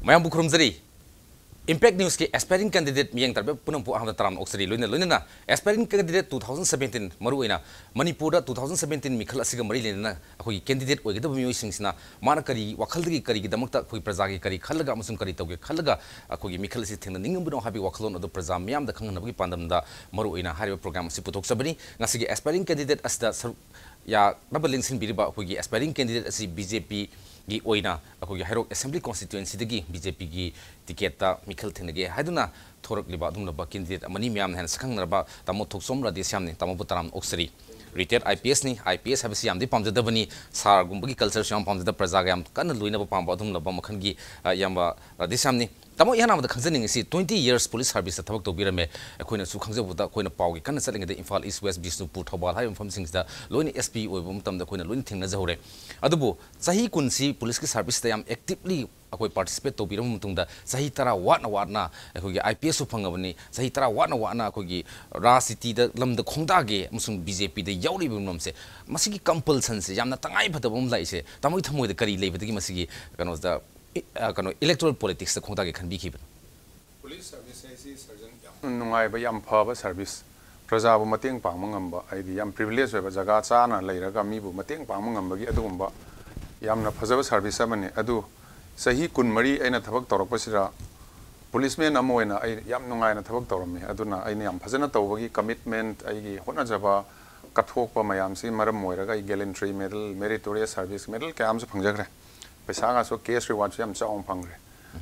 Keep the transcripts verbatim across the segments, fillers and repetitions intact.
ꯃꯌꯥꯝꯕꯨ ꯈꯨꯔꯨꯝꯖꯔꯤ꯫ Impact Newsꯀꯤ aspiring candidate ꯃꯤꯠꯌꯦꯡ ꯇꯥꯔꯕ ꯄꯨꯝꯅꯃꯛꯄꯨ ꯑꯍꯥꯟꯕꯗ ꯇꯔꯥꯝꯅ ꯑꯣꯛꯆꯔꯤ꯫ ꯂꯣꯏꯅ ꯂꯣꯏꯅꯅ aspiring candidate two thousand seventeen, ꯃꯔꯨꯑꯣꯏꯅ ꯃꯅꯤꯄꯨꯔꯗ two thousand seventeen ꯃꯤꯈꯜ ꯑꯁꯤꯒ ꯃꯔꯤ ꯂꯩꯅꯅ ꯑꯩꯈꯣꯏꯒꯤ candidate ꯑꯣꯏꯒꯗꯕ ꯃꯤꯑꯣꯏꯁꯤꯡꯁꯤꯅ ꯃꯥꯅ ꯀꯔꯤ ꯋꯥꯈꯜꯗꯒꯤ, ꯀꯔꯤꯒꯤꯗꯃꯛꯇ, ꯑꯩꯈꯣꯏ ꯄ꯭ꯔꯖꯥꯒꯤ ꯀꯔꯤ ꯈꯜꯂꯒ ꯑꯃꯁꯨꯡ ꯀꯔꯤ ꯇꯧꯒꯦ ꯈꯜꯂꯒ ꯑꯩꯈꯣꯏꯒꯤ ꯃꯤꯈꯜ ꯑꯁꯤ ꯊꯦꯡꯅꯅꯤꯡꯉꯝꯕꯅꯣ ꯍꯥꯏꯕꯒꯤ ꯋꯥꯈꯜꯂꯣꯟ ꯑꯗꯨ ꯄ꯭ꯔꯖꯥ ꯃꯤꯌꯥꯝꯗ ꯈꯪꯍꯟꯅꯕꯒꯤ ꯄꯥꯟꯗꯝꯗ ꯃꯔꯨꯑꯣꯏꯅ ꯍꯥꯏꯔꯤꯕ program ꯑꯁꯤ ꯄꯨꯊꯣꯛꯆꯕꯅꯤ꯫ ꯉꯁꯤꯒꯤ aspiring candidate ꯑꯁꯤꯗ ꯁꯔꯨꯛ ꯌꯥꯅꯕ ꯂꯦꯡꯁꯤꯟꯕꯤꯔꯤꯕ ꯑꯩꯈꯣꯏꯒꯤ aspiring candidate ꯑꯁꯤ BJPꯒꯤ ꯑꯣꯏꯅ ꯑꯩꯈꯣꯏꯒꯤ ꯍꯩꯔꯣꯛ Assembly Constituencyꯗꯒꯤ BJPꯒꯤ ticketꯇ ꯃꯤꯈꯜ ꯊꯦꯡꯅꯒꯦ ꯍꯥꯏꯗꯨꯅ ꯊꯣꯔꯛꯂꯤꯕ ꯑꯗꯨꯒꯨꯝꯂꯕ candidate ꯑꯃꯅꯤ꯫ ꯃꯌꯥꯝꯅ ꯍꯦꯟꯅ ꯁꯛꯈꯪꯅꯔꯕ ꯇꯥꯃꯣ ꯊꯣꯛꯆꯣꯝ ꯔꯥꯙꯦꯁ꯭ꯌꯥꯝꯅꯤ꯫ ꯇꯥꯃꯣꯕꯨ ꯇꯔꯥꯝꯅ ꯑꯣꯛꯆꯔꯤ꯫ Retired IPSꯅꯤ꯫ IPS ꯍꯥꯏꯕꯁꯤ ꯌꯥꯝꯗꯤ ꯄꯥꯝꯖꯗꯕꯅꯤ꯫ Sirꯒꯨꯝꯕꯒꯤ cultureꯁꯨ ꯌꯥꯝ ꯄꯥꯝꯖꯗ, ꯄ꯭ꯔꯖꯥꯒ ꯌꯥꯝ ꯀꯟꯅ ꯂꯣꯏꯅꯕ ꯄꯥꯝꯕ ꯑꯗꯨꯒꯨꯝꯂꯕ ꯃꯈꯜꯒꯤ, ꯑ, ꯏꯌꯥꯝꯕ ꯔꯥꯙꯦꯁ꯭ꯌꯥꯝꯅꯤ꯫ ꯇꯥꯃꯣ, ꯏꯍꯥꯟ ꯍꯥꯟꯕꯗ ꯈꯪꯖꯅꯤꯡꯉꯤꯁꯤ, twenty years police serviceꯇ ꯊꯕꯛ ꯇꯧꯕꯤꯔꯝꯃꯦ꯫ ꯑꯩꯈꯣꯏꯅꯁꯨ ꯈꯪꯖꯕꯗ, ꯑꯩꯈꯣꯏꯅ ꯄꯥꯎꯒꯤ ꯀꯟꯅ ꯆꯠꯂꯤꯉꯩꯗ ꯏꯝꯐꯥꯜ East, West, ꯕꯤꯁꯅꯨꯄꯨꯔ, ꯊꯧꯕꯥꯜ ꯍꯥꯏꯔꯤꯕ ꯃꯐꯝꯁꯤꯡꯁꯤꯗ ꯂꯣꯏꯅ SP ꯑꯣꯏꯕ ꯃꯇꯝꯗ ꯑꯩꯈꯣꯏꯅ ꯂꯣꯏꯅ ꯊꯦꯡꯅꯖꯍꯧꯔꯦ꯫ ꯑꯗꯨꯕꯨ ꯆꯍꯤ ꯀꯨꯟꯁꯤ policeꯀꯤ serviceꯇ ꯌꯥꯝ actively ꯑꯩꯈꯣꯏ participate ꯇꯧꯕꯤꯔꯕ ꯃꯇꯨꯡꯗ, ꯆꯍꯤ ꯇꯔꯥ ꯋꯥꯠꯅ ꯋꯥꯠꯅ ꯑꯩꯈꯣꯏꯒꯤ IPSꯁꯨ ꯐꯪꯉꯕꯅꯤ, ꯆꯍꯤ ꯇꯔꯥ ꯋꯥꯠꯅ ꯋꯥꯠꯅ ꯑꯩꯈꯣꯏꯒꯤ ꯔꯥꯖꯅꯤꯇꯤꯗ ꯂꯝꯗ ꯈꯣꯡꯗꯥꯒꯦ ꯑꯃꯁꯨꯡ BJPꯗ ꯌꯥꯎꯔꯤꯕ ꯃꯔꯝꯁꯦ, ꯃꯁꯤꯒꯤ compulsionꯁꯦ ꯌꯥꯝꯅ ꯇꯉꯥꯏ ꯐꯗꯕ ꯑꯃ ꯂꯥꯛꯏꯁꯦ, ꯇꯥꯃꯣꯒꯤ ꯊꯃꯣꯏꯗ ꯀꯔꯤ ꯂꯩꯕꯗꯒꯤ ꯃꯁꯤꯒꯤ ꯀꯩꯅꯣꯗ, ꯏ-, ꯑ, ꯀꯩꯅꯣ, electoral politicsꯇ ꯈꯣꯡꯗꯥꯒꯦ ꯈꯟꯕꯤꯈꯤꯕꯅꯣ? Police service ꯍꯥꯏꯁꯤ, Sergeant, ꯌꯥꯝ ꯅꯨꯡꯉꯥꯏꯕ, ꯌꯥꯝ ꯐꯕ service, ꯄ꯭ꯔꯖꯥꯕꯨ ꯃꯇꯦꯡ ꯄꯥꯡꯕ ꯉꯝꯕ, ꯍꯥꯏꯗꯤ ꯌꯥꯝ privilege ꯑꯣꯏꯕ, ꯖꯒꯥ ꯆꯥꯅ ꯂꯩꯔꯒ ꯃꯤꯕꯨ ꯃꯇꯦꯡ ꯄꯥꯡꯕ ꯉꯝꯕꯒꯤ ꯑꯗꯨꯒꯨꯝꯕ ꯌꯥꯝꯅ ꯐꯖꯕ service ꯑꯃꯅꯤ꯫ ꯑꯗꯨ ꯆꯍꯤ ꯀꯨꯟꯃꯔꯤ ꯑꯩꯅ ꯊꯕꯛ ꯇꯧꯔꯛꯄꯁꯤꯗ, policeman ꯑꯃ ꯑꯣꯏꯅ ꯑꯩ ꯌꯥꯝ ꯅꯨꯡꯉꯥꯏꯅ ꯊꯕꯛ ꯇꯧꯔꯝꯃꯤ꯫ ꯑꯗꯨꯅ ꯑꯩꯅ ꯌꯥꯝ ꯐꯖꯅ ꯇꯧꯕꯒꯤ commitment, ꯑꯩꯒꯤ ꯍꯣꯠꯅꯖꯕ ꯀꯠꯊꯣꯛꯄ ꯃꯌꯥꯝꯁꯤꯒꯤ ꯃꯔꯝ ꯑꯣꯏꯔꯒ ꯑꯩ Gallantry Medal, Meritorious Service Medal ꯀꯌꯥ ꯑꯃꯁꯨ ꯐꯪꯖꯈ꯭ꯔꯦ꯫ ꯄꯩꯁꯥꯒꯁꯨ, cash rewardꯁꯨ ꯌꯥꯝ ꯆꯥꯎꯅ ꯐꯪꯈ꯭ꯔꯦ꯫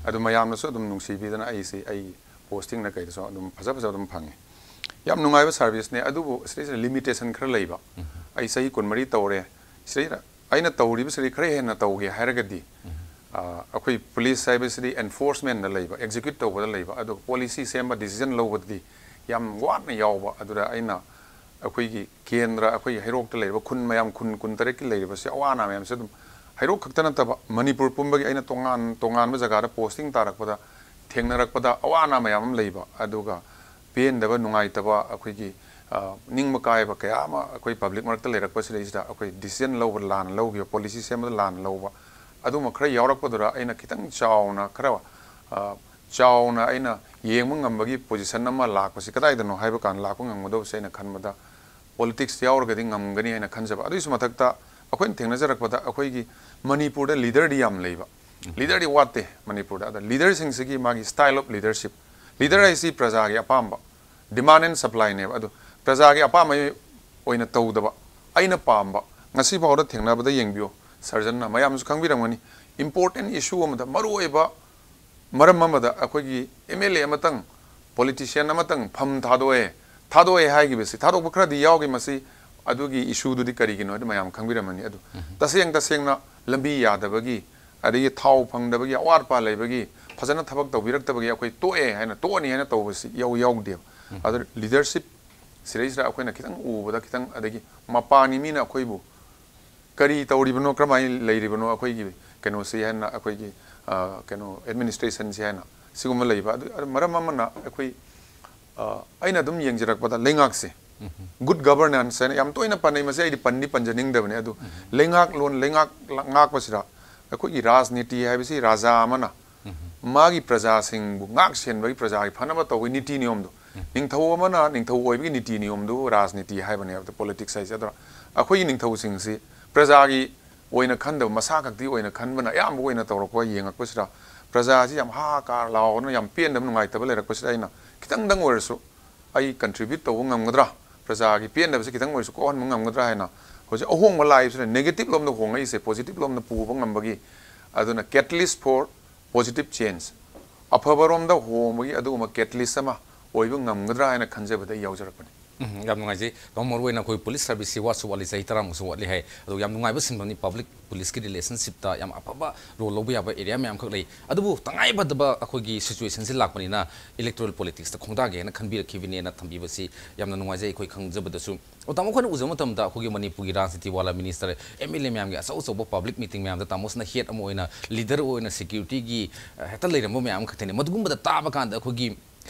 ꯑꯗꯨ ꯃꯌꯥꯝꯅꯁꯨ ꯑꯗꯨꯝ ꯅꯨꯡꯁꯤꯕꯤꯗꯅ ꯑꯩꯁꯤ, ꯑꯩꯒꯤ postingꯅ ꯀꯩꯗꯁꯨ ꯑꯗꯨꯝ ꯐꯖ ꯐꯖꯕ ꯑꯗꯨꯝ ꯐꯪꯉꯤ꯫ ꯌꯥꯝ ꯅꯨꯡꯉꯥꯏꯕ serviceꯅꯦ, ꯑꯗꯨꯕꯨ ꯁꯤꯗꯩꯁꯤꯗ limitation ꯈꯔ ꯂꯩꯕ꯫ ꯑꯩ ꯆꯍꯤ ꯀꯨꯟꯃꯔꯤ ꯇꯧꯔꯦ, ꯁꯤꯗꯩꯗ ꯑꯩꯅ ꯇꯧꯔꯤꯕꯁꯤꯗꯩ ꯈꯔ ꯍꯦꯟꯅ ꯇꯧꯒꯦ ꯍꯥꯏꯔꯒꯗꯤ, ꯑ, ꯑꯩꯈꯣꯏ police ꯍꯥꯏꯕꯁꯤꯗꯤ enforcementꯗ ꯂꯩꯕ, execute ꯇꯧꯕꯗ ꯂꯩꯕ, ꯑꯗꯨꯒ policy ꯁꯦꯝꯕ, decision ꯂꯧꯕꯗꯗꯤ ꯌꯥꯝ ꯋꯥꯅ ꯌꯥꯎꯕ꯫ ꯑꯗꯨꯗ ꯑꯩꯅ ꯑꯩꯈꯣꯏꯒꯤ ꯀꯦꯟꯗ꯭ꯔ, ꯑꯩꯈꯣꯏꯒꯤ ꯍꯩꯔꯣꯛꯇ ꯂꯩꯔꯤꯕ ꯈꯨꯟ ꯃꯌꯥꯝ, ꯈꯨꯟ ꯀꯨꯟꯇꯔꯦꯠꯀꯤ ꯂꯩꯔꯤꯕꯁꯦ, ꯑꯋꯥ ꯑꯅꯥ ꯃꯌꯥꯝꯁꯦ ꯑꯗꯨꯝ ꯍꯩꯔꯣꯛ ꯈꯛꯇ ꯅꯠꯇꯕ, ꯃꯅꯤꯄꯨꯔ ꯄꯨꯝꯕꯒꯤ ꯑꯩꯅ ꯇꯣꯉꯥꯟ ꯇꯣꯉꯥꯟꯕ ꯖꯒꯥꯗ posting ꯇꯥꯔꯛꯄꯗ ꯊꯦꯡꯅꯔꯛꯄꯗ ꯑꯋꯥ ꯑꯅꯥ ꯃꯌꯥꯝ ꯑꯃ ꯂꯩꯕ, ꯑꯗꯨꯒ ꯄꯦꯟꯗꯕ, ꯅꯨꯡꯉꯥꯏꯇꯕ, ꯑꯩꯈꯣꯏꯒꯤ, ꯑ, ꯅꯤꯡꯕ ꯀꯥꯏꯕ ꯀꯌꯥ ꯑꯃ ꯑꯩꯈꯣꯏ public ꯃꯔꯛꯇ ꯂꯩꯔꯛꯄꯁꯤꯗꯩꯁꯤꯗ ꯑꯩꯈꯣꯏ decision ꯂꯧꯕ ꯂꯥꯟꯅ ꯂꯧꯈꯤꯕ, policy ꯁꯦꯝꯕꯗ ꯂꯥꯟꯅ ꯂꯧꯕ, ꯑꯗꯨꯃ ꯈꯔ ꯌꯥꯎꯔꯛꯄꯗꯨꯗ ꯑꯩꯅ ꯈꯤꯇꯪ ꯆꯥꯎꯅ ꯈꯔ, ꯑ, ꯆꯥꯎꯅ ꯑꯩꯅ ꯌꯦꯡꯕ ꯉꯝꯕꯒꯤ position ꯑꯃ ꯂꯥꯛꯄꯁꯤ ꯀꯗꯥꯏꯗꯅꯣ ꯍꯥꯏꯕ ꯀꯥꯟꯗ ꯂꯥꯛꯄ ꯉꯝꯒꯗꯧꯕꯁꯦ ꯑꯩꯅ ꯈꯟꯕꯗ politics ꯌꯥꯎꯔꯒꯗꯤ ꯉꯝꯒꯅꯤ ꯍꯥꯏꯅ ꯈꯟꯖꯕ꯫ ꯑꯗꯨꯒꯤꯁꯨ ꯃꯊꯛꯇ ꯑꯩꯈꯣꯏꯅ ꯊꯦꯡꯅꯖꯔꯛꯄꯗ ꯑꯩꯈꯣꯏꯒꯤ ꯃꯅꯤꯄꯨꯔꯗ leaderꯗꯤ ꯌꯥꯝ ꯂꯩꯕ꯫ Leaderꯗꯤ ꯋꯥꯠꯇꯦ ꯃꯅꯤꯄꯨꯔꯗ꯫ ꯑꯗ leaderꯁꯤꯡꯁꯤꯒꯤ ꯃꯥꯒꯤ style of leadership, leader ꯍꯥꯏꯁꯤ ꯄ꯭ꯔꯖꯥꯒꯤ ꯑꯄꯥꯝꯕ, demand and supplyꯅꯦꯕ꯫ ꯑꯗꯨ ꯄ꯭ꯔꯖꯥꯒꯤ ꯑꯄꯥꯝꯕ ꯑꯣꯏꯅ ꯇꯧꯗꯕ, ꯑꯩꯅ ꯄꯥꯝꯕ, ꯉꯁꯤ ꯐꯥꯎꯗ ꯊꯦꯡꯅꯕꯗ ꯌꯦꯡꯕꯤꯌꯨ, ꯁꯔꯖꯟꯅ ꯃꯌꯥꯝꯁꯨ ꯈꯪꯕꯤꯔꯝꯒꯅꯤ, important issue ꯑꯃꯗ, ꯃꯔꯨꯑꯣꯏꯕ ꯃꯔꯝ ꯑꯃꯗ ꯑꯩꯈꯣꯏꯒꯤ MLA ꯑꯃꯇꯪ, politician ꯑꯃꯇꯪ ꯐꯝ ꯊꯥꯗꯣꯛꯑꯦ, ꯊꯥꯗꯣꯛꯑꯦ ꯍꯥꯏꯈꯤꯕꯁꯤ, ꯊꯥꯗꯣꯛꯄ ꯈꯔꯗꯤ ꯌꯥꯎꯈꯤ꯫ ꯃꯁꯤ ꯑꯗꯨꯒꯤ issueꯗꯨꯗꯤ ꯀꯔꯤꯒꯤꯅꯣ ꯍꯥꯏꯗꯤ ꯃꯌꯥꯝ ꯈꯪꯕꯤꯔꯝꯃꯅꯤ꯫ ꯑꯗꯨ ꯇꯁꯦꯡ ꯇꯁꯦꯡꯅ ꯂꯝꯕꯤ ꯌꯥꯗꯕꯒꯤ, ꯑꯗꯒꯤ ꯊꯥꯎ ꯐꯪꯗꯕꯒꯤ, ꯑꯋꯥꯠ ꯑꯄꯥ ꯂꯩꯕꯒꯤ, ꯐꯖꯅ ꯊꯕꯛ ꯇꯧꯕꯤꯔꯛꯇꯕꯒꯤ ꯑꯩꯈꯣꯏ ꯇꯣꯛꯑꯦ ꯍꯥꯏꯅ, ꯇꯣꯛꯑꯅꯤ ꯍꯥꯏꯅ ꯇꯧꯕꯁꯤ ꯌꯥꯎ-, ꯌꯥꯎꯗꯦꯕ꯫ ꯑꯗꯨ leadership ꯁꯤꯗꯩꯁꯤꯗ ꯑꯩꯈꯣꯏꯅ ꯈꯤꯇꯪ ꯎꯕꯗ ꯈꯤꯇꯪ, ꯑꯗꯒꯤ ꯃꯄꯥꯟꯒꯤ ꯃꯤꯅ ꯑꯩꯈꯣꯏꯕꯨ ꯀꯔꯤ ꯇꯧꯔꯤꯕꯅꯣ, ꯀꯔꯝꯍꯥꯏꯅ ꯂꯩꯔꯤꯕꯅꯣ ꯑꯩꯈꯣꯏꯒꯤ ꯀꯩꯅꯣꯁꯤ ꯍꯥꯏꯅ, ꯑꯩꯈꯣꯏꯒꯤ, ꯑ, ꯀꯩꯅꯣ, administrationꯁꯤ ꯍꯥꯏꯅ, ꯁꯤꯒꯨꯝꯕ ꯂꯩꯕ꯫ ꯑꯗꯨ, ꯑꯗꯨ ꯃꯔꯝ ꯑꯃꯅ ꯑꯩꯈꯣꯏ, ꯑ, ꯑꯩꯅ ꯑꯗꯨꯝ ꯌꯦꯡꯖꯔꯛꯄꯗ ꯂꯩꯉꯥꯛꯁꯦ good governance ꯍꯥꯏꯅ ꯌꯥꯝ ꯇꯣꯏꯅ ꯄꯟꯅꯩ꯫ ꯃꯁꯤ ꯑꯩꯗꯤ ꯄꯟꯗꯤ ꯄꯟꯖꯅꯤꯡꯗꯕꯅꯤ꯫ ꯑꯗꯨ ꯂꯩꯉꯥꯛꯂꯣꯟ, ꯂꯩꯉꯥꯛ ꯉꯥꯛꯄꯁꯤꯗ ꯑꯩꯈꯣꯏꯒꯤ ꯔꯥꯖꯅꯤꯇꯤ ꯍꯥꯏꯕꯁꯤ ꯔꯥꯖꯥ ꯑꯃꯅ ꯃꯥꯒꯤ ꯄ꯭ꯔꯖꯥꯁꯤꯡꯕꯨ ꯉꯥꯛ ꯁꯦꯟꯕꯒꯤ, ꯄ꯭ꯔꯖꯥꯒꯤ ꯐꯅꯕ ꯇꯧꯕꯒꯤ ꯅꯤꯇꯤ ꯅꯤꯌꯣꯝꯗꯨ, ꯅꯤꯡꯊꯧ ꯑꯃꯅ ꯅꯤꯡꯊꯧ ꯑꯣꯏꯕꯒꯤ ꯅꯤꯇꯤ ꯅꯤꯌꯣꯝꯗꯨ ꯔꯥꯖꯅꯤꯇꯤ ꯍꯥꯏꯕꯅꯦꯕ, politics ꯍꯥꯏꯁꯦ꯫ ꯑꯗꯨꯅ ꯑꯩꯈꯣꯏꯒꯤ ꯅꯤꯡꯊꯧꯁꯤꯡꯁꯤ ꯄ꯭ꯔꯖꯥꯒꯤ ꯑꯣꯏꯅ ꯈꯟꯗꯕ, ꯃꯁꯥ ꯈꯛꯇꯤ ꯑꯣꯏꯅ ꯈꯟꯕꯅ ꯑꯌꯥꯝꯕ ꯑꯣꯏꯅ ꯇꯧꯔꯛꯄ ꯌꯦꯡꯉꯛꯄꯁꯤꯗ, ꯄ꯭ꯔꯖꯥꯁꯤ ꯌꯥꯝ ꯍꯥ ꯀꯥ ꯂꯥꯎꯗꯅ ꯌꯥꯝ ꯄꯦꯟꯗꯕ, ꯅꯨꯡꯉꯥꯏꯇꯕ ꯂꯩꯔꯛꯄꯁꯤꯗ ꯑꯩꯅ ꯈꯤꯇꯪꯗꯪ ꯑꯣꯏꯔꯁꯨ ꯑꯩ contribute ꯇꯧꯕ ꯉꯝꯒꯗ꯭ꯔꯥ, ꯄ꯭ꯔꯖꯥꯒꯤ ꯄꯦꯟꯗꯕꯁꯤ ꯈꯤꯇꯪ ꯑꯣꯏꯔꯁꯨ ꯀꯣꯛꯍꯟꯕ ꯉꯝꯒꯗ꯭ꯔꯥ ꯍꯥꯏꯅ ꯍꯧꯖꯤꯛ ꯑꯍꯣꯡꯕ ꯂꯥꯛꯏꯕꯁꯤꯅ negative ꯂꯣꯝꯗ ꯍꯣꯡꯉꯛꯏꯁꯦ positive ꯂꯣꯝꯗ ꯄꯨꯕ ꯉꯝꯕꯒꯤ, ꯑꯗꯨꯅ catalyst for positive change, ꯑꯐꯕꯔꯣꯝꯗ ꯍꯣꯡꯕꯒꯤ ꯑꯗꯨꯒꯨꯝꯕ catalyst ꯑꯃ ꯑꯣꯏꯕ ꯉꯝꯒꯗ꯭ꯔꯥ ꯍꯥꯏꯅ ꯈꯟꯖꯕꯗ ꯑꯩ ꯌꯥꯎꯖꯔꯛꯄꯅꯤ꯫ ꯎꯝ, ꯌꯥꯝ ꯅꯨꯡꯉꯥꯏꯖꯩ꯫ ꯇꯥꯃꯣ, ꯃꯔꯨ ꯑꯣꯏꯅ ꯑꯩꯈꯣꯏ police serviceꯁꯤ ꯋꯥꯠꯁꯨ ꯋꯥꯠꯂꯤ, ꯆꯍꯤ ꯇꯔꯥꯃꯨꯛꯁꯨ ꯋꯥꯠꯂꯤ ꯍꯥꯏ꯫ ꯑꯗꯣ ꯌꯥꯝ ꯅꯨꯡꯉꯥꯏꯕ ꯁꯤꯟꯐꯝꯅꯤ, public policeꯀꯤ relationshipꯇ ꯌꯥꯝ ꯑꯐꯕ role ꯂꯧꯕ ꯌꯥꯕ area ꯃꯌꯥꯝꯈꯛ ꯂꯩ꯫ ꯑꯗꯨꯕꯨ ꯇꯉꯥꯏ ꯐꯗꯕ ꯑꯩꯈꯣꯏꯒꯤ situationꯁꯤ ꯂꯥꯛꯄꯅꯤꯅ electoral politicsꯇ ꯈꯣꯡꯗꯥꯒꯦꯅ ꯈꯟꯕꯤꯔꯛꯈꯤꯕꯅꯦꯅ ꯊꯝꯕꯤꯕꯁꯤ ꯌꯥꯝꯅ ꯅꯨꯡꯉꯥꯏꯖꯩ ꯑꯩꯈꯣꯏ ꯈꯪꯖꯕꯗꯁꯨ꯫ ꯑꯣ, ꯇꯥꯃꯣ, ꯑꯩꯈꯣꯏꯅ ꯎꯖꯕ ꯃꯇꯝꯗ ꯑꯩꯈꯣꯏꯒꯤ ꯃꯅꯤꯄꯨꯔꯒꯤ ꯔꯥꯖꯅꯤꯇꯤ ꯋꯥꯂꯥ minister, MLA ꯃꯌꯥꯝꯒꯤ ꯑꯆꯧ ꯑꯆꯧꯕ public meeting ꯃꯌꯥꯝꯗ ꯇꯥꯃꯣꯁꯤꯅ head ꯑꯃ ꯑꯣꯏꯅ, leader ꯑꯣꯏꯅ securityꯒꯤ, ꯑ, ꯍꯦꯛꯇ ꯂꯩꯔꯝꯕ ꯃꯌꯥꯝ ꯑꯃꯈꯛꯇꯅꯤ꯫ ꯃꯗꯨꯒꯨꯝꯕꯗ ꯇꯥꯕ ꯀꯥꯟꯗ ꯑꯩꯈꯣꯏꯒꯤ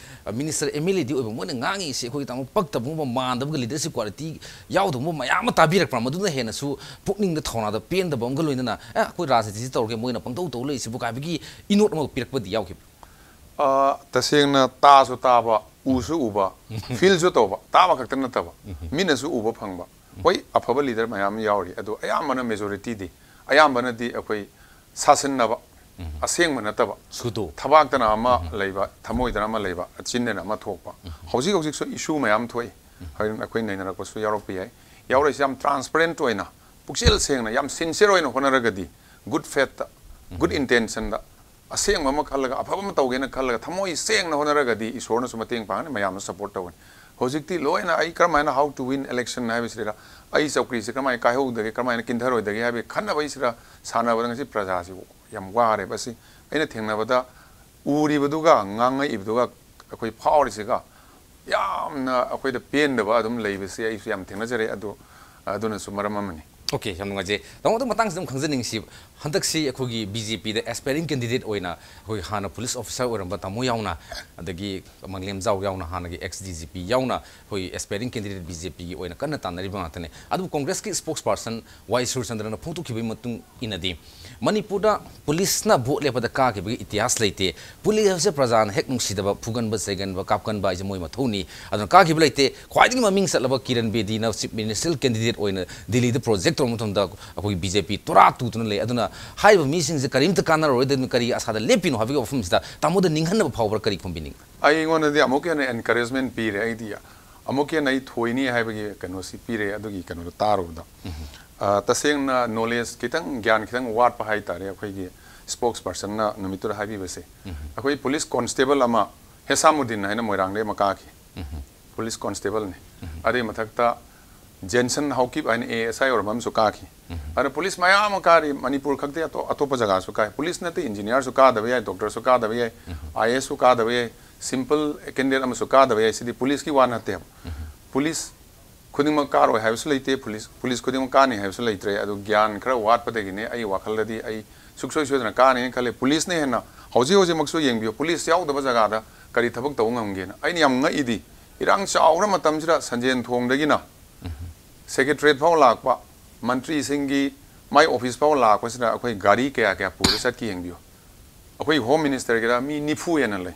ꯃꯤꯅꯤꯁꯇꯔ ꯑꯦꯝ ꯑꯦꯜ ꯑꯦꯗꯤ ꯑꯣꯏꯕ ꯃꯣꯏꯅ ꯉꯥꯡꯉꯤꯁꯤ ꯑꯩꯈꯣꯏꯒꯤ ꯇꯥꯃꯣ ꯄꯛꯇꯕꯒꯨꯝꯕ, ꯃꯥꯟꯗꯕꯒ, ꯂꯤꯗꯔꯁꯤꯞ ꯀ꯭ꯋꯥꯂꯤꯇꯤ ꯌꯥꯎꯗꯕꯒꯨꯝꯕ ꯃꯌꯥꯝ ꯑꯃ ꯇꯥꯕꯤꯔꯛꯄ꯭ꯔꯥ? ꯃꯗꯨꯅ ꯍꯦꯟꯅꯁꯨ ꯄꯨꯛꯅꯤꯡꯗ ꯊꯧꯅꯥꯗ ꯄꯦꯟꯗꯕ ꯑꯃꯒ ꯂꯣꯏꯅꯅ, "ꯑꯦ, ꯑꯩꯈꯣꯏ ꯔꯥꯖꯅꯤꯇꯤꯁꯤ ꯇꯧꯔꯒꯦ, ꯃꯣꯏꯅ ꯄꯪꯇꯧ ꯇꯧ ꯂꯩꯔꯤꯁꯤꯕꯨ" ꯀꯥꯏꯕꯒꯤ ꯏꯅꯣꯠ ꯑꯃ ꯄꯤꯔꯛꯄꯗꯤ ꯌꯥꯎꯈꯤꯕ꯭ꯔꯥ? ꯑ, ꯇꯁꯦꯡꯅ ꯇꯥꯁꯨ ꯇꯥꯕ, ꯎꯁꯨ ꯎꯕ, ꯐꯤꯜꯁꯨ ꯇꯧꯕ, ꯇꯥꯕ ꯈꯛꯇ ꯅꯠꯇꯕ, ꯃꯤꯠꯅꯁꯨ ꯎꯕ ꯐꯪꯕ꯫ ꯍꯣꯏ, ꯑꯐꯕ ꯂꯤꯗꯔ ꯃꯌꯥꯝ ꯌꯥꯎꯔꯤ, ꯑꯗꯨ ꯑꯌꯥꯝꯕꯅ, ꯃꯦꯖꯣꯔꯤꯇꯤꯗꯤ, ꯑꯌꯥꯝꯕꯅꯗꯤ ꯑꯩꯈꯣꯏ ꯁꯥꯁꯤꯟꯅꯕ, ꯑꯁꯦꯡꯕ ꯅꯠꯇꯕ, ꯁꯨꯗꯣ꯫ ꯊꯕꯥꯛꯇꯅ ꯑꯃ ꯂꯩꯕ, ꯊꯃꯣꯏꯗꯅ ꯑꯃ ꯂꯩꯕ, ꯆꯤꯟꯗꯅ ꯑꯃ ꯊꯣꯛꯄ꯫ ꯍꯧꯖꯤꯛ ꯍꯧꯖꯤꯛꯁꯨ ꯏꯁꯨ ꯃꯌꯥꯝ ꯊꯣꯛꯏ꯫ ꯍꯣꯏ, ꯑꯩꯈꯣꯏ ꯅꯩꯅꯔꯛꯄꯁꯨ ꯌꯥꯎꯔꯛꯄ ꯌꯥꯏ꯫ ꯌꯥꯎꯔꯛꯏꯁꯤ ꯌꯥꯝ ꯇ꯭ꯔꯥꯟꯁꯄꯔꯦꯟꯠ ꯑꯣꯏꯅ, ꯄꯨꯛꯆꯦꯜ ꯁꯦꯡꯅ, ꯌꯥꯝ ꯁꯤꯟꯁꯤꯌꯔ ꯑꯣꯏꯅ ꯍꯣꯠꯅꯔꯒꯗꯤ, ꯒꯨꯗ ꯐꯦꯠꯇ, ꯒꯨꯗ ꯏꯟꯇꯦꯟꯁꯟꯗ, ꯑꯁꯦꯡꯕ ꯑꯃ ꯈꯜꯂꯒ, ꯑꯐꯕ ꯑꯃ ꯇꯧꯒꯦꯅ ꯈꯜꯂꯒ, ꯊꯃꯣꯏ ꯁꯦꯡꯅ ꯍꯣꯠꯅꯔꯒꯗꯤ, ꯏꯁꯣꯔꯅꯁꯨ ꯃꯇꯦꯡ ꯄꯥꯡꯒꯅꯤ, ꯃꯌꯥꯝꯅ ꯁꯄꯣꯔꯠ ꯇꯧꯒꯅꯤ꯫ ꯍꯧꯖꯤꯛꯇꯤ ꯂꯣꯏꯅ ꯑꯩ ꯀꯔꯝꯍꯥꯏꯅ, how to win election ꯍꯥꯏꯕꯁꯤꯗ, ꯑꯩ ꯆꯧꯀ꯭ꯔꯤꯁꯦ ꯀꯔꯝꯍꯥꯏꯅ ꯀꯥꯏꯍꯧꯗꯒꯦ, ꯀꯔꯝꯍꯥꯏꯅ ꯀꯤꯟꯊꯔꯣꯏꯗꯒꯦ ꯍꯥꯏꯕꯒꯤ ꯈꯟꯅꯕꯁꯤꯗ ꯁꯥꯟꯅꯕꯗ ꯉꯁꯤ ꯄ꯭ꯔꯖꯥꯁꯤꯕꯨ ꯌꯥꯝ ꯋꯥꯔꯦꯕ꯫ ꯑꯁꯤ ꯑꯩꯅ ꯊꯦꯡꯅꯕꯗ, ꯎꯔꯤꯕꯗꯨꯒ ꯉꯥꯡꯉꯛꯏꯕꯗꯨꯒ ꯑꯩꯈꯣꯏ ꯐꯥꯎꯔꯤꯁꯤꯒ ꯌꯥꯝꯅ ꯑꯩꯈꯣꯏꯗ ꯄꯦꯟꯗꯕ ꯑꯗꯨꯝ ꯂꯩꯕꯁꯤ ꯑꯩꯁꯨ ꯌꯥꯝ ꯊꯦꯡꯅꯖꯔꯦ꯫ ꯑꯗꯨ, ꯑꯗꯨꯅꯁꯨ ꯃꯔꯝ ꯑꯃꯅꯤ꯫ ꯑꯣꯀꯦ, ꯌꯥꯝ ꯅꯨꯡꯉꯥꯏꯖꯩ꯫ ꯇꯥꯃꯣ, ꯑꯗꯨ ꯃꯇꯥꯡꯁꯤꯗ ꯑꯃꯨꯛ ꯈꯪꯖꯅꯤꯡꯁꯤ, ꯍꯟꯗꯛꯁꯤ ꯑꯩꯈꯣꯏꯒꯤ ꯕꯤ ꯖꯦ ꯄꯤꯗ ꯑꯦꯁꯄꯥꯏꯔꯤꯡ ꯀꯦꯟꯗꯤꯗꯦꯠ ꯑꯣꯏꯅ ꯑꯩꯈꯣꯏ ꯍꯥꯟꯅ ꯄꯨꯂꯤꯁ ꯑꯣꯐꯤꯁꯥꯔ ꯑꯣꯏꯔꯝꯕ ꯇꯥꯃꯣ ꯌꯥꯎꯅ, ꯑꯗꯒꯤ ꯃꯪꯂꯦꯝꯖꯥꯎ ꯌꯥꯎꯅ, ꯍꯥꯟꯅꯒꯤ ꯑꯦꯛꯁ ꯗꯤ ꯖꯤ ꯄꯤ ꯌꯥꯎꯅ, ꯑꯩꯈꯣꯏ ꯑꯦꯁꯄꯥꯏꯔꯤꯡ ꯀꯦꯟꯗꯤꯗꯦꯠ ꯕꯤ ꯖꯦ ꯄꯤꯒꯤ ꯑꯣꯏꯅ ꯀꯟꯅ ꯇꯥꯟꯅꯔꯤꯕ ꯉꯥꯛꯇꯅꯤ꯫ ꯑꯗꯨꯕꯨ ꯀꯣꯡꯒ꯭ꯔꯦꯁꯀꯤ ꯏꯁꯄꯣꯛꯁ ꯄꯥꯔꯁꯟ ꯋꯥꯏ ꯁꯨꯔꯆꯟꯗ꯭ꯔꯅ ꯐꯣꯡꯗꯣꯛꯈꯤꯕꯒꯤ ꯃꯇꯨꯡ ꯏꯟꯅꯗꯤ, ꯃꯅꯤꯄꯨꯔꯗ ꯄꯨꯂꯤꯁꯅ ꯚꯣꯠ ꯂꯦꯞꯄꯗ ꯀꯥꯈꯤꯕꯒꯤ ꯏꯇꯤꯍꯥꯁ ꯂꯩꯇꯦ꯫ ꯄꯨꯂꯤꯁ ꯍꯥꯏꯕꯁꯦ ꯄ꯭ꯔꯖꯥꯅ ꯍꯦꯛ ꯅꯨꯡꯁꯤꯗꯕ, ꯐꯨꯒꯟꯕ, ꯆꯩꯒꯟꯕ, ꯀꯥꯞꯀꯟꯕ ꯍꯥꯏꯁꯦ ꯃꯣꯏ ꯃꯊꯧꯅꯤ꯫ ꯑꯗꯨꯅ ꯀꯥꯈꯤꯕ ꯂꯩꯇꯦ꯫ ꯈ꯭ꯋꯥꯏꯗꯒꯤ ꯃꯃꯤꯡ ꯆꯠꯂꯕ ꯀꯤꯔꯟ ꯕꯦꯗꯤꯅ ꯆꯤꯐ ꯃꯤꯅꯤꯁꯇꯔ ꯀꯦꯟꯗꯤꯗꯦꯠ ꯑꯣꯏꯅ ꯗꯤꯜꯂꯤꯗ ꯄ꯭ꯔꯣꯖꯦꯛ ꯇꯧꯔꯕ ꯃꯇꯝꯗ ꯑꯩꯈꯣꯏꯒꯤ ꯕꯤ ꯖꯦ ꯄꯤ ꯇꯣꯔꯥ ꯇꯨꯗꯨꯅ ꯂꯩ꯫ ꯑꯗꯨꯅ ꯍꯥꯏꯔꯤꯕ ꯃꯤꯁꯤꯡꯁꯦ ꯀꯔꯤꯝꯇ ꯀꯥꯟꯅꯔꯣꯏꯗꯕꯅꯤ, ꯀꯔꯤ ꯑꯁꯥꯗ ꯂꯦꯞꯄꯤꯅꯣ ꯍꯥꯏꯕꯒꯤ ꯋꯥꯐꯝꯁꯤꯗ ꯇꯥꯃꯣꯗ ꯅꯤꯡꯍꯟꯅꯕ ꯐꯥꯎꯕ꯭ꯔꯥ, ꯀꯔꯤ ꯈꯨꯝꯕꯤꯅꯤꯡ? ꯑꯩꯉꯣꯟꯗꯗꯤ ꯑꯃꯨꯛꯀ ꯍꯦꯟꯅ ꯑꯦꯟꯀꯔꯦꯖꯃꯦꯟ ꯄꯤꯔꯦ꯫ ꯑꯩꯗꯤ ꯑꯃꯨꯛꯀ ꯍꯦꯟꯅ ꯑꯩ ꯊꯣꯏꯅꯤ ꯍꯥꯏꯕꯒꯤ ꯀꯩꯅꯣꯁꯤ ꯄꯤꯔꯦ, ꯑꯗꯨꯒꯤ ꯀꯩꯅꯣꯗꯣ ꯇꯥꯔꯨꯕꯗ꯫ ꯑ, ꯇꯁꯦꯡꯅ ꯅꯣꯂꯦꯖ ꯈꯤꯇꯪ, ꯒ꯭ꯌꯥꯟ ꯈꯤꯇꯪ ꯋꯥꯠꯄ ꯍꯥꯏꯇꯥꯔꯦ, ꯑꯩꯈꯣꯏꯒꯤ ꯏꯁꯄꯣꯛꯁ ꯄꯥꯔꯁꯟꯅ ꯅꯨꯃꯤꯠꯇꯨꯗ ꯍꯥꯏꯕꯤꯕꯁꯦ꯫ ꯑꯩꯈꯣꯏ ꯄꯨꯂꯤꯁ ꯀꯣꯟꯁꯇꯦꯕꯜ ꯑꯃ, ꯍꯦꯁꯥꯃꯨꯗꯤꯟ ꯍꯥꯏꯅ ꯃꯣꯏꯔꯥꯡꯗꯒꯤ ꯑꯃ ꯀꯥꯈꯤ, ꯄꯨꯂꯤꯁ ꯀꯣꯟꯁꯇꯦꯕꯜꯅꯤ꯫ ꯑꯗꯨꯒꯤ ꯃꯊꯛꯇ ꯖꯦꯟꯁꯟ ꯍꯥꯎꯀꯤꯞ ꯍꯥꯏꯅ ꯑꯦ ꯑꯦꯁ ꯑꯥꯏ ꯑꯣꯏꯔꯝꯕ ꯑꯃꯁꯨ ꯀꯥꯈꯤ꯫ ꯑꯗꯨꯅ ꯄꯨꯂꯤꯁ ꯃꯌꯥꯝ ꯑꯃ ꯀꯥꯔꯤ, ꯃꯅꯤꯄꯨꯔ ꯈꯛꯇꯤ, ꯑꯇꯣꯞ, ꯑꯇꯣꯞꯄ ꯖꯒꯥꯁꯨ ꯀꯥꯏ꯫ ꯄꯨꯂꯤꯁ ꯅꯠꯇꯦ, ꯏꯟꯖꯤꯅꯤꯌꯥꯔꯁꯨ ꯀꯥꯗꯕ ꯌꯥꯏ, ꯗꯣꯛꯇꯔꯁꯨ ꯀꯥꯗꯕ ꯌꯥꯏ, ꯑꯥꯏ ꯑꯦ ꯑꯦꯁꯁꯨ ꯀꯥꯗꯕ ꯌꯥꯏ, ꯁꯤꯝꯄꯜ ꯀꯦꯟꯗꯤꯗꯦꯠ ꯑꯃꯁꯨ ꯀꯥꯗꯕ ꯌꯥꯏ꯫ ꯁꯤꯗꯤ ꯄꯨꯂꯤꯁꯀꯤ ꯋꯥ ꯅꯠꯇꯦꯕ꯫ ꯄꯨꯂꯤꯁ ꯈꯨꯗꯤꯡꯃꯛ ꯀꯥꯔꯣꯏ ꯍꯥꯏꯕꯁꯨ ꯂꯩꯇꯦ, ꯄꯨꯂꯤꯁ, ꯄꯨꯂꯤꯁ ꯈꯨꯗꯤꯡꯃꯛ ꯀꯥꯅꯤ ꯍꯥꯏꯕꯁꯨ ꯂꯩꯇ꯭ꯔꯦ꯫ ꯑꯗꯨ ꯒ꯭ꯌꯥꯟ ꯈꯔ ꯋꯥꯠꯄꯗꯒꯤꯅꯦ, ꯑꯩ ꯋꯥꯈꯜꯗꯗꯤ ꯑꯩ ꯁꯨꯡꯁꯣꯏ ꯁꯣꯏꯗꯅ ꯀꯥꯅꯤꯅ ꯈꯜꯂꯦ꯫ ꯄꯨꯂꯤꯁꯅ ꯍꯦꯟꯅ ꯍꯧꯖꯤꯛ ꯍꯧꯖꯤꯛꯃꯛꯁꯨ ꯌꯦꯡꯕꯤꯌꯨ, ꯄꯨꯂꯤꯁ ꯌꯥꯎꯗꯕ ꯖꯒꯥꯗ ꯀꯔꯤ ꯊꯕꯛ ꯇꯧꯕ ꯉꯝꯒꯦꯅ꯫ ꯑꯩꯅ ꯌꯥꯝ ꯉꯛꯏꯗꯤ, ꯏꯔꯥꯡ ꯆꯥꯎꯈ꯭ꯔ ꯃꯇꯝꯁꯤꯗ ꯁꯟꯖꯦꯟ ꯊꯣꯡꯗꯒꯤꯅ ꯁꯦꯀ꯭ꯔꯦꯇꯔꯤꯌꯦꯠ ꯐꯥꯎ ꯂꯥꯛꯄ, ꯃꯟꯇ꯭ꯔꯤꯁꯤꯡꯒꯤ ꯃꯥꯏ ꯑꯣꯐꯤꯁ ꯐꯥꯎ ꯂꯥꯛꯄꯁꯤꯗ ꯑꯩꯈꯣꯏ ꯒꯥꯔꯤ ꯀꯌꯥ ꯀꯌꯥ ꯄꯨꯔ ꯆꯠꯈꯤ ꯌꯦꯡꯕꯤꯌꯨ꯫ ꯑꯩꯈꯣꯏ ꯍꯣꯝ ꯃꯤꯅꯤꯁꯇꯔꯒꯤꯗ ꯃꯤ ꯅꯤꯐꯨ ꯍꯦꯟꯅ ꯂꯩ꯫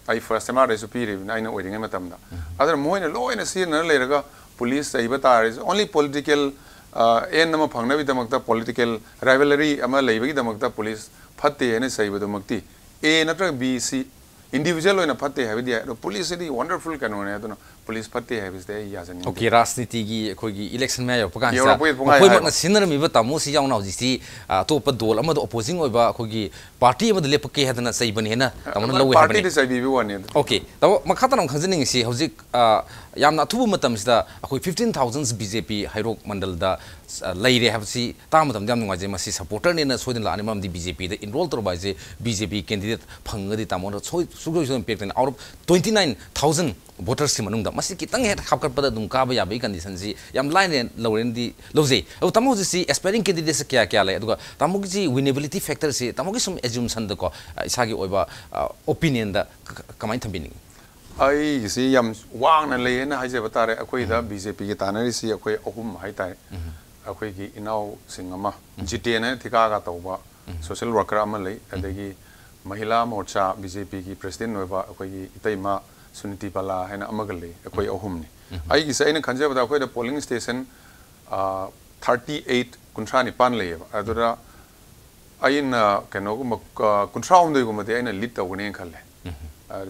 ꯑꯩ ꯐꯥꯔꯁ ꯑꯦꯝ ꯑꯥꯔꯗꯁꯨ ꯄꯤꯔꯤꯕꯅꯤ ꯑꯩꯅ ꯑꯣꯏꯔꯤꯉꯩ ꯃꯇꯝꯗ꯫ ꯑꯗꯨꯅ ꯃꯣꯏꯅ ꯂꯣꯏꯅ ꯁꯤꯖꯤꯟꯅꯔ ꯂꯩꯔꯒ ꯄꯨꯂꯤꯁ ꯆꯩꯕ ꯇꯥꯔꯤꯁꯦ only political, ꯑ, ꯑꯦꯟ ꯑꯃ ꯐꯪꯅꯕꯒꯤꯗꯃꯛꯇ, ꯄꯣꯂꯤꯇꯤꯀꯦꯜ ꯔꯥꯏꯕꯦꯂꯔꯤ ꯑꯃ ꯂꯩꯕꯒꯤꯗꯃꯛꯇ ꯄꯨꯂꯤꯁ ꯐꯠꯇꯦ ꯍꯥꯏꯅ ꯆꯩꯕꯗꯨꯃꯛꯇꯤ, ꯑꯦ ꯅꯠꯇ꯭ꯔꯒ ꯕꯤ ꯁꯤ ꯏꯟꯗꯤꯕꯤꯖꯨꯋꯦꯜ ꯑꯣꯏꯅ ꯐꯠꯇꯦ ꯍꯥꯏꯕꯗꯤ ꯌꯥꯏ, ꯑꯗꯣ ꯄꯨꯂꯤꯁꯁꯤꯗꯤ ꯋꯟꯗꯔꯐꯨꯜ ꯀꯩꯅꯣꯅꯦ, ꯑꯗꯨꯅ ꯄꯨꯂꯤꯁ ꯐꯠꯇꯦ ꯍꯥꯏꯕꯁꯤꯗꯤ ꯑꯩ ꯌꯥꯖꯅꯤꯡꯗꯦ꯫ ꯑꯣꯀꯦ, ꯔꯥꯖꯅꯤꯇꯤꯒꯤ ꯑꯩꯈꯣꯏꯒꯤ ꯏꯂꯦꯛꯁꯟ ꯃꯌꯥ ꯌꯧꯔꯛꯄ ꯀꯥꯟꯁꯤꯗ ꯌꯧꯔꯛꯄꯒꯤ ꯄꯨꯡꯍꯥꯏ ꯃꯈꯣꯏꯃꯛꯅ ꯍꯥꯏꯕ꯫ ꯁꯤꯖꯤꯟꯅꯔꯝꯃꯤꯕ ꯇꯥꯃꯣꯁꯤ ꯌꯥꯎꯅ ꯍꯧꯖꯤꯛꯁꯤ, ꯑ, ꯑꯇꯣꯞꯄ ꯗꯣꯜ ꯑꯃꯗ ꯑꯣꯄꯣꯖꯤꯡ ꯑꯣꯏꯕ ꯑꯩꯈꯣꯏꯒꯤ ꯄꯥꯔꯇꯤ ꯑꯃꯗ ꯂꯦꯞꯄꯛꯀꯦ ꯍꯥꯏꯗꯅ ꯆꯩꯕꯅꯤ ꯍꯥꯏꯅ ꯇꯥꯃꯣꯅ ꯂꯧꯋꯦ ꯍꯥꯏꯕꯅꯤ꯫ ꯄꯥꯔꯇꯤꯗ ꯆꯩꯕꯤꯕ ꯋꯥꯅꯤ ꯑꯗꯨ꯫ ꯑꯣꯀꯦ, ꯇꯥꯃꯣ, ꯃꯈꯥ ꯇꯥꯅ ꯑꯃꯨꯛ ꯈꯪꯖꯅꯤꯡꯉꯤꯁꯤ, ꯍꯧꯖꯤꯛ, ꯑ, ꯌꯥꯝꯅ ꯑꯊꯨꯕ ꯃꯇꯝꯁꯤꯗ ꯑꯩꯈꯣꯏ fifteen thousand ꯕꯤ ꯖꯦ ꯄꯤ ꯍꯩꯔꯣꯛ ꯃꯟꯗꯜꯗ, ꯑ, ꯂꯩꯔꯦ ꯍꯥꯏꯕꯁꯤ ꯇꯥꯕ ꯃꯇꯝꯗ ꯌꯥꯝ ꯅꯨꯡꯉꯥꯏꯖꯩ꯫ ꯃꯁꯤ ꯁꯄꯣꯔꯇꯔꯅꯦꯅ ꯁꯣꯏꯗꯅ ꯂꯥꯛꯑꯅꯤ, ꯃꯔꯝꯗꯤ ꯕꯤ ꯖꯦ ꯄꯤꯗ ꯏꯟꯔꯣꯜ ꯇꯧꯔꯕ ꯍꯥꯏꯁꯦ ꯕꯤ ꯖꯦ ꯄꯤ ꯀꯦꯟꯗꯤꯗꯦꯠ ꯐꯪꯉꯒꯗꯤ ꯇꯥꯃꯣꯅ ꯁꯣꯏ-, ꯁꯨꯡꯁꯣꯏ ꯁꯣꯏꯗꯅ ꯄꯤꯔꯛꯇꯣꯏꯅꯤ꯫ Out of twenty nine thousand ꯚꯣꯇꯔꯁꯀꯤ ꯃꯅꯨꯡꯗ ꯃꯁꯤ ꯈꯤꯇꯪ ꯍꯦꯛ ꯍꯥꯞꯀꯠꯄꯗ ꯑꯗꯨꯝ ꯀꯥꯕ ꯌꯥꯕꯒꯤ ꯀꯟꯗꯤꯁꯟꯁꯤ ꯌꯥꯝ ꯂꯥꯏꯅ ꯂꯧꯔꯦꯅꯗꯤ ꯂꯧꯖꯩ꯫ ꯑꯗꯣ ꯇꯥꯃꯣ, ꯍꯧꯖꯤꯛꯁꯤ ꯑꯦꯁꯄꯥꯏꯔꯤꯡ ꯀꯦꯟꯗꯤꯗꯦꯠꯁꯦ ꯀꯌꯥ ꯀꯌꯥ ꯂꯩ, ꯑꯗꯨꯒ ꯇꯥꯃꯣꯒꯤꯁꯤ ꯋꯤꯅꯦꯕꯤꯂꯤꯇꯤ ꯐꯦꯛꯇꯔꯁꯤ ꯇꯥꯃꯣꯒꯤ ꯁꯨꯝ ꯑꯦꯖ꯭ꯌꯨꯝꯁꯟꯗꯀꯣ, ꯑ, ꯏꯁꯥꯒꯤ ꯑꯣꯏꯕ, ꯑ, ꯑꯣꯄꯤꯅꯤꯌꯟꯗ ꯀ-, ꯀ-, ꯀꯃꯥꯏꯅ ꯊꯝꯕꯤꯅꯤꯡꯉꯤ? ꯑꯩꯒꯤꯁꯤ ꯌꯥꯝ ꯋꯥꯡꯅ ꯂꯩꯌꯦꯅ ꯍꯥꯏꯖꯕ ꯇꯥꯔꯦ꯫ ꯑꯩꯈꯣꯏꯗ ꯕꯤ ꯖꯦ ꯄꯤꯒꯤ ꯇꯥꯟꯅꯔꯤꯁꯤ ꯑꯩꯈꯣꯏ ꯑꯍꯨꯝ ꯍꯥꯏꯇꯥꯔꯦ꯫ ꯑꯩꯈꯣꯏꯒꯤ ꯏꯅꯥꯎꯁꯤꯡ ꯑꯃ, ꯖꯤꯇꯦꯟ ꯍꯥꯏꯅ ꯊꯤꯀꯥꯒ ꯇꯧꯕ ꯁꯣꯁꯤꯌꯦꯜ ꯋꯥꯔꯀꯔ ꯑꯃ ꯂꯩ, ꯑꯗꯒꯤ ꯃꯍꯤꯂꯥ ꯃꯣꯔꯆꯥ ꯕꯤ ꯖꯦ ꯄꯤꯒꯤ ꯄ꯭ꯔꯦꯁꯤꯗꯦꯟ ꯑꯣꯏꯕ ꯑꯩꯈꯣꯏꯒꯤ ꯏꯇꯩꯃ ꯁꯨꯅꯤꯇꯤ ꯕꯂꯥ ꯍꯥꯏꯅ ꯑꯃꯒ ꯂꯩ꯫ ꯑꯩꯈꯣꯏ ꯑꯍꯨꯝꯅꯤ꯫ ꯑꯩꯒꯤꯁꯦ ꯑꯩꯅ ꯈꯟꯖꯕꯗ ꯑꯩꯈꯣꯏꯗ ꯄꯣꯂꯤꯡ ꯁ꯭ꯇꯦꯁꯟ, ꯑ, ꯊꯥꯔꯇꯤ ꯑꯩꯠ, ꯀꯨꯟꯊ꯭ꯔꯥ ꯅꯤꯄꯥꯟ ꯂꯩꯌꯦꯕ꯫ ꯑꯗꯨꯗ ꯑꯩꯅ ꯀꯩꯅꯣꯒꯨꯝꯕ, ꯑ, ꯀꯨꯟꯊ꯭ꯔꯥ ꯍꯨꯝꯗꯣꯏꯒꯨꯝꯕꯗꯤ ꯑꯩꯅ ꯂꯤꯗ ꯇꯧꯒꯅꯦꯅ ꯈꯜꯂꯦ꯫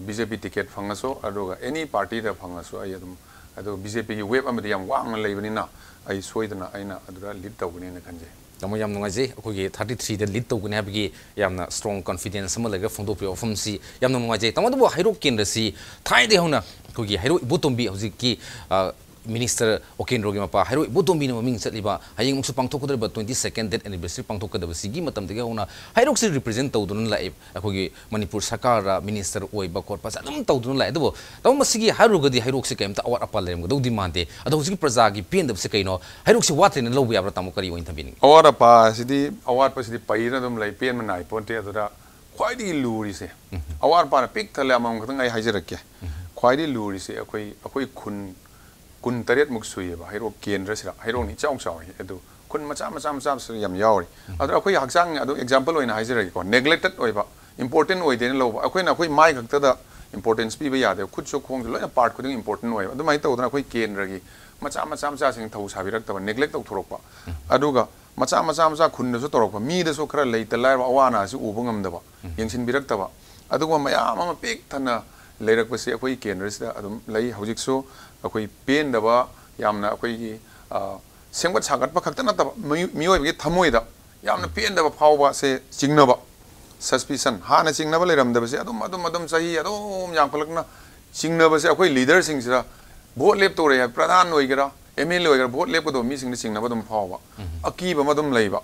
ꯕꯤ ꯖꯦ ꯄꯤ ꯇꯤꯀꯦꯠ ꯐꯪꯉꯁꯨ, ꯑꯗꯨꯒ ꯑꯦꯅꯤ ꯄꯥꯔꯇꯤꯗ ꯐꯪꯉꯁꯨ ꯑꯩ ꯑꯗꯨꯝ, ꯑꯗꯨꯒ ꯕꯤ ꯖꯦ ꯄꯤꯒꯤ ꯋꯦꯕ ꯑꯃꯗꯤ ꯌꯥꯝ ꯋꯥꯡꯅ ꯂꯩꯕꯅꯤꯅ ꯑꯩ ꯁꯣꯏꯗꯅ ꯑꯩꯅ ꯑꯗꯨꯗ ꯂꯤꯗ ꯇꯧꯒꯅꯦꯅ ꯈꯟꯖꯩ꯫ ꯇꯥꯃꯣ, ꯌꯥꯝ ꯅꯨꯡꯉꯥꯏꯖꯩ꯫ ꯑꯩꯈꯣꯏꯒꯤ ꯊꯥꯔꯇꯤ ꯊ꯭ꯔꯤꯗ ꯂꯤꯗ ꯇꯧꯒꯅꯤ ꯍꯥꯏꯕꯒꯤ ꯌꯥꯝꯅ ꯁ꯭ꯇꯔꯣꯡ ꯀꯟꯐꯤꯗꯦꯟꯁ ꯑꯃ ꯂꯩꯔꯒ ꯐꯣꯡꯗꯣꯛꯄꯤꯕ ꯋꯥꯐꯝꯁꯤ ꯌꯥꯝꯅ ꯅꯨꯡꯉꯥꯏꯖꯩ꯫ ꯇꯥꯃꯣ, ꯑꯗꯨꯕꯨ ꯍꯩꯔꯣꯛ ꯀꯦꯟꯗ꯭ꯔꯁꯤ ꯊꯥꯏꯅꯗꯒꯤ ꯍꯧꯅ ꯑꯩꯈꯣꯏꯒꯤ ꯍꯩꯔꯣꯛ ꯏꯕꯣꯇꯣꯝꯕꯤ, ꯍꯧꯖꯤꯛꯀꯤ, ꯑ, ꯃꯤꯅꯤꯁꯇꯔ ꯑꯣꯀꯦꯟꯗ꯭ꯔꯣꯒꯤ ꯃꯄꯥ ꯍꯩꯔꯣꯛ ꯏꯕꯣꯇꯣꯝꯕꯤꯅ ꯃꯃꯤꯡ ꯆꯠꯂꯤꯕ, ꯍꯌꯦꯡꯃꯨꯛꯁꯨ ꯄꯥꯡꯊꯣꯛꯀꯗꯧꯔꯤꯕ twenty second death anniversary ꯄꯥꯡꯊꯣꯛꯀꯗꯕꯁꯤꯒꯤ ꯃꯇꯝꯗꯒꯤ ꯍꯧꯅ ꯍꯩꯔꯣꯛꯁꯤ ꯔꯤꯄ꯭ꯔꯖꯦꯟ ꯇꯧꯗꯨꯅ ꯂꯥꯛꯑꯦ꯫ ꯑꯩꯈꯣꯏꯒꯤ ꯃꯅꯤꯄꯨꯔ ꯁꯔꯀꯥꯔꯗ ꯃꯤꯅꯤꯁꯇꯔ ꯑꯣꯏꯕ ꯈꯣꯠꯄꯁꯦ ꯑꯗꯨꯝ ꯇꯧꯗꯨꯅ ꯂꯥꯛꯑꯦ꯫ ꯑꯗꯨꯕꯨ ꯇꯥꯃꯣ, ꯃꯁꯤꯒꯤ ꯍꯥꯏꯔꯨꯔꯒꯗꯤ ꯍꯩꯔꯣꯛꯁꯦ ꯀꯩꯝꯇ ꯑꯋꯥꯠ ꯑꯄꯥ ꯂꯩꯔꯝꯒꯗꯧꯗꯤ ꯃꯥꯟꯗꯦ꯫ ꯑꯗꯣ ꯍꯧꯖꯤꯛꯀꯤ ꯄ꯭ꯔꯖꯥꯒꯤ ꯄꯦꯟꯗꯕꯁꯦ ꯀꯩꯅꯣ? ꯍꯩꯔꯣꯛꯁꯤ ꯋꯥꯠꯇ꯭ꯔꯦꯅ ꯂꯧꯕ ꯌꯥꯕ꯭ꯔꯥ ꯇꯥꯃꯣ? ꯀꯔꯤ ꯑꯣꯏꯅ ꯊꯝꯕꯤꯅꯤꯡꯉꯤ? ꯑꯋꯥꯠ ꯑꯄꯥꯁꯤꯗꯤ, ꯑꯋꯥꯠꯄꯁꯤꯗꯤ ꯄꯩꯔ ꯑꯗꯨꯝ ꯂꯩ, ꯄꯦꯟꯕ ꯅꯥꯏ ꯄꯣꯟꯇꯦ꯫ ꯑꯗꯨꯗ ꯈ꯭ꯋꯥꯏꯗꯒꯤ ꯂꯨꯔꯤꯁꯦ, ꯑꯋꯥꯠ ꯑꯄꯥꯅ ꯄꯤꯛ ꯊꯜꯂꯦ, ꯑꯃꯃꯝ ꯈꯛꯇꯪ ꯑꯩ ꯍꯥꯏꯖꯔꯛꯀꯦ꯫ ꯈ꯭ꯋꯥꯏꯗꯒꯤ ꯂꯨꯔꯤꯁꯦ ꯑꯩꯈꯣꯏ, ꯑꯩꯈꯣꯏ ꯈꯨꯟ ꯀꯨꯟꯇꯔꯦꯠꯃꯨꯛ ꯁꯨꯏꯌꯦꯕ, ꯍꯩꯔꯣꯛ ꯀꯦꯟꯗ꯭ꯔꯁꯤꯗ꯫ ꯍꯩꯔꯣꯛꯅ ꯏꯆꯥꯎ ꯆꯥꯎꯏ, ꯑꯗꯨ ꯈꯨꯟ ꯃꯆꯥ ꯃꯆꯥ ꯃꯆꯥꯁꯨ ꯌꯥꯝ ꯌꯥꯎꯔꯤ꯫ ꯑꯗꯣ ꯑꯩꯈꯣꯏ ꯍꯛꯆꯥꯡ, ꯑꯗꯨ example ꯑꯣꯏꯅ ꯍꯥꯏꯖꯔꯒꯦꯀꯣ, neglected ꯑꯣꯏꯕ, important ꯑꯣꯏꯗꯦꯅ ꯂꯧꯕ꯫ ꯑꯩꯈꯣꯏꯅ ꯑꯩꯈꯣꯏ ꯃꯥꯏ ꯈꯛꯇꯗ importance ꯄꯤꯕ ꯌꯥꯗꯦ, ꯈꯨꯠꯁꯨ ꯈꯣꯡꯁꯨ ꯂꯣꯏꯅ part ꯈꯨꯗꯤꯡ important ꯑꯣꯏꯕ꯫ ꯑꯗꯨꯃꯥꯏꯅ ꯇꯧꯗꯅ ꯑꯩꯈꯣꯏ ꯀꯦꯟꯗ꯭ꯔꯒꯤ ꯃꯆꯥ ꯃꯆꯥ ꯃꯆꯥꯁꯤꯡ ꯊꯧ ꯁꯥꯕꯤꯔꯛꯇꯕ, neglect ꯇꯧꯊꯣꯔꯛꯄ꯫ ꯑꯗꯨꯒ ꯃꯆꯥ ꯃꯆꯥ ꯃꯆꯥ ꯈꯨꯟꯗꯁꯨ ꯇꯧꯔꯛꯄ, ꯃꯤꯗꯁꯨ ꯈꯔ ꯂꯩꯇ ꯂꯥꯏꯔꯕ ꯑꯋꯥ ꯑꯅꯥꯁꯤ ꯎꯕ ꯉꯝꯗꯕ, ꯌꯦꯡꯁꯤꯟꯕꯤꯔꯛꯇꯕ, ꯑꯗꯨꯒꯨꯝꯕ ꯃꯌꯥꯝ ꯑꯃ ꯄꯤꯛ ꯊꯟꯅ ꯂꯩꯔꯛꯄꯁꯤ ꯑꯩꯈꯣꯏꯒꯤ ꯀꯦꯟꯗ꯭ꯔꯁꯤꯗ ꯑꯗꯨꯝ ꯂꯩ꯫ ꯍꯧꯖꯤꯛꯁꯨ ꯑꯩꯈꯣꯏ ꯄꯦꯟꯗꯕ, ꯌꯥꯝꯅ ꯑꯩꯈꯣꯏꯒꯤ, ꯑ, ꯁꯦꯝꯒꯠ ꯁꯥꯒꯠꯄ ꯈꯛꯇ ꯅꯠꯇꯕ, ꯃꯤꯑꯣ-, ꯃꯤꯑꯣꯏꯕꯒꯤ ꯊꯃꯣꯏꯗ ꯌꯥꯝꯅ ꯄꯦꯟꯗꯕ ꯐꯥꯎꯕꯁꯦ ꯆꯤꯡꯅꯕ, suspicion, ꯍꯥꯟꯅ ꯆꯤꯡꯅꯕ ꯂꯩꯔꯝꯗꯕꯁꯦ ꯑꯗꯨꯝ, ꯑꯗꯨꯝ, ꯑꯗꯨꯝ ꯆꯍꯤ ꯑꯗꯨꯝ ꯌꯥꯝꯈꯠꯂꯛꯅ ꯆꯤꯡꯅꯕꯁꯦ ꯑꯩꯈꯣꯏ leaderꯁꯤꯡꯁꯤꯗ, vote ꯂꯦꯞꯇꯧꯔꯦ ꯍꯥꯏꯕ, ꯄ꯭ꯔꯙꯥꯟ ꯑꯣꯏꯒꯦꯔꯥ, MLA ꯑꯣꯏꯒꯦꯔꯥ, vote ꯂꯦꯞꯀꯗꯧꯕ ꯃꯤꯁꯤꯡꯗ ꯆꯤꯡꯅꯕ ꯑꯗꯨꯝ ꯐꯥꯎꯕ, ꯑꯀꯤꯕ ꯑꯃ ꯑꯗꯨꯝ ꯂꯩꯕ꯫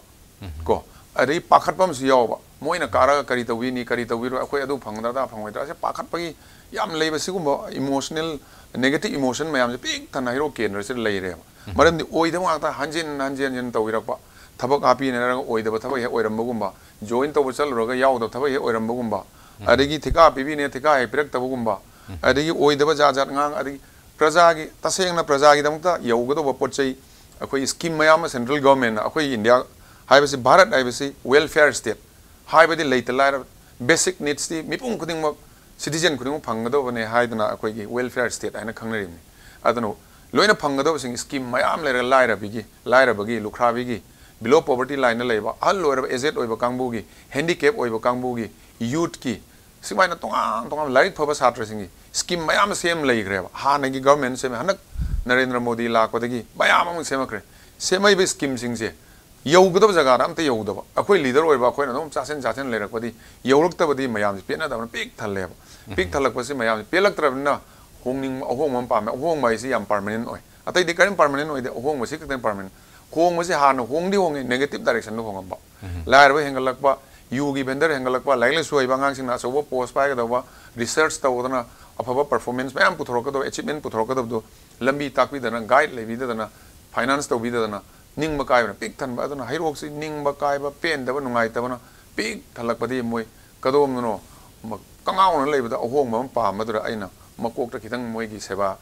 ꯀꯣ, ꯑꯗꯒꯤ ꯄꯥꯈꯠꯄ ꯑꯃꯁꯨ ꯌꯥꯎꯕ, ꯃꯣꯏꯅ ꯀꯥꯔꯒ ꯀꯔꯤ ꯇꯧꯕꯤꯅꯤ, ꯀꯔꯤ ꯇꯧꯕꯤꯔꯣꯏ, ꯑꯩꯈꯣꯏ ꯑꯗꯨ ꯐꯪꯒꯗ꯭ꯔꯥ, ꯑꯗꯥ ꯐꯪꯉꯣꯏꯗ꯭ꯔꯥ, ꯑꯁꯤ ꯄꯥꯈꯠꯄꯒꯤ ꯌꯥꯝ ꯂꯩꯕ꯫ ꯁꯤꯒꯨꯝꯕ emotional, negative emotion ꯃꯌꯥꯝꯁꯦ ꯄꯤꯛ ꯊꯟꯅ ꯍꯩꯔꯣꯛ ꯀꯦꯟꯗ꯭ꯔꯁꯤꯗ ꯂꯩꯔꯦꯕ꯫ ꯃꯔꯝꯗꯤ ꯑꯣꯏꯗꯕ ꯉꯥꯛꯇ ꯍꯟꯖꯤꯟ ꯍꯟꯖꯤꯟ ꯍꯟꯖꯤꯟ ꯇꯧꯕꯤꯔꯛꯄ, ꯊꯕꯛ ꯍꯥꯞꯄꯤꯅꯦ ꯍꯥꯏꯔꯒ ꯑꯣꯏꯗꯕ ꯊꯕꯛ ꯍꯦꯛ ꯑꯣꯏꯔꯝꯕꯒꯨꯝꯕ, join ꯇꯧꯕ ꯆꯠꯂꯨꯔꯒ ꯌꯥꯎꯗꯕ ꯊꯕꯛ ꯍꯦꯛ ꯑꯣꯏꯔꯝꯕꯒꯨꯝꯕ, ꯑꯗꯒꯤ ꯊꯤꯀꯥ ꯄꯤꯕꯤꯅꯦ ꯊꯤꯀꯥ ꯍꯦꯛ ꯄꯤꯔꯛꯇꯕꯒꯨꯝꯕ, ꯑꯗꯒꯤ ꯑꯣꯏꯗꯕ ꯖꯥꯠ ꯖꯥꯠ ꯉꯥꯡ, ꯑꯗꯒꯤ ꯄ꯭ꯔꯖꯥꯒꯤ, ꯇꯁꯦꯡꯅ ꯄ꯭ꯔꯖꯥꯒꯤꯗꯃꯛꯇ ꯌꯧꯒꯗꯧꯕ ꯄꯣꯠ ꯆꯩ, ꯑꯩꯈꯣꯏ scheme ꯃꯌꯥꯝ ꯑꯃ central governmentꯅ, ꯑꯩꯈꯣꯏ ꯏꯟꯗꯤꯌꯥ ꯍꯥꯏꯕꯁꯤ, ꯚꯥꯔꯠ ꯍꯥꯏꯕꯁꯤ welfare state ꯍꯥꯏꯕꯗꯤ ꯂꯩꯇ ꯂꯥꯏꯔ, basic needsꯇꯤ ꯃꯤꯄꯨꯝ ꯈꯨꯗꯤꯡꯃꯛ, citizen ꯈꯨꯗꯤꯡꯃꯛ ꯐꯪꯒꯗꯧꯕꯅꯦ ꯍꯥꯏꯗꯅ ꯑꯩꯈꯣꯏꯒꯤ welfare state ꯍꯥꯏꯅ ꯈꯪꯅꯔꯤꯕꯅꯤ꯫ ꯑꯗꯨꯅ ꯂꯣꯏꯅ ꯐꯪꯒꯗꯧꯕꯁꯤꯡ scheme ꯃꯌꯥꯝ ꯂꯩꯔꯒ ꯂꯥꯏꯔꯕꯤꯒꯤ, ꯂꯥꯏꯔꯕꯒꯤ, ꯂꯨꯈ꯭ꯔꯥꯕꯤꯒꯤ, below poverty lineꯗ ꯂꯩꯕ, ꯑꯍꯜ ꯑꯣꯏꯔꯕ, aged ꯑꯣꯏꯕ ꯀꯥꯡꯕꯨꯒꯤ, handicap ꯑꯣꯏꯕ ꯀꯥꯡꯕꯨꯒꯤ, youthꯀꯤ, ꯁꯨꯃꯥꯏꯅ ꯇꯣꯉꯥꯟ ꯇꯣꯉꯥꯟꯕ ꯂꯥꯏꯔꯤꯛ ꯐꯕ ꯁꯥꯇ꯭ꯔꯁꯤꯡꯒꯤ scheme ꯃꯌꯥꯝ ꯑꯃ ꯁꯦꯝ ꯂꯩꯈ꯭ꯔꯦꯕ꯫ ꯍꯥꯟꯅꯒꯤ government ꯁꯦꯝꯃꯦ, ꯍꯟꯗꯛ ꯅꯔꯦꯟꯗ꯭ꯔ ꯃꯣꯗꯤ ꯂꯥꯛꯄꯗꯒꯤ ꯃꯌꯥꯝ ꯑꯃ ꯁꯦꯝꯃꯛꯈ꯭ꯔꯦ꯫ ꯁꯦꯝꯃꯛꯏꯕ schemeꯁꯤꯡꯁꯦ ꯌꯧꯒꯗꯕ ꯖꯒꯥꯗ ꯑꯝꯇ ꯌꯧꯗꯕ꯫ ꯑꯩꯈꯣꯏ leader ꯑꯣꯏꯕ ꯑꯩꯈꯣꯏꯅ ꯑꯗꯨꯝ ꯆꯥꯁꯤꯟ ꯆꯥꯁꯤꯟ ꯂꯩꯔꯛꯄꯗꯤ ꯌꯧꯔꯛꯇꯕꯗꯤ ꯃꯌꯥꯝꯁꯦ ꯄꯦꯟꯅꯗꯕꯅ ꯄꯤꯛ ꯊꯜꯂꯦꯕ꯫ ꯄꯤꯛ ꯊꯜꯂꯛꯄꯁꯤ ꯃꯌꯥꯝꯁꯦ ꯄꯦꯜꯂꯛꯇ꯭ꯔꯕꯅꯤꯅ ꯍꯣꯡꯅꯤꯡꯕ, ꯑꯍꯣꯡꯕ ꯑꯃ ꯄꯥꯝꯃꯦ꯫ ꯑꯍꯣꯡꯕ ꯍꯥꯏꯁꯤ ꯌꯥꯝ permanent ꯑꯣꯏ꯫ ꯑꯇꯩꯗꯤ ꯀꯔꯤꯝ permanent ꯑꯣꯏꯗꯦ, ꯑꯍꯣꯡꯕꯁꯤ ꯈꯛꯇꯪ permanent꯫ ꯍꯣꯡꯕꯁꯤ ꯍꯥꯟꯅ ꯍꯣꯡꯗꯤ ꯍꯣꯡꯉꯦ, negative directionꯗ ꯍꯣꯡꯉꯝꯕ꯫ ꯂꯥꯏꯔꯕ ꯍꯦꯟꯒꯠꯂꯛꯄ, ꯌꯨꯒꯤ vendor ꯍꯦꯟꯒꯠꯂꯛꯄ, ꯂꯥꯏꯔꯤꯛ ꯂꯥꯏꯁꯨ ꯍꯩꯕ ꯑꯉꯥꯡꯁꯤꯡꯅ ꯑꯆꯧꯕ post ꯄꯥꯏꯒꯗꯧꯕ, research ꯇꯧꯗꯅ ꯑꯐꯕ performance ꯃꯌꯥꯝ ꯄꯨꯊꯣꯔꯛꯀꯗꯧꯕ, achievement ꯄꯨꯊꯣꯔꯛꯀꯗꯧꯕꯗꯣ ꯂꯝꯕꯤ ꯇꯥꯛꯄꯤꯗꯅ, guide ꯂꯩꯕꯤꯗꯗꯅ, finance ꯇꯧꯕꯤꯗꯗꯅ, ꯅꯤꯡꯕ ꯀꯥꯏꯕꯅ ꯄꯤꯛ ꯊꯟꯕ꯫ ꯑꯗꯨꯅ ꯍꯩꯔꯣꯛꯁꯤ ꯅꯤꯡꯕ ꯀꯥꯏꯕ, ꯄꯦꯟꯗꯕ, ꯅꯨꯡꯉꯥꯏꯇꯕꯅ ꯄꯤꯛ ꯊꯜꯂꯛꯄꯗꯒꯤ ꯃꯣꯏ ꯀꯗꯣꯝꯗꯅꯣ ꯀꯉꯥꯎꯅ ꯂꯩꯕꯗ ꯑꯍꯣꯡꯕ ꯑꯃ ꯄꯥꯝꯕꯗꯨꯗ ꯑꯩꯅ ꯃꯀꯣꯛꯇ ꯈꯤꯇꯪ ꯃꯣꯏꯒꯤ ꯁꯦꯕꯥ,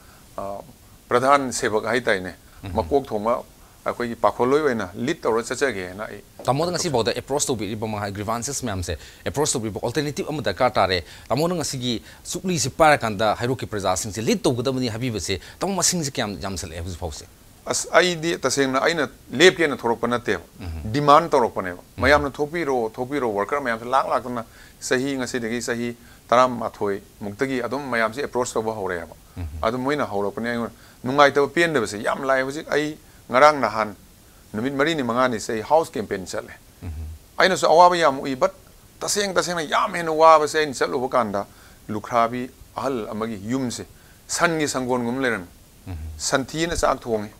ꯄ꯭ꯔꯙꯥꯟ ꯁꯦꯕꯛ ꯍꯥꯏꯇꯥꯔꯦꯅꯦ, ꯃꯀꯣꯛ ꯊꯣꯡꯕ ꯑꯩꯈꯣꯏꯒꯤ ꯄꯥꯈꯣꯜꯂꯣꯏ ꯑꯣꯏꯅ ꯂꯤꯗ ꯇꯧꯔ ꯆꯠꯆꯒꯦꯅ ꯑꯩ ꯇꯥꯃꯣꯗ ꯉꯁꯤꯐꯥꯎꯗ ꯑꯦꯄ꯭ꯔꯣꯁ ꯇꯧꯕꯤꯔꯤꯕ ꯃꯍꯥꯛ ꯒ꯭ꯔꯤꯚꯥꯟꯁꯦꯁ ꯃꯌꯥꯝꯁꯦ ꯑꯦꯄ꯭ꯔꯣꯁ ꯇꯧꯕꯤꯔꯤꯕ ꯑꯣꯜꯇꯔꯅꯦꯇꯤꯞ ꯑꯃ ꯗꯔꯀꯥꯔ ꯇꯥꯔꯦ꯫ ꯇꯥꯃꯣꯅ ꯉꯁꯤꯒꯤ ꯁꯨꯛꯂꯤꯁꯤ ꯄꯥꯏꯔꯀꯥꯟꯗ ꯍꯩꯔꯣꯛꯀꯤ ꯄ꯭ꯔꯖꯥꯁꯤꯡꯁꯦ ꯂꯤꯗ ꯇꯧꯒꯗꯕꯅꯤ ꯍꯥꯏꯕꯤꯕꯁꯦ ꯇꯥꯃꯣ ꯃꯁꯤꯡꯁꯦ ꯀꯌꯥꯝ ꯌꯥꯝꯁꯜꯂꯛꯑꯦ ꯍꯧꯖꯤꯛ ꯐꯥꯎꯁꯦ? ꯑꯁ, ꯑꯩꯗꯤ ꯇꯁꯦꯡꯅ ꯑꯩꯅ ꯂꯦꯞꯀꯦꯅ ꯊꯣꯛꯂꯛꯄ ꯅꯠꯇꯦꯕ, ꯗꯤꯃꯥꯟ ꯇꯧꯔꯛꯄꯅꯦꯕ꯫ ꯃꯌꯥꯝꯅ ꯊꯣꯛꯄꯤꯔꯣ, ꯊꯣꯛꯄꯤꯔꯣ, ꯋꯥꯔꯀꯔ ꯃꯌꯥꯝꯁꯦ ꯂꯥꯛ ꯂꯥꯛꯇꯅ ꯆꯍꯤ, ꯉꯁꯤꯗꯒꯤ ꯆꯍꯤ ꯇꯔꯥꯃꯥꯊꯣꯏ ꯃꯨꯛꯇꯒꯤ ꯑꯗꯨꯝ ꯃꯌꯥꯝꯁꯦ ꯑꯦꯄ꯭ꯔꯣꯁ ꯇꯧꯕ ꯍꯧꯔꯛꯑꯦꯕ꯫ ꯑꯗꯨ ꯃꯣꯏꯅ ꯍꯧꯔꯛꯄꯅꯦ꯫ ꯑꯩꯉꯣꯟꯗ ꯅꯨꯡꯉꯥꯏꯇꯕ, ꯄꯦꯟꯗꯕꯁꯦ ꯌꯥꯝ ꯂꯥꯛꯑꯦ꯫ ꯍꯧꯖꯤꯛ ꯑꯩ ꯉꯔꯥꯡ ꯅꯍꯥꯟ ꯅꯨꯃꯤꯠ ꯃꯔꯤꯅꯤ ꯃꯉꯥꯅꯤꯁꯦ ꯑꯩ ꯍꯥꯎꯁ ꯀꯦꯝꯄꯦꯟ ꯆꯠꯂꯦ꯫ ꯑꯩꯅꯁꯨ ꯑꯋꯥꯕ ꯌꯥꯝ ꯎꯏ, ꯕꯠ ꯇꯁꯦꯡ ꯇꯁꯦꯡꯅ ꯌꯥꯝ ꯍꯦꯟꯅ ꯋꯥꯕꯁꯦ ꯑꯩꯅ ꯆꯠꯂꯨꯕ ꯀꯥꯟꯗ ꯂꯨꯈ꯭ꯔꯥꯕꯤ ꯑꯍꯜ ꯑꯃꯒꯤ ꯌꯨꯝꯁꯦ ꯁꯟꯒꯤ ꯁꯪꯒꯣꯟꯒꯨꯝ ꯂꯩꯔꯝꯃꯤ꯫ ꯁꯟꯊꯤꯅ ꯆꯥꯛ ꯊꯣꯡꯉꯤ꯫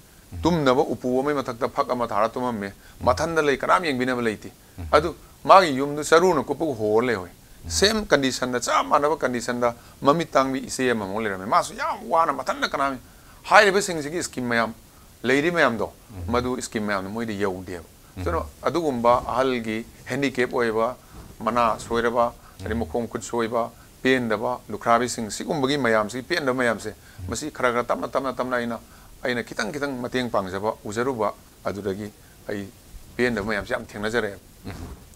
ꯇꯨꯝꯅꯕ ꯎꯄꯨ ꯑꯃꯒꯤ ꯃꯊꯛꯇ ꯐꯛ ꯑꯃ ꯊꯥꯔ ꯇꯨꯝꯃꯝꯃꯦ꯫ ꯃꯊꯟꯗ ꯂꯩ, ꯀꯅꯥꯝ ꯌꯦꯡꯕꯤꯅꯕ ꯂꯩꯇꯦ꯫ ꯑꯗꯨ ꯃꯥꯒꯤ ꯌꯨꯝꯗꯨ ꯆꯔꯨꯅ ꯀꯨꯞꯄꯒ ꯍꯣꯔ ꯂꯩꯍꯧꯋꯤ꯫ ꯁꯦꯝ ꯀꯟꯗꯤꯁꯟꯗ, ꯆꯞ ꯃꯥꯟꯅꯕ ꯀꯟꯗꯤꯁꯟꯗ ꯃꯃꯤꯠ ꯇꯥꯡꯕꯤ ꯏꯆꯦ ꯑꯃꯃꯨꯛ ꯂꯩꯔꯝꯃꯦ꯫ ꯃꯥꯁꯨ ꯌꯥꯝ ꯋꯥꯅ ꯃꯊꯟꯇ ꯀꯅꯥꯝ, ꯍꯥꯏꯔꯤꯕꯁꯤꯡꯁꯤꯒꯤ ꯁ꯭ꯀꯤꯝ ꯃꯌꯥꯝ ꯂꯩꯔꯤ ꯃꯌꯥꯝꯗꯣ, ꯃꯗꯨ ꯁ꯭ꯀꯤꯝ ꯃꯌꯥꯝꯗꯣ ꯃꯣꯏꯗ ꯌꯧꯗꯦꯕ꯫ ꯑꯗꯨꯅ ꯑꯗꯨꯒꯨꯝꯕ ꯑꯍꯜꯒꯤ ꯍꯦꯟꯗꯤꯀꯦꯞ ꯑꯣꯏꯕ, ꯃꯅꯥ ꯁꯣꯏꯔꯕ, ꯑꯗꯩ ꯃꯈꯣꯡ ꯈꯨꯠ ꯁꯣꯏꯕ, ꯄꯦꯟꯗꯕ, ꯂꯨꯈ꯭ꯔꯥꯕꯤꯁꯤꯡ, ꯁꯤꯒꯨꯝꯕꯒꯤ ꯃꯌꯥꯝꯁꯤ, ꯄꯦꯟꯗꯕ ꯃꯌꯥꯝꯁꯦ, ꯃꯁꯤ ꯈꯔ ꯈꯔ ꯇꯞꯅ ꯇꯞꯅ ꯇꯞꯅ ꯑꯩꯅ, ꯑꯩꯅ ꯈꯤꯇꯪ ꯈꯤꯇꯪ ꯃꯇꯦꯡ ꯄꯥꯡꯖꯕ ꯎꯖꯔꯨꯕ, ꯑꯗꯨꯗꯒꯤ ꯑꯩ ꯄꯦꯟꯗꯕ ꯃꯌꯥꯝꯁꯦ ꯌꯥꯝ ꯊꯦꯡꯅꯖꯔꯛꯑꯦꯕ꯫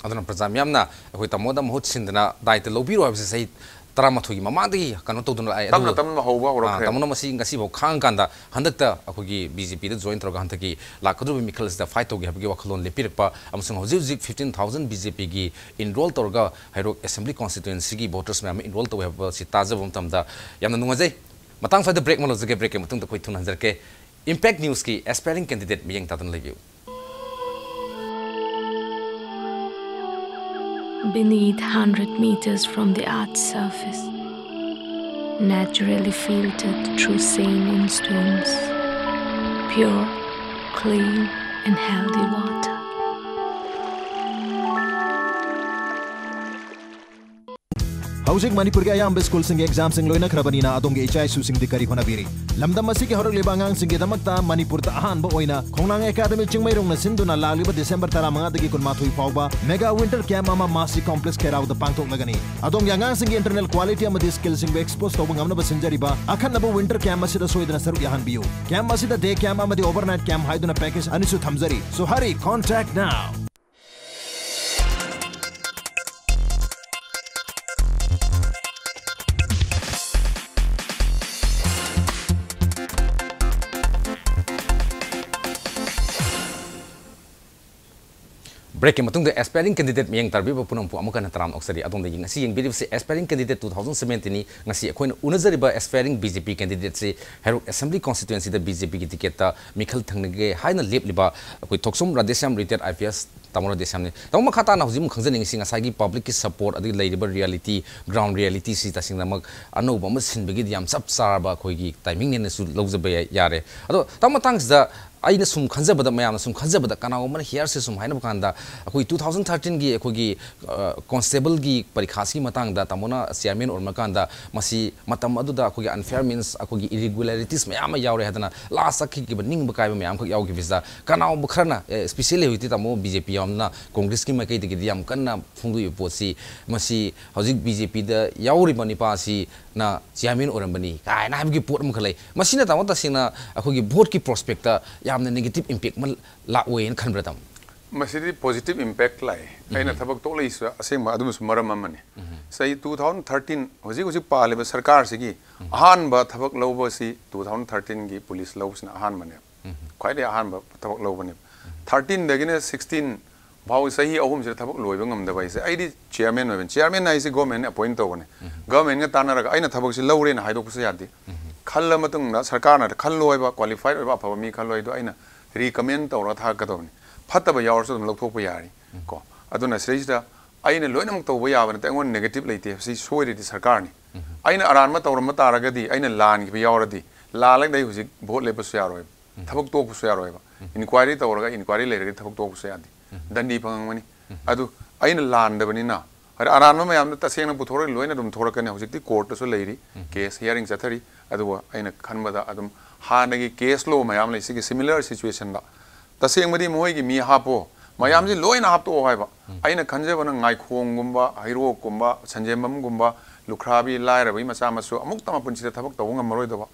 ꯑꯗꯨꯅ ꯄ꯭ꯔꯖꯥ ꯃꯤꯌꯥꯝꯅ ꯑꯩꯈꯣꯏ ꯇꯥꯃꯣꯗ ꯃꯍꯨꯠ ꯁꯤꯟꯗꯅ ꯗꯥꯏꯇ ꯂꯧꯕꯤꯔꯣ ꯍꯥꯏꯕꯁꯦ ꯆꯍꯤ ꯇꯔꯥꯃꯥꯊꯣꯏꯒꯤ ꯃꯃꯥꯡꯗꯒꯤ ꯀꯩꯅꯣ ꯇꯧꯗꯨꯅ ꯂꯥꯛꯑꯦ꯫ ꯇꯞꯅ ꯑꯗꯨꯒ, ꯇꯞꯅ ꯍꯧꯕ ꯑꯥ, ꯍꯧꯔꯛꯈ꯭ꯔꯦ꯫ ꯇꯥꯃꯣꯅ ꯃꯁꯤ ꯉꯁꯤꯐꯥꯎ ꯈꯥꯡꯉꯀꯥꯟꯗ ꯍꯟꯗꯛꯇ ꯑꯩꯈꯣꯏꯒꯤ ꯕꯤ ꯖꯦ ꯄꯤꯗ ꯖꯣꯏꯟ ꯇꯧꯔꯒ ꯍꯟꯗꯛꯀꯤ ꯂꯥꯛꯀꯗꯧꯔꯤꯕ ꯃꯤꯈꯜ ꯑꯁꯤꯗ ꯐꯥꯏꯠ ꯇꯧꯒꯦ ꯍꯥꯏꯕꯒꯤ ꯋꯥꯈꯜꯂꯣꯟ ꯂꯦꯞꯄꯤꯔꯛꯄ ꯑꯃꯁꯨꯡ ꯍꯧꯖꯤꯛ ꯍꯧꯖꯤꯛ ꯐꯤꯐꯇꯤꯟ ꯊꯥꯎꯖꯟ ꯕꯤ ꯖꯦ ꯄꯤꯒꯤ ꯏꯟꯔꯣꯜ ꯇꯧꯔꯒ ꯍꯩꯔꯣꯛ ꯑꯦꯁꯦꯝꯕ꯭ꯂꯤ ꯀꯣꯟꯁꯇꯤꯇ꯭ꯋꯦꯟꯁꯤꯒꯤ ꯚꯣꯇꯔꯁ ꯃꯌꯥꯝ ꯑꯃ ꯏꯟꯔꯣꯜ ꯇꯧꯋꯦ ꯍꯥꯏꯕ ꯑꯁꯤ ꯇꯥꯖꯕ ꯃꯇꯝꯗ ꯌꯥꯝꯅ ꯅꯨꯡꯉꯥꯏꯖꯩ꯫ ꯃꯇꯥꯡ ꯁ꯭ꯋꯥꯏꯗ ꯕ꯭ꯔꯦꯛ ꯑꯃ ꯂꯧꯖꯒꯦ꯫ ꯕ꯭ꯔꯦꯛꯀꯤ ꯃꯇꯨꯡꯗ ꯑꯩꯈꯣꯏ ꯊꯨꯅ ꯍꯟꯖꯔꯛꯀꯦ꯫ ꯏꯝꯄꯦꯛ ꯅ꯭ꯌꯨꯁꯀꯤ ꯑꯦꯁꯄꯥꯏꯔꯤꯡ ꯀꯦꯟꯗꯤꯗꯦꯠ ꯃꯤꯠꯌꯦꯡ ꯇꯥꯗꯨꯅ ꯂꯩꯕꯤꯌꯨ꯫ Beneath hundred meters from the earth's surface, naturally filtered through saline stones, pure, clean, and healthy water. ꯍꯧꯖꯤꯛ ꯃꯅꯤꯄꯨꯔꯒꯤ ꯑꯌꯥꯝꯕ ꯁ꯭ꯀꯨꯜꯁꯤꯡꯒꯤ ꯑꯦꯛꯖꯥꯝꯁꯤꯡ ꯂꯣꯏꯅꯈ꯭ꯔꯕꯅꯤꯅ ꯑꯗꯣꯝꯒꯤ ꯏꯆꯥ ꯏꯁꯨꯁꯤꯡꯗꯤ ꯀꯔꯤ ꯍꯣꯠꯅꯕꯤꯔꯤ? ꯂꯝꯗꯝ ꯑꯁꯤꯒꯤ ꯍꯧꯔꯛꯂꯤꯕ ꯑꯉꯥꯡꯁꯤꯡꯒꯤꯗꯃꯛꯇ ꯃꯅꯤꯄꯨꯔꯗ ꯑꯍꯥꯟꯕ ꯑꯣꯏꯅ ꯈꯣꯡꯅꯥꯡ ꯑꯦꯀꯥꯗꯃꯤ ꯆꯤꯡꯃꯩꯔꯣꯡꯅ ꯁꯤꯟꯗꯨꯅ ꯂꯥꯛꯂꯤꯕ ꯗꯤꯁꯦꯝꯕꯔ ꯇꯔꯥꯃꯉꯥꯗꯒꯤ ꯀꯨꯟꯃꯥꯊꯣꯏ ꯐꯥꯎꯕ ꯃꯦꯒꯥ ꯋꯤꯟꯇꯔ ꯀꯦꯝꯞ ꯑꯃ ꯃꯥꯁꯤ ꯀꯣꯝꯄ꯭ꯂꯦꯛꯁ ꯈꯦꯔꯥꯎꯗ ꯄꯥꯡꯊꯣꯛꯂꯒꯅꯤ꯫ ꯑꯗꯣꯝꯒꯤ ꯑꯉꯥꯡꯁꯤꯡꯒꯤ ꯏꯟꯇꯔꯅꯦꯜ ꯀ꯭ꯋꯥꯂꯤꯇꯤ ꯑꯃꯗꯤ ꯁ꯭ꯀꯤꯜꯁꯤꯡꯕꯨ ꯑꯦꯛꯁꯄꯣꯖ ꯇꯧꯕ ꯉꯝꯅꯕ ꯁꯤꯟꯖꯔꯤꯕ ꯑꯈꯟꯅꯕ ꯋꯤꯟꯇꯔ ꯀꯦꯝꯞ ꯑꯁꯤꯗ ꯁꯣꯏꯗꯅ ꯁꯔꯨꯛ ꯌꯥꯍꯟꯕꯤꯌꯨ꯫ ꯀꯦꯝꯞ ꯑꯁꯤꯗ ꯗꯦ ꯀꯦꯝꯞ ꯑꯃꯗꯤ ꯑꯣꯚꯔꯅꯥꯏꯠ ꯀꯦꯝꯞ ꯍꯥꯏꯗꯨꯅ ꯄꯦꯀꯦꯖ ꯑꯅꯤꯁꯨ ꯊꯝꯖꯔꯤ꯫ So hurry, contact now. ꯕ꯭ꯔꯦꯛꯀꯤ ꯃꯇꯨꯡꯗ ꯑꯦꯁꯄꯥꯏꯔꯤꯡ ꯀꯦꯟꯗꯤꯗꯦꯠ ꯃꯤꯠꯌꯦꯡ ꯇꯥꯕꯤꯕ ꯄꯨꯝꯅꯃꯛꯄꯨ ꯑꯃꯨꯛ ꯍꯟꯅ ꯇꯔꯥꯝꯅ ꯑꯣꯛꯆꯔꯤ꯫ ꯑꯗꯣꯝꯗꯒꯤ ꯉꯁꯤ ꯌꯦꯡꯕꯤꯔꯤꯕꯁꯤ ꯑꯦꯁꯄꯥꯏꯔꯤꯡ ꯀꯦꯟꯗꯤꯗꯦꯠ ꯇꯨ ꯊꯥꯎꯖꯟ ꯁꯕꯦꯟꯇꯤꯟꯅꯤ꯫ ꯉꯁꯤ ꯑꯩꯈꯣꯏꯅ ꯎꯅꯖꯔꯤꯕ ꯑꯦꯁꯄꯥꯏꯔꯤꯡ ꯕꯤ ꯖꯦ ꯄꯤ ꯀꯦꯟꯗꯤꯗꯦꯠꯁꯤ ꯍꯩꯔꯣꯛ ꯑꯦꯁꯦꯝꯕ꯭ꯂꯤ ꯀꯣꯟꯁꯇꯤꯇ꯭ꯋꯦꯟꯁꯤꯗ ꯕꯤ ꯖꯦ ꯄꯤꯒꯤ ꯇꯤꯀꯦꯠꯇ ꯃꯤꯈꯜ ꯊꯪꯅꯒꯦ ꯍꯥꯏꯅ ꯂꯦꯞꯂꯤꯕ ꯑꯩꯈꯣꯏ ꯊꯣꯛꯆꯣꯝ Radheshyam, retire I P S. ꯇꯥꯃꯣ ꯔꯥꯙꯦꯁ꯭ꯌꯥꯝꯅꯤ꯫ ꯇꯥꯃꯣ, ꯃꯈꯥ ꯇꯥꯅ ꯍꯧꯖꯤꯛ ꯑꯃꯨꯛ ꯈꯪꯖꯅꯤꯡꯉꯤꯁꯤ ꯉꯁꯥꯏꯒꯤ ꯄꯕ꯭ꯂꯤꯛꯀꯤ ꯁꯄꯣꯔꯠ ꯑꯗꯒꯤ ꯂꯩꯔꯤꯕ ꯔꯤꯌꯦꯂꯤꯇꯤ, ꯒ꯭ꯔꯥꯎꯟ ꯔꯤꯌꯦꯂꯤꯇꯤꯁꯤ ꯇꯁꯦꯡꯅꯃꯛ ꯑꯅꯧꯕ ꯑꯃ ꯁꯤꯟꯕꯒꯤꯗꯤ ꯌꯥꯝ ꯆꯞ ꯆꯥꯔꯕ ꯑꯩꯈꯣꯏꯒꯤ ꯇꯥꯏꯃꯤꯡꯅꯦꯅꯁꯨ ꯂꯧꯖꯕ ꯌꯥ-, ꯌꯥꯔꯦ꯫ ꯑꯗꯣ ꯇꯥꯃꯣ, ꯃꯇꯥꯡꯁꯤꯗ ꯑꯩꯅ ꯁꯨꯝ ꯈꯟꯖꯕꯗ, ꯃꯌꯥꯝꯅ ꯁꯨꯝ ꯈꯟꯖꯕꯗ, ꯀꯅꯥꯒꯨꯝꯕꯅ ꯍꯤꯌꯥꯔꯁꯦ ꯁꯨꯝ ꯍꯥꯏꯅꯕ ꯀꯥꯟꯗ, ꯑꯩꯈꯣꯏ ꯇꯨ ꯊꯥꯎꯖꯟ ꯊꯥꯔꯇꯤꯟꯒꯤ ꯑꯩꯈꯣꯏꯒꯤ, ꯑ, ꯀꯣꯟꯁꯇꯦꯕꯜꯒꯤ ꯄꯔꯤꯈꯥꯁꯤꯒꯤ ꯃꯇꯥꯡꯗ ꯇꯥꯃꯣꯅ ꯆꯤꯌꯥꯔꯃꯦꯟ ꯑꯣꯏꯔꯝꯃꯀꯥꯟꯗ ꯃꯁꯤ ꯃꯇꯝ ꯑꯗꯨꯗ ꯑꯩꯈꯣꯏꯒꯤ ꯑꯟꯐꯤꯌꯥꯔ ꯃꯤꯟꯁ, ꯑꯩꯈꯣꯏꯒꯤ ꯏꯔꯤꯒꯨꯂꯔꯤꯇꯤꯁ ꯃꯌꯥꯝ ꯑꯃ ꯌꯥꯎꯔꯦ ꯍꯥꯏꯗꯅ ꯂꯥꯁ ꯆꯠꯈꯤꯕ, ꯅꯤꯡꯕ ꯀꯥꯏꯕ ꯃꯌꯥꯝ ꯑꯃꯈꯛ ꯌꯥꯎꯈꯤꯕꯁꯤꯗ, ꯀꯅꯥꯒꯨꯝꯕ ꯈꯔꯅ, ꯑꯦ, ꯁ꯭ꯄꯤꯁꯦꯜꯂꯤ ꯍꯧꯖꯤꯛꯇꯤ ꯇꯥꯃꯣ ꯕꯤ ꯖꯦ ꯄꯤ ꯌꯥꯎꯔꯝꯅꯤꯅ ꯀꯣꯡꯒ꯭ꯔꯦꯁꯀꯤ ꯃꯥꯏꯀꯩꯗꯒꯤꯗꯤ ꯌꯥꯝ ꯀꯟꯅ ꯐꯣꯡꯗꯣꯛꯏꯕ ꯄꯣꯠꯁꯤ, ꯃꯁꯤ ꯍꯧꯖꯤꯛ ꯕꯤ ꯖꯦ ꯄꯤꯗ ꯌꯥꯎꯔꯤꯕ ꯅꯤꯄꯥꯁꯤꯅ ꯆꯤꯌꯥꯔꯃꯦꯟ ꯑꯣꯏꯔꯝꯕꯅꯤ ꯀꯥꯏꯅ ꯍꯥꯏꯕꯒꯤ ꯄꯣꯠ ꯑꯃꯈꯛ ꯂꯩ꯫ ꯃꯁꯤꯅ ꯇꯥꯃꯣ ꯇꯁꯦꯡꯅ ꯑꯩꯈꯣꯏꯒꯤ ꯚꯣꯠꯀꯤ ꯄ꯭ꯔꯣꯁꯄꯦꯛꯇ ꯌꯥꯝꯅ ꯅꯦꯒꯦꯇꯤꯞ ꯏꯝꯄꯦꯛ ꯑꯃ ꯂꯥꯛꯑꯣꯏꯅ ꯈꯟꯕ꯭ꯔꯥ ꯇꯥꯃꯣ? ꯃꯁꯤꯗꯤ ꯄꯣꯖꯤꯇꯤꯚ ꯏꯝꯄꯦꯛ ꯂꯥꯛꯑꯦ꯫ ꯑꯩꯅ ꯊꯕꯛ ꯇꯣꯛꯂꯛꯏꯁꯨ ꯑꯁꯦꯡꯕ ꯑꯗꯨꯃꯁꯨ ꯃꯔꯝ ꯑꯃꯅꯤ꯫ ꯆꯍꯤ ꯇꯨ ꯊꯥꯎꯖꯟ ꯊꯥꯔꯇꯤꯟ, ꯍꯧꯖꯤꯛ ꯍꯧꯖꯤꯛ ꯄꯥꯜꯂꯤꯕ ꯁꯔꯀꯥꯔꯁꯤꯒꯤ ꯑꯍꯥꯟꯕ ꯊꯕꯛ ꯂꯧꯕꯁꯤ ꯇꯨ ꯊꯥꯎꯖꯟ ꯊꯥꯔꯇꯤꯟꯒꯤ ꯄꯨꯂꯤꯁ ꯂꯧꯕꯁꯤꯅ ꯑꯍꯥꯟꯕꯅꯦꯕ꯫ ꯈ꯭ꯋꯥꯏꯗꯒꯤ ꯑꯍꯥꯟꯕ ꯊꯕꯛ ꯂꯧꯕꯅꯦꯕ꯫ ꯊꯥꯔꯇꯤꯟꯗꯒꯤꯅ ꯁꯤꯛꯁꯇꯤꯟ ꯐꯥꯎ ꯆꯍꯤ ꯑꯍꯨꯝꯁꯤꯗ ꯊꯕꯛ ꯂꯣꯏꯕ ꯉꯝꯗꯕ ꯍꯥꯏꯁꯦ, ꯑꯩꯗꯤ ꯆꯤꯌꯥꯔꯃꯦꯟ ꯑꯣꯏꯕꯅꯤ꯫ ꯆꯤꯌꯥꯔꯃꯦꯟ ꯍꯥꯏꯁꯦ ꯒꯣꯔꯃꯦꯟꯅ ꯑꯦꯄꯣꯏꯟ ꯇꯧꯕꯅꯤ꯫ ꯒꯣꯔꯃꯦꯟꯒ ꯇꯥꯟꯅꯔꯒ ꯑꯩꯅ ꯊꯕꯛꯁꯤ ꯂꯧꯔꯦꯅ ꯍꯥꯏꯗꯣꯛꯄꯁꯨ ꯌꯥꯗꯦ꯫ ꯈꯜꯂ ꯃꯇꯨꯡꯗ ꯁꯔꯀꯥꯔꯅ ꯈꯜꯂꯣ ꯍꯥꯏꯕ, ꯀ꯭ꯋꯥꯂꯤꯐꯥꯏꯠ ꯑꯣꯏꯕ ꯑꯐꯕ ꯃꯤ ꯈꯜꯂꯣ ꯍꯥꯏꯗꯣ ꯑꯩꯅ ꯔꯤꯀꯃꯦꯟ ꯇꯧꯔꯒ ꯊꯥꯔꯛꯀꯗꯕꯅꯤ꯫ ꯐꯠꯇꯕ ꯌꯥꯎꯔꯁꯨ ꯑꯗꯨꯝ ꯂꯧꯊꯣꯛꯄ ꯌꯥꯔꯤ ꯀꯣ꯫ ꯑꯗꯨꯅ ꯁꯤꯗꯩꯁꯤꯗ ꯑꯩꯅ ꯂꯣꯏꯅꯃꯛ ꯇꯧꯕ ꯌꯥꯕ ꯅꯠꯇꯦ, ꯑꯩꯉꯣꯟꯗ ꯅꯦꯒꯦꯇꯤꯚ ꯂꯩꯇꯦ꯫ ꯁꯤ ꯁꯣꯏꯔꯤꯗꯤ ꯁꯔꯀꯥꯔꯅꯤ꯫ ꯑꯩꯅ ꯑꯔꯥꯟꯕ ꯇꯧꯔꯝꯕ ꯇꯥꯔꯒꯗꯤ, ꯑꯩꯅ ꯂꯥꯟꯈꯤꯕ ꯌꯥꯎꯔꯗꯤ, ꯂꯥꯜꯂꯒꯗꯤ ꯑꯩ ꯍꯧꯖꯤꯛ ꯚꯣꯠ ꯂꯦꯞꯄꯁꯨ ꯌꯥꯔꯣꯏꯕ, ꯊꯕꯛ ꯇꯣꯛꯄꯁꯨ ꯌꯥꯔꯣꯏꯕ꯫ ꯏꯟꯀ꯭ꯋꯥꯏꯔꯤ ꯇꯧꯔꯒ, ꯏꯟꯀ꯭ꯋꯥꯏꯔꯤ ꯂꯩꯔꯒꯗꯤ ꯊꯕꯛ ꯇꯣꯛꯄꯁꯨ ꯌꯥꯗꯦ, ꯗꯟꯗꯤ ꯐꯪꯉꯝꯒꯅꯤ꯫ ꯑꯗꯨ ꯑꯩꯅ ꯂꯥꯟꯗꯕꯅꯤꯅ ꯑꯗ ꯑꯔꯥꯟꯕ ꯃꯌꯥꯝꯗꯣ ꯇꯁꯦꯡꯅ ꯄꯨꯊꯣꯔꯛꯑꯗꯤ ꯂꯣꯏꯅ ꯑꯗꯨꯝ ꯊꯣꯔꯛꯀꯅꯤ꯫ ꯍꯧꯖꯤꯛꯇꯤ ꯀꯣꯔꯠꯇꯁꯨ ꯂꯩꯔꯤ, ꯀꯦꯁ ꯍꯤꯌꯥꯔꯤꯡ ꯆꯠꯊꯔꯤ꯫ ꯑꯗꯨꯕꯨ ꯑꯩꯅ ꯈꯟꯕꯗ ꯑꯗꯨꯝ ꯍꯥꯟꯅꯒꯤ ꯀꯦꯁ ꯂꯣ ꯃꯌꯥꯝ ꯂꯩ ꯁꯤꯒꯤ ꯁꯤꯃꯤꯂꯔ ꯁꯤꯆꯨꯋꯦꯁꯟꯗ꯫ ꯇꯁꯦꯡꯕꯗꯤ ꯃꯣꯏꯒꯤ ꯃꯤ ꯍꯥꯞꯄꯣ, ꯃꯌꯥꯝꯁꯤ ꯂꯣꯏꯅ ꯍꯥꯞꯇꯣꯛꯑꯣ ꯍꯥꯏꯕ꯫ ꯑꯩꯅ ꯈꯟꯖꯕꯅ ꯉꯥꯏꯈꯣꯡꯒꯨꯝꯕ, ꯍꯩꯔꯣꯛꯀꯨꯝꯕ, ꯁꯟꯖꯦꯝꯕꯝꯒꯨꯝꯕ, ꯂꯨꯈ꯭ꯔꯥꯕꯤ, ꯂꯥꯏꯔꯕꯒꯤ ꯃꯆꯥ ꯃꯁꯨ ꯑꯃꯨꯛꯇ ꯃꯄꯨꯟꯁꯤꯗ ꯊꯕꯛ ꯇꯧꯕ ꯉꯝꯃꯔꯣꯏꯗꯕ,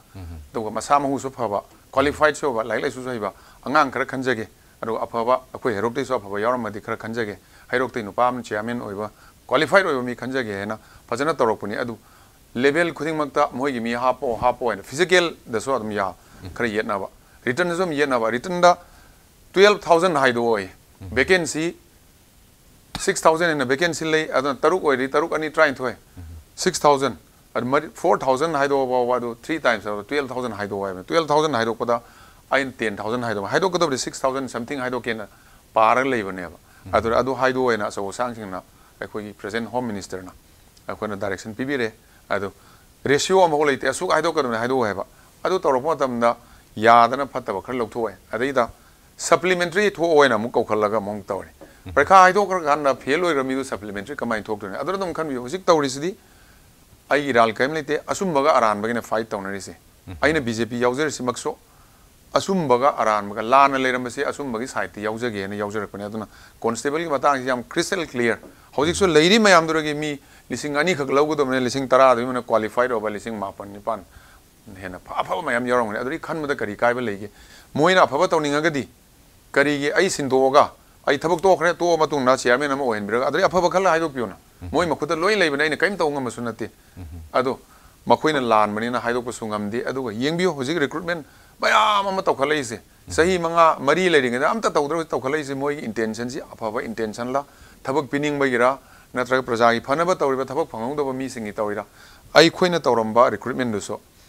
ꯑꯗꯨꯒ ꯃꯁꯥ ꯃꯎꯁꯨ ꯐꯕ, ꯀ꯭ꯋꯥꯂꯤꯐꯥꯏꯠꯁꯨ ꯑꯣꯏꯕ, ꯂꯥꯏꯔꯤꯛ ꯂꯥꯏꯁꯨꯁꯨ ꯍꯩꯕ ꯑꯉꯥꯡ ꯈꯔ ꯈꯟꯖꯒꯦ꯫ ꯑꯗꯨꯒ ꯑꯐꯕ ꯑꯩꯈꯣꯏ ꯍꯩꯔꯣꯛꯇꯩꯁꯨ ꯑꯐꯕ ꯌꯥꯎꯔꯝꯃꯗꯤ ꯈꯔ ꯈꯟꯖꯒꯦ꯫ ꯍꯩꯔꯣꯛꯇꯩ ꯅꯨꯄꯥ ꯑꯃ ꯆꯤꯌꯥꯔꯃꯦꯟ ꯑꯣꯏꯕ, ꯀ꯭ꯋꯥꯂꯤꯐꯥꯏꯠ ꯑꯣꯏꯕ ꯃꯤ ꯈꯟꯖꯒꯦ ꯍꯥꯏꯅ ꯐꯖꯅ ꯇꯧꯔꯛꯄꯅꯤ꯫ ꯑꯗꯨ ꯂꯦꯚꯦꯜ ꯈꯨꯗꯤꯡꯃꯛꯇ ꯃꯣꯏꯒꯤ ꯃꯤ ꯍꯥꯞꯄꯣ ꯍꯥꯞꯄꯣ ꯍꯥꯏꯅ ꯐꯤꯖꯤꯀꯦꯜꯗꯁꯨ ꯑꯗꯨꯝ ꯌꯥ ꯈꯔ ꯌꯦꯠꯅꯕ, ꯔꯤꯇꯟꯗꯁꯨ ꯑꯗꯨꯝ ꯌꯦꯠꯅꯕ꯫ ꯔꯤꯇꯟꯗ ꯇꯨꯌꯦꯜꯐ ꯊꯥꯎꯖꯟ ꯍꯥꯏꯗꯣꯛꯑꯣꯏ, ꯚꯦꯀꯦꯟꯁꯤ ꯁꯤꯛꯁ ꯊꯥꯎꯖꯟ ꯍꯦꯟꯅ ꯚꯦꯀꯦꯟꯁꯤ ꯂꯩ꯫ ꯑꯗꯨꯅ ꯇꯔꯨꯛ ꯑꯣꯏꯔꯗꯤ ꯇꯔꯨꯛ ꯑꯅꯤ ꯇꯔꯥꯅꯤꯊꯣꯏ, ꯁꯤꯛꯁ ꯊꯥꯎꯖꯟ꯫ ꯑꯗꯨ ꯃꯔꯤ, ꯐꯣꯔ ꯊꯥꯎꯖꯟ ꯍꯥꯏꯗꯣꯛꯑꯣ ꯐꯥꯎꯕ, ꯑꯗꯨ ꯊ꯭ꯔꯤ ꯇꯥꯏꯝꯁ ꯍꯥꯏꯕ, ꯇꯨꯌꯦꯜꯐ ꯊꯥꯎꯖꯟ ꯍꯥꯏꯗꯣꯛꯑꯣ ꯍꯥꯏꯕꯅꯤ꯫ ꯇꯨꯌꯦꯜꯐ ꯊꯥꯎꯖꯟ ꯍꯥꯏꯗꯣꯛꯄꯗ ꯑꯩꯅ ꯇꯦꯟ ꯊꯥꯎꯖꯟ ꯍꯥꯏꯗꯣꯛꯄ, ꯍꯥꯏꯗꯣꯛꯀꯗꯕꯗꯤ ꯁꯤꯛꯁ ꯊꯥꯎꯖꯟ ꯁꯝꯊꯤꯡ ꯍꯥꯏꯗꯣꯛꯀꯦꯅ ꯄꯥꯔꯒ ꯂꯩꯕꯅꯦꯕ꯫ ꯑꯗꯨꯅ ꯑꯗꯨ ꯍꯥꯏꯗꯣꯛꯑꯣꯅ ꯑꯆꯧ ꯑꯁꯥꯡꯁꯤꯡꯅ, ꯑꯩꯈꯣꯏꯒꯤ ꯄ꯭ꯔꯦꯖꯦꯟ ꯍꯣꯝ ꯃꯤꯅꯤꯁꯇꯔꯅ ꯑꯩꯈꯣꯏꯅ ꯗꯥꯏꯔꯦꯛꯁꯟ ꯄꯤꯕꯤꯔꯦ꯫ ꯑꯗꯨ ꯔꯦꯁꯤꯑꯣ ꯑꯃꯐꯥꯎ ꯂꯩꯇꯦ, ꯑꯁꯨꯛ ꯍꯥꯏꯗꯣꯛꯀꯗꯕꯅꯤ ꯍꯥꯏꯗꯣꯛꯑꯣ ꯍꯥꯏꯕ꯫ ꯑꯗꯨ ꯇꯧꯔꯛꯄ ꯃꯇꯝꯗ ꯌꯥꯗꯅ ꯐꯠꯇꯕ ꯈꯔ ꯂꯧꯊꯣꯛꯑꯦ꯫ ꯑꯗꯩꯗ ꯁꯄ꯭ꯂꯤꯃꯦꯟꯇꯔꯤ ꯊꯣꯛꯑꯣꯅ ꯑꯃꯨꯛ ꯀꯧꯈꯠꯂꯒ ꯑꯃꯨꯛ ꯇꯧꯔꯦ꯫ ꯄꯔꯤꯈꯥ ꯍꯥꯏꯗꯣꯛꯈ꯭ꯔꯀꯥꯟꯗ ꯐꯦꯜ ꯑꯣꯏꯈ꯭ꯔ ꯃꯤꯗꯨ ꯁꯄ꯭ꯂꯤꯃꯦꯟꯇꯔꯤ ꯀꯃꯥꯏꯅ ꯊꯣꯛꯇꯣꯏꯅꯣ? ꯑꯗꯨꯅ ꯑꯗꯨꯝ ꯈꯟꯕꯤꯌꯨ, ꯍꯧꯖꯤꯛ ꯇꯧꯔꯤꯁꯤꯗꯤ ꯑꯩꯒꯤ ꯏꯔꯥꯜ ꯀꯔꯤꯝ ꯂꯩꯇꯦ, ꯑꯆꯨꯝꯕꯒ ꯑꯔꯥꯟꯕꯒꯤꯅ ꯐꯥꯏꯠ ꯇꯧꯅꯔꯤꯁꯦ꯫ ꯑꯩꯅ ꯕꯤ ꯖꯦ ꯄꯤ ꯌꯥꯎꯖꯔꯤꯁꯤꯃꯛꯁꯨ ꯑꯆꯨꯝꯕꯒ ꯑꯔꯥꯟꯕꯒ, ꯂꯥꯟꯅ ꯂꯩꯔꯝꯕꯁꯦ ꯑꯆꯨꯝꯕꯒꯤ ꯁꯥꯏꯠꯇ ꯌꯥꯎꯖꯒꯦꯅ ꯌꯥꯎꯖꯔꯛꯄꯅꯦ꯫ ꯑꯗꯨꯅ ꯀꯣꯟꯁꯇꯦꯕꯜꯒꯤ ꯃꯇꯥꯡꯁꯤ ꯌꯥꯝ ꯀ꯭ꯔꯤꯁꯇꯦꯜ ꯀ꯭ꯂꯤꯌꯥꯔ꯫ ꯍꯧꯖꯤꯛꯁꯨ ꯂꯩꯔꯤ ꯃꯌꯥꯝꯗꯨꯗꯒꯤ ꯃꯤ ꯂꯤꯁꯤꯡ ꯑꯅꯤꯈꯛ ꯂꯧꯒꯗꯕꯅꯦ, ꯂꯤꯁꯤꯡ ꯇꯔꯥꯗꯨꯒꯤ ꯃꯅꯨꯡꯗ ꯀ꯭ꯋꯥꯂꯤꯐꯥꯏꯠ ꯑꯣꯏꯕ ꯂꯤꯁꯤꯡ ꯃꯥꯄꯟ ꯅꯤꯄꯥꯟ ꯍꯦꯟꯅ ꯑꯐ-, ꯑꯐꯕ ꯃꯌꯥꯝ ꯌꯥꯎꯔꯝꯒꯅꯤ꯫ ꯑꯗꯨꯗꯤ ꯈꯟꯕꯗ ꯀꯔꯤ ꯀꯥꯏꯕ ꯂꯩꯒꯦ? ꯃꯣꯏꯅ ꯑꯐꯕ ꯇꯧꯅꯤꯡꯉꯒꯗꯤ ꯀꯔꯤꯒꯤ ꯑꯩ ꯁꯤꯟꯗꯣꯛꯑꯒ, ꯑꯩ ꯊꯕꯛ ꯇꯣꯛꯈ꯭ꯔꯦ, ꯇꯣꯛꯑ ꯃꯇꯨꯡꯗ ꯆꯤꯌꯥꯔꯃꯦꯟ ꯑꯃ ꯑꯣꯏꯍꯟꯕꯤꯔꯒ, ꯑꯗꯨꯗꯩ ꯑꯐꯕ ꯈꯜꯂ ꯍꯥꯏꯗꯣꯛꯄꯤꯌꯨꯅ꯫ ꯃꯣꯏ ꯃꯈꯨꯠꯇ ꯂꯣꯏ ꯂꯩꯕꯅꯦ, ꯑꯩꯅ ꯀꯔꯤꯝ ꯇꯧꯕ ꯉꯝꯕꯁꯨ ꯅꯠꯇꯦ꯫ ꯑꯗꯣ ꯃꯈꯣꯏꯅ ꯂꯥꯟꯕꯅꯤꯅ ꯍꯥꯏꯗꯣꯛꯄꯁꯨ ꯉꯝꯗꯦ꯫ ꯑꯗꯨꯒ ꯌꯦꯡꯕꯤꯌꯨ, ꯍꯧꯖꯤꯛ ꯔꯤꯀ꯭ꯔꯨꯠꯃꯦꯟ ꯃꯌꯥꯝ ꯑꯃ ꯇꯧꯈꯠꯂꯛꯏꯁꯦ, ꯆꯍꯤ ꯃꯉꯥ, ꯃꯔꯤ ꯂꯩꯔꯤꯉꯩꯗ ꯑꯝꯇ ꯇꯧꯗ꯭ꯔꯒ ꯇꯧꯈꯠꯂꯛꯏꯁꯦ, ꯃꯣꯏꯒꯤ ꯏꯟꯇꯦꯟꯁꯟꯁꯤ ꯑꯐꯕ ꯏꯟꯇꯦꯟꯁꯟꯂ, ꯊꯕꯛ ꯄꯤꯅꯤꯡꯕꯒꯤꯔ, ꯅꯠꯇ꯭ꯔꯒ ꯄ꯭ꯔꯖꯥꯒꯤ ꯐꯅꯕ ꯇꯧꯔꯤꯕ, ꯊꯕꯛ ꯐꯪꯍꯧꯗꯕ ꯃꯤꯁꯤꯡꯒꯤ ꯇꯧꯔꯤꯔ? ꯑꯩꯈꯣꯏꯅ ꯇꯧꯔꯝꯕ ꯔꯤꯀ꯭ꯔꯨꯠꯃꯦꯟꯗꯨꯁꯨ,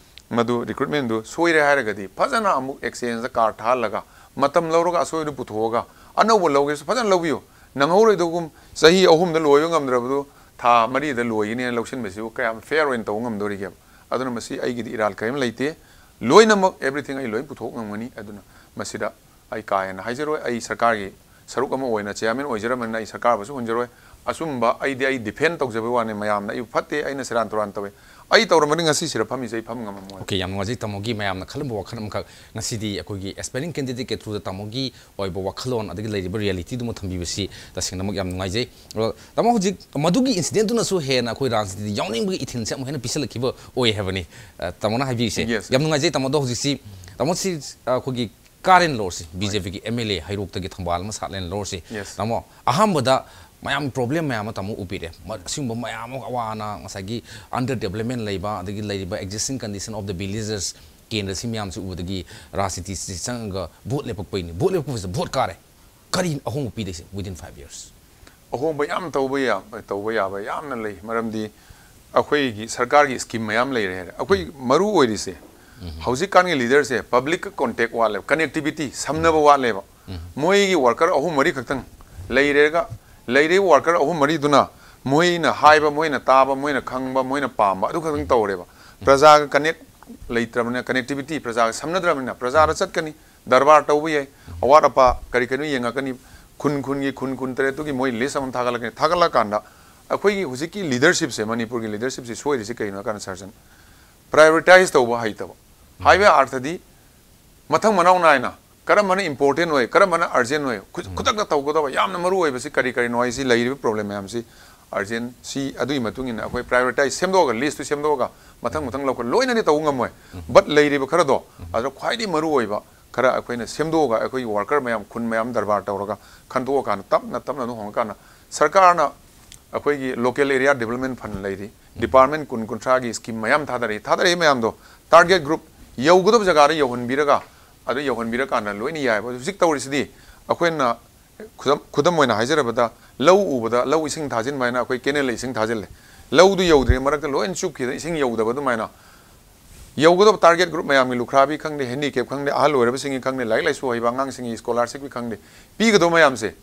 ꯃꯗꯨ ꯔꯤꯀ꯭ꯔꯨꯠꯃꯦꯟꯗꯨ ꯁꯣꯏꯔꯦ ꯍꯥꯏꯔꯒꯗꯤ ꯐꯖꯅ ꯑꯃꯨꯛ ꯑꯦꯛꯁꯆꯦꯟꯖꯇ ꯀꯥꯔ ꯊꯥꯍꯜꯂꯒ ꯃꯇꯝ ꯂꯧꯔꯒ ꯑꯁꯣꯏꯕꯗꯨ ꯄꯨꯊꯣꯛꯑꯒ ꯑꯅꯧꯕ ꯂꯧꯒꯦꯁꯨ ꯐꯖꯅ ꯂꯧꯕꯤꯌꯨ꯫ ꯅꯪꯍꯧꯔꯣꯏꯗꯧꯒꯨꯝ ꯆꯍꯤ ꯑꯍꯨꯝꯗ ꯂꯣꯏꯕ ꯉꯝꯗ꯭ꯔꯕꯗꯨ ꯊꯥ ꯃꯔꯤꯗ ꯂꯣꯏꯒꯅꯤꯅ ꯂꯧꯁꯤꯟꯕꯁꯤꯕꯨ ꯀꯌꯥꯝ ꯐꯦꯌꯔ ꯑꯣꯏꯅ ꯇꯧꯕ ꯉꯝꯗꯣꯔꯤꯒꯦꯕ? ꯑꯗꯨꯅ ꯃꯁꯤ ꯑꯩꯒꯤꯗꯤ ꯏꯔꯥꯜ ꯀꯔꯤꯝ ꯂꯩꯇꯦ꯫ ꯂꯣꯏꯅꯃꯛ, ꯑꯦꯕ꯭ꯔꯤꯊꯤꯡ ꯑꯩ ꯂꯣꯏ ꯄꯨꯊꯣꯛ ꯉꯝꯒꯅꯤ꯫ ꯑꯗꯨꯅ ꯃꯁꯤꯗ ꯑꯩ ꯀꯥ ꯍꯦꯟꯅ ꯍꯥꯏꯖꯔꯣꯏ꯫ ꯑꯩ ꯁꯔꯀꯥꯔꯒꯤ ꯁꯔꯨꯛ ꯑꯃ ꯑꯣꯏꯅ ꯆꯤꯌꯥꯔꯃꯦꯟ ꯑꯣꯏꯖꯔꯝꯕꯅꯤꯅ ꯑꯩ ꯁꯔꯀꯥꯔꯕꯨꯁꯨ ꯍꯨꯟꯖꯔꯣꯏ, ꯑꯆꯨꯝꯕ, ꯑꯩꯗꯤ ꯑꯩ ꯗꯤꯐꯦꯟ ꯇꯧꯖꯕꯩ ꯋꯥꯅꯤ, ꯃꯌꯥꯝꯅ ꯑꯩꯕꯨ ꯐꯠꯇꯦ, ꯑꯩꯅ ꯁꯦꯔꯥꯟ ꯇꯨꯔꯥꯟ ꯇꯧꯋꯦ, ꯑꯩ ꯇꯧꯔꯝꯃꯗꯤ ꯉꯁꯤ ꯁꯤꯗ ꯐꯝꯃꯤꯁꯦ ꯑꯩ ꯐꯝ ꯉꯝꯃꯝꯃꯣꯏ꯫ ꯑꯣꯀꯦ, ꯌꯥꯝ ꯅꯨꯡꯉꯥꯏꯖꯩ ꯇꯥꯃꯣꯒꯤ ꯃꯌꯥꯝꯅ ꯈꯜꯂꯝꯕ ꯋꯥꯈꯜ ꯑꯃꯈꯛ ꯉꯁꯤꯗꯤ ꯑꯩꯈꯣꯏꯒꯤ aspiring candidate ꯀꯦꯇ꯭ꯔꯨꯗ ꯇꯥꯃꯣꯒꯤ ꯑꯣꯏꯕ ꯋꯥꯈꯜꯂꯣꯟ ꯑꯗꯒꯤ ꯂꯩꯔꯤꯕ ꯔꯤꯌꯦꯂꯤꯇꯤꯗꯨꯃ ꯊꯝꯕꯤꯕꯁꯤ ꯇꯁꯦꯡꯅꯃꯛ ꯌꯥꯝ ꯅꯨꯡꯉꯥꯏꯖꯩ꯫ ꯑꯗꯣ ꯇꯥꯃꯣ, ꯍꯧꯖꯤꯛ ꯃꯗꯨꯒꯤ ꯏꯟꯁꯤꯗꯦꯟꯠꯇꯨꯅꯁꯨ ꯍꯦꯟꯅ ꯑꯩꯈꯣꯏ ꯔꯥꯖꯅꯤꯇꯤꯗ ꯌꯥꯎꯅꯤꯡꯕꯒꯤ ꯏꯊꯤꯜꯁꯦ ꯑꯃꯨꯛ ꯍꯦꯟꯅ ꯄꯤꯁꯜꯂꯛꯈꯤꯕ ꯑꯣꯏ ꯍꯥꯏꯕꯅꯤ꯫ ꯑ, ꯇꯥꯃꯣꯅ ꯍꯥꯏꯕꯤꯔꯤꯁꯦ Yes. ꯌꯥꯝ ꯅꯨꯡꯉꯥꯏꯖꯩ ꯇꯥꯃꯣ꯫ ꯑꯗꯣ ꯍꯧꯖꯤꯛꯁꯤ ꯇꯥꯃꯣꯁꯤ, ꯑ, ꯑꯩꯈꯣꯏꯒꯤ ꯀꯥꯔꯦꯟ ꯂꯣꯔꯁꯤ, ꯕꯤ ꯖꯦ ꯄꯤꯒꯤ ꯑꯦꯝ ꯑꯦꯜ ꯑꯦ ꯍꯩꯔꯣꯛꯇꯒꯤ ꯊꯧꯕꯥꯜ ꯑꯃ ꯁꯥꯠꯂꯦꯅ ꯂꯣꯔꯁꯤ꯫ Yes. ꯇꯥꯃꯣ, ꯑꯍꯥꯟꯕꯗ ꯃꯌꯥꯝ ꯄ꯭ꯔꯣꯕ꯭ꯂꯦꯝ ꯃꯌꯥꯝ ꯑꯃ ꯇꯥꯃꯣ ꯎꯕꯤꯔꯦ꯫ ꯃ-, ꯑꯁꯤꯒꯨꯝꯕ ꯃꯌꯥꯝ ꯑꯃ ꯑꯋꯥ ꯑꯅꯥ, ꯉꯁꯥꯏꯒꯤ ꯑꯟꯗꯔ ꯗꯦꯕꯂꯞꯃꯦꯟ ꯂꯩꯕ, ꯑꯗꯒꯤ ꯂꯩꯔꯤꯕ existing condition of the villages, ꯀꯦꯟꯗ꯭ꯔꯁꯤ ꯃꯌꯥꯝꯁꯤ ꯎꯕꯗꯒꯤ ꯔꯥꯖꯅꯤꯇꯤꯁꯤ ꯆꯪꯉꯒ ꯚꯣꯠ ꯂꯦꯞꯄꯛꯄꯩꯅꯤ꯫ ꯚꯣꯠ ꯂꯦꯞꯄꯛꯄꯁꯤꯗ ꯚꯣꯠ ꯀꯥꯔꯦ꯫ ꯀꯔꯤ ꯑꯍꯣꯡꯕ ꯄꯤꯗꯣꯏꯁꯦ within five years? ꯑꯍꯣꯡꯕ ꯌꯥꯝ ꯇꯧꯕ ꯌꯥꯕ, ꯇꯧꯕ ꯌꯥꯕ ꯌꯥꯝꯅ ꯂꯩ꯫ ꯃꯔꯝꯗꯤ ꯑꯩꯈꯣꯏꯒꯤ ꯁꯔꯀꯥꯔꯒꯤ ꯁ꯭ꯀꯤꯝ ꯃꯌꯥꯝ ꯂꯩꯔꯦ ꯍꯥꯏꯔꯦ꯫ ꯑꯩꯈꯣꯏ ꯃꯔꯨ ꯑꯣꯏꯔꯤꯁꯦ ꯍꯧꯖꯤꯛꯀꯥꯟꯒꯤ ꯂꯤꯗꯔꯁꯦ ꯄꯕ꯭ꯂꯤꯛꯀ ꯀꯣꯟꯇꯦꯛ ꯋꯥꯠꯂꯦꯕ, ꯀꯅꯦꯛꯇꯤꯚꯤꯇꯤ, ꯁꯝꯅꯕ ꯋꯥꯠꯂꯦꯕ꯫ ꯃꯣꯏꯒꯤ ꯋꯥꯔꯀꯔ ꯑꯍꯨꯝ ꯃꯔꯤ ꯈꯛꯇꯪ ꯂꯩꯔꯦꯒ, ꯂꯩꯔꯤꯕ ꯋꯥꯔꯀꯔ ꯑꯍꯨꯝ ꯃꯔꯤꯗꯨꯅ ꯃꯣꯏꯅ ꯍꯥꯏꯕ, ꯃꯣꯏꯅ ꯇꯥꯕ, ꯃꯣꯏꯅ ꯈꯪꯕ, ꯃꯣꯏꯅ ꯄꯥꯝꯕ ꯑꯗꯨ ꯈꯛꯇꯪ ꯇꯧꯔꯦꯕ꯫ ꯄ꯭ꯔꯖꯥꯒ ꯀꯅꯦꯛ ꯂꯩꯇ꯭ꯔꯕꯅꯤꯅ, ꯀꯅꯦꯛꯇꯤꯚꯤꯇꯤ ꯄ꯭ꯔꯖꯥꯒ ꯁꯝꯅꯗ꯭ꯔꯕꯅꯤꯅ ꯄ꯭ꯔꯖꯥꯗ ꯆꯠꯀꯅꯤ, ꯗꯔꯕꯥꯔ ꯇꯧꯕ ꯌꯥꯏ, ꯑꯋꯥꯠ ꯑꯄꯥ ꯀꯔꯤ ꯀꯔꯤꯅꯣ ꯌꯦꯡꯉꯛꯀꯅꯤ, ꯈꯨꯟ ꯈꯨꯟꯒꯤ ꯈꯨꯟ ꯀꯨꯟꯇꯔꯦꯠꯇꯨꯒꯤ ꯃꯣꯏ ꯂꯤꯁ ꯑꯃ ꯊꯥꯒꯠꯂꯛꯀꯅꯤ꯫ ꯊꯥꯒꯠꯂꯀꯥꯟꯗ ꯑꯩꯈꯣꯏꯒꯤ ꯍꯧꯖꯤꯛꯀꯤ ꯂꯤꯗꯔꯁꯤꯞꯁꯦ, ꯃꯅꯤꯄꯨꯔꯒꯤ ꯂꯤꯗꯔꯁꯤꯞꯁꯦ ꯁꯣꯏꯔꯤꯁꯦ ꯀꯩꯅꯣ ꯍꯥꯏ ꯀꯥꯟꯗ, ꯁꯥꯔ ꯆꯟ, ꯄ꯭ꯔꯥꯏꯌꯣꯔꯤꯇꯥꯏꯁ ꯇꯧꯕ ꯍꯩꯇꯕ꯫ ꯍꯥꯏꯕ ꯑꯥꯔꯊꯗꯤ ꯃꯊꯪ ꯃꯅꯥꯎ ꯅꯥꯏꯅ ꯀꯔꯝꯕꯅ ꯏꯝꯄꯣꯔꯇꯦꯟ ꯑꯣꯏ, ꯀꯔꯝꯕꯅ ꯑꯔꯖꯦꯟ ꯑꯣꯏ, ꯈꯨ-, ꯈꯨꯗꯛꯇ ꯇꯧꯒꯗꯕ ꯌꯥꯝꯅ ꯃꯔꯨ ꯑꯣꯏꯕꯁꯤ ꯀꯔꯤ ꯀꯔꯤꯅꯣ ꯍꯥꯏꯁꯤ, ꯂꯩꯔꯤꯕ ꯄ꯭ꯔꯣꯕ꯭ꯂꯦꯝ ꯃꯌꯥꯝꯁꯤ ꯑꯔꯖꯦꯟ, ꯁꯤ ꯑꯗꯨꯒꯤ ꯃꯇꯨꯡ ꯏꯟꯅ ꯑꯩꯈꯣꯏ ꯄ꯭ꯔꯥꯏꯌꯣꯔꯤꯇꯥꯏꯁ ꯁꯦꯝꯗꯣꯛꯑꯒ, ꯂꯤꯁꯇꯨ ꯁꯦꯝꯗꯣꯛꯑꯒ ꯃꯊꯪ ꯃꯊꯪ ꯂꯧꯈꯠ-, ꯂꯣꯏꯅꯗꯤ ꯇꯧꯕ ꯉꯝꯃꯣꯏ꯫ ꯕꯠ ꯂꯩꯔꯤꯕ ꯈꯔꯗꯣ ꯑꯗꯨꯗ ꯈ꯭ꯋꯥꯏꯗꯒꯤ ꯃꯔꯨ ꯑꯣꯏꯕ ꯈꯔ ꯑꯩꯈꯣꯏꯅ ꯁꯦꯝꯗꯣꯛꯑꯒ ꯑꯩꯈꯣꯏꯒꯤ ꯋꯥꯔꯀꯔ ꯃꯌꯥꯝ, ꯈꯨꯟ ꯃꯌꯥꯝ ꯗꯔꯕꯥꯔ ꯇꯧꯔꯒ ꯈꯟꯗꯣꯛꯑꯀꯥꯟꯗ ꯇꯞꯅ ꯇꯞꯅ ꯑꯗꯨꯝ ꯍꯣꯡꯉꯀꯥꯟꯗ ꯁꯔꯀꯥꯔꯅ ꯑꯩꯈꯣꯏꯒꯤ ꯂꯣꯀꯦꯜ ꯑꯦꯔꯤꯌꯥ ꯗꯤꯕꯂꯞꯃꯦꯟ ꯐꯟ ꯂꯩꯔꯤ, ꯗꯤꯄꯥꯔꯠꯃꯦꯟ ꯀꯨꯟ ꯀꯨꯟꯊ꯭ꯔꯥꯒꯤ ꯁ꯭ꯀꯤꯝ ꯃꯌꯥꯝ ꯊꯥꯗꯔꯛꯏ꯫ ꯊꯥꯗꯔꯛꯏ ꯃꯌꯥꯝꯗꯣ ꯇꯥꯔꯒꯦꯠ ꯒ꯭ꯔꯨꯞ ꯌꯧꯒꯗꯕ ꯖꯒꯥꯗ ꯌꯧꯍꯟꯕꯤꯔꯒ, ꯑꯗꯨ ꯌꯧꯍꯟꯕꯤꯔꯀꯥꯟꯗ ꯂꯣꯏꯅ ꯌꯥꯏꯑꯕ꯫ ꯍꯧꯖꯤꯛ ꯇꯧꯔꯤꯁꯤꯗꯤ ꯑꯩꯈꯣꯏꯅ ꯈꯨꯗꯝ, ꯈꯨꯗꯝ ꯑꯣꯏꯅ ꯍꯥꯏꯖꯔꯕꯗ ꯂꯧ ꯎꯕꯗ ꯂꯧ ꯏꯁꯤꯡ ꯊꯥꯖꯤꯟꯕ ꯍꯥꯏꯅ ꯑꯩꯈꯣꯏ ꯀꯦꯅꯦꯜꯗ ꯏꯁꯤꯡ ꯊꯥꯖꯤꯜꯂꯦ꯫ ꯂꯧꯗꯨ ꯌꯧꯗ꯭ꯔꯤꯉꯩ ꯃꯔꯛꯇ ꯂꯣꯏꯅ ꯆꯨꯞꯈꯤꯗꯅ ꯏꯁꯤꯡ ꯌꯧꯗꯕ ꯑꯗꯨꯃꯥꯏꯅ ꯌꯧꯒꯗꯕ ꯇꯥꯔꯒꯦꯠ ꯒ꯭ꯔꯨꯞ ꯃꯌꯥꯝꯒꯤ, ꯂꯨꯈ꯭ꯔꯥꯕꯤ ꯈꯪꯗꯦ, ꯍꯦꯟꯗꯤꯀꯦꯞ ꯈꯪꯗꯦ, ꯑꯍꯜ ꯑꯣꯏꯔꯕꯁꯤꯡꯒꯤ ꯈꯪꯗꯦ, ꯂꯥꯏꯔꯤꯛ ꯂꯥꯏꯁꯨ ꯍꯩꯕ ꯑꯉꯥꯡꯁꯤꯡꯒꯤ ꯁ꯭ꯀꯣꯂꯥꯔꯁꯤꯞꯀꯤ ꯈꯪꯗꯦ, ꯄꯤꯒꯗꯕ ꯃꯌꯥꯝꯁꯦ,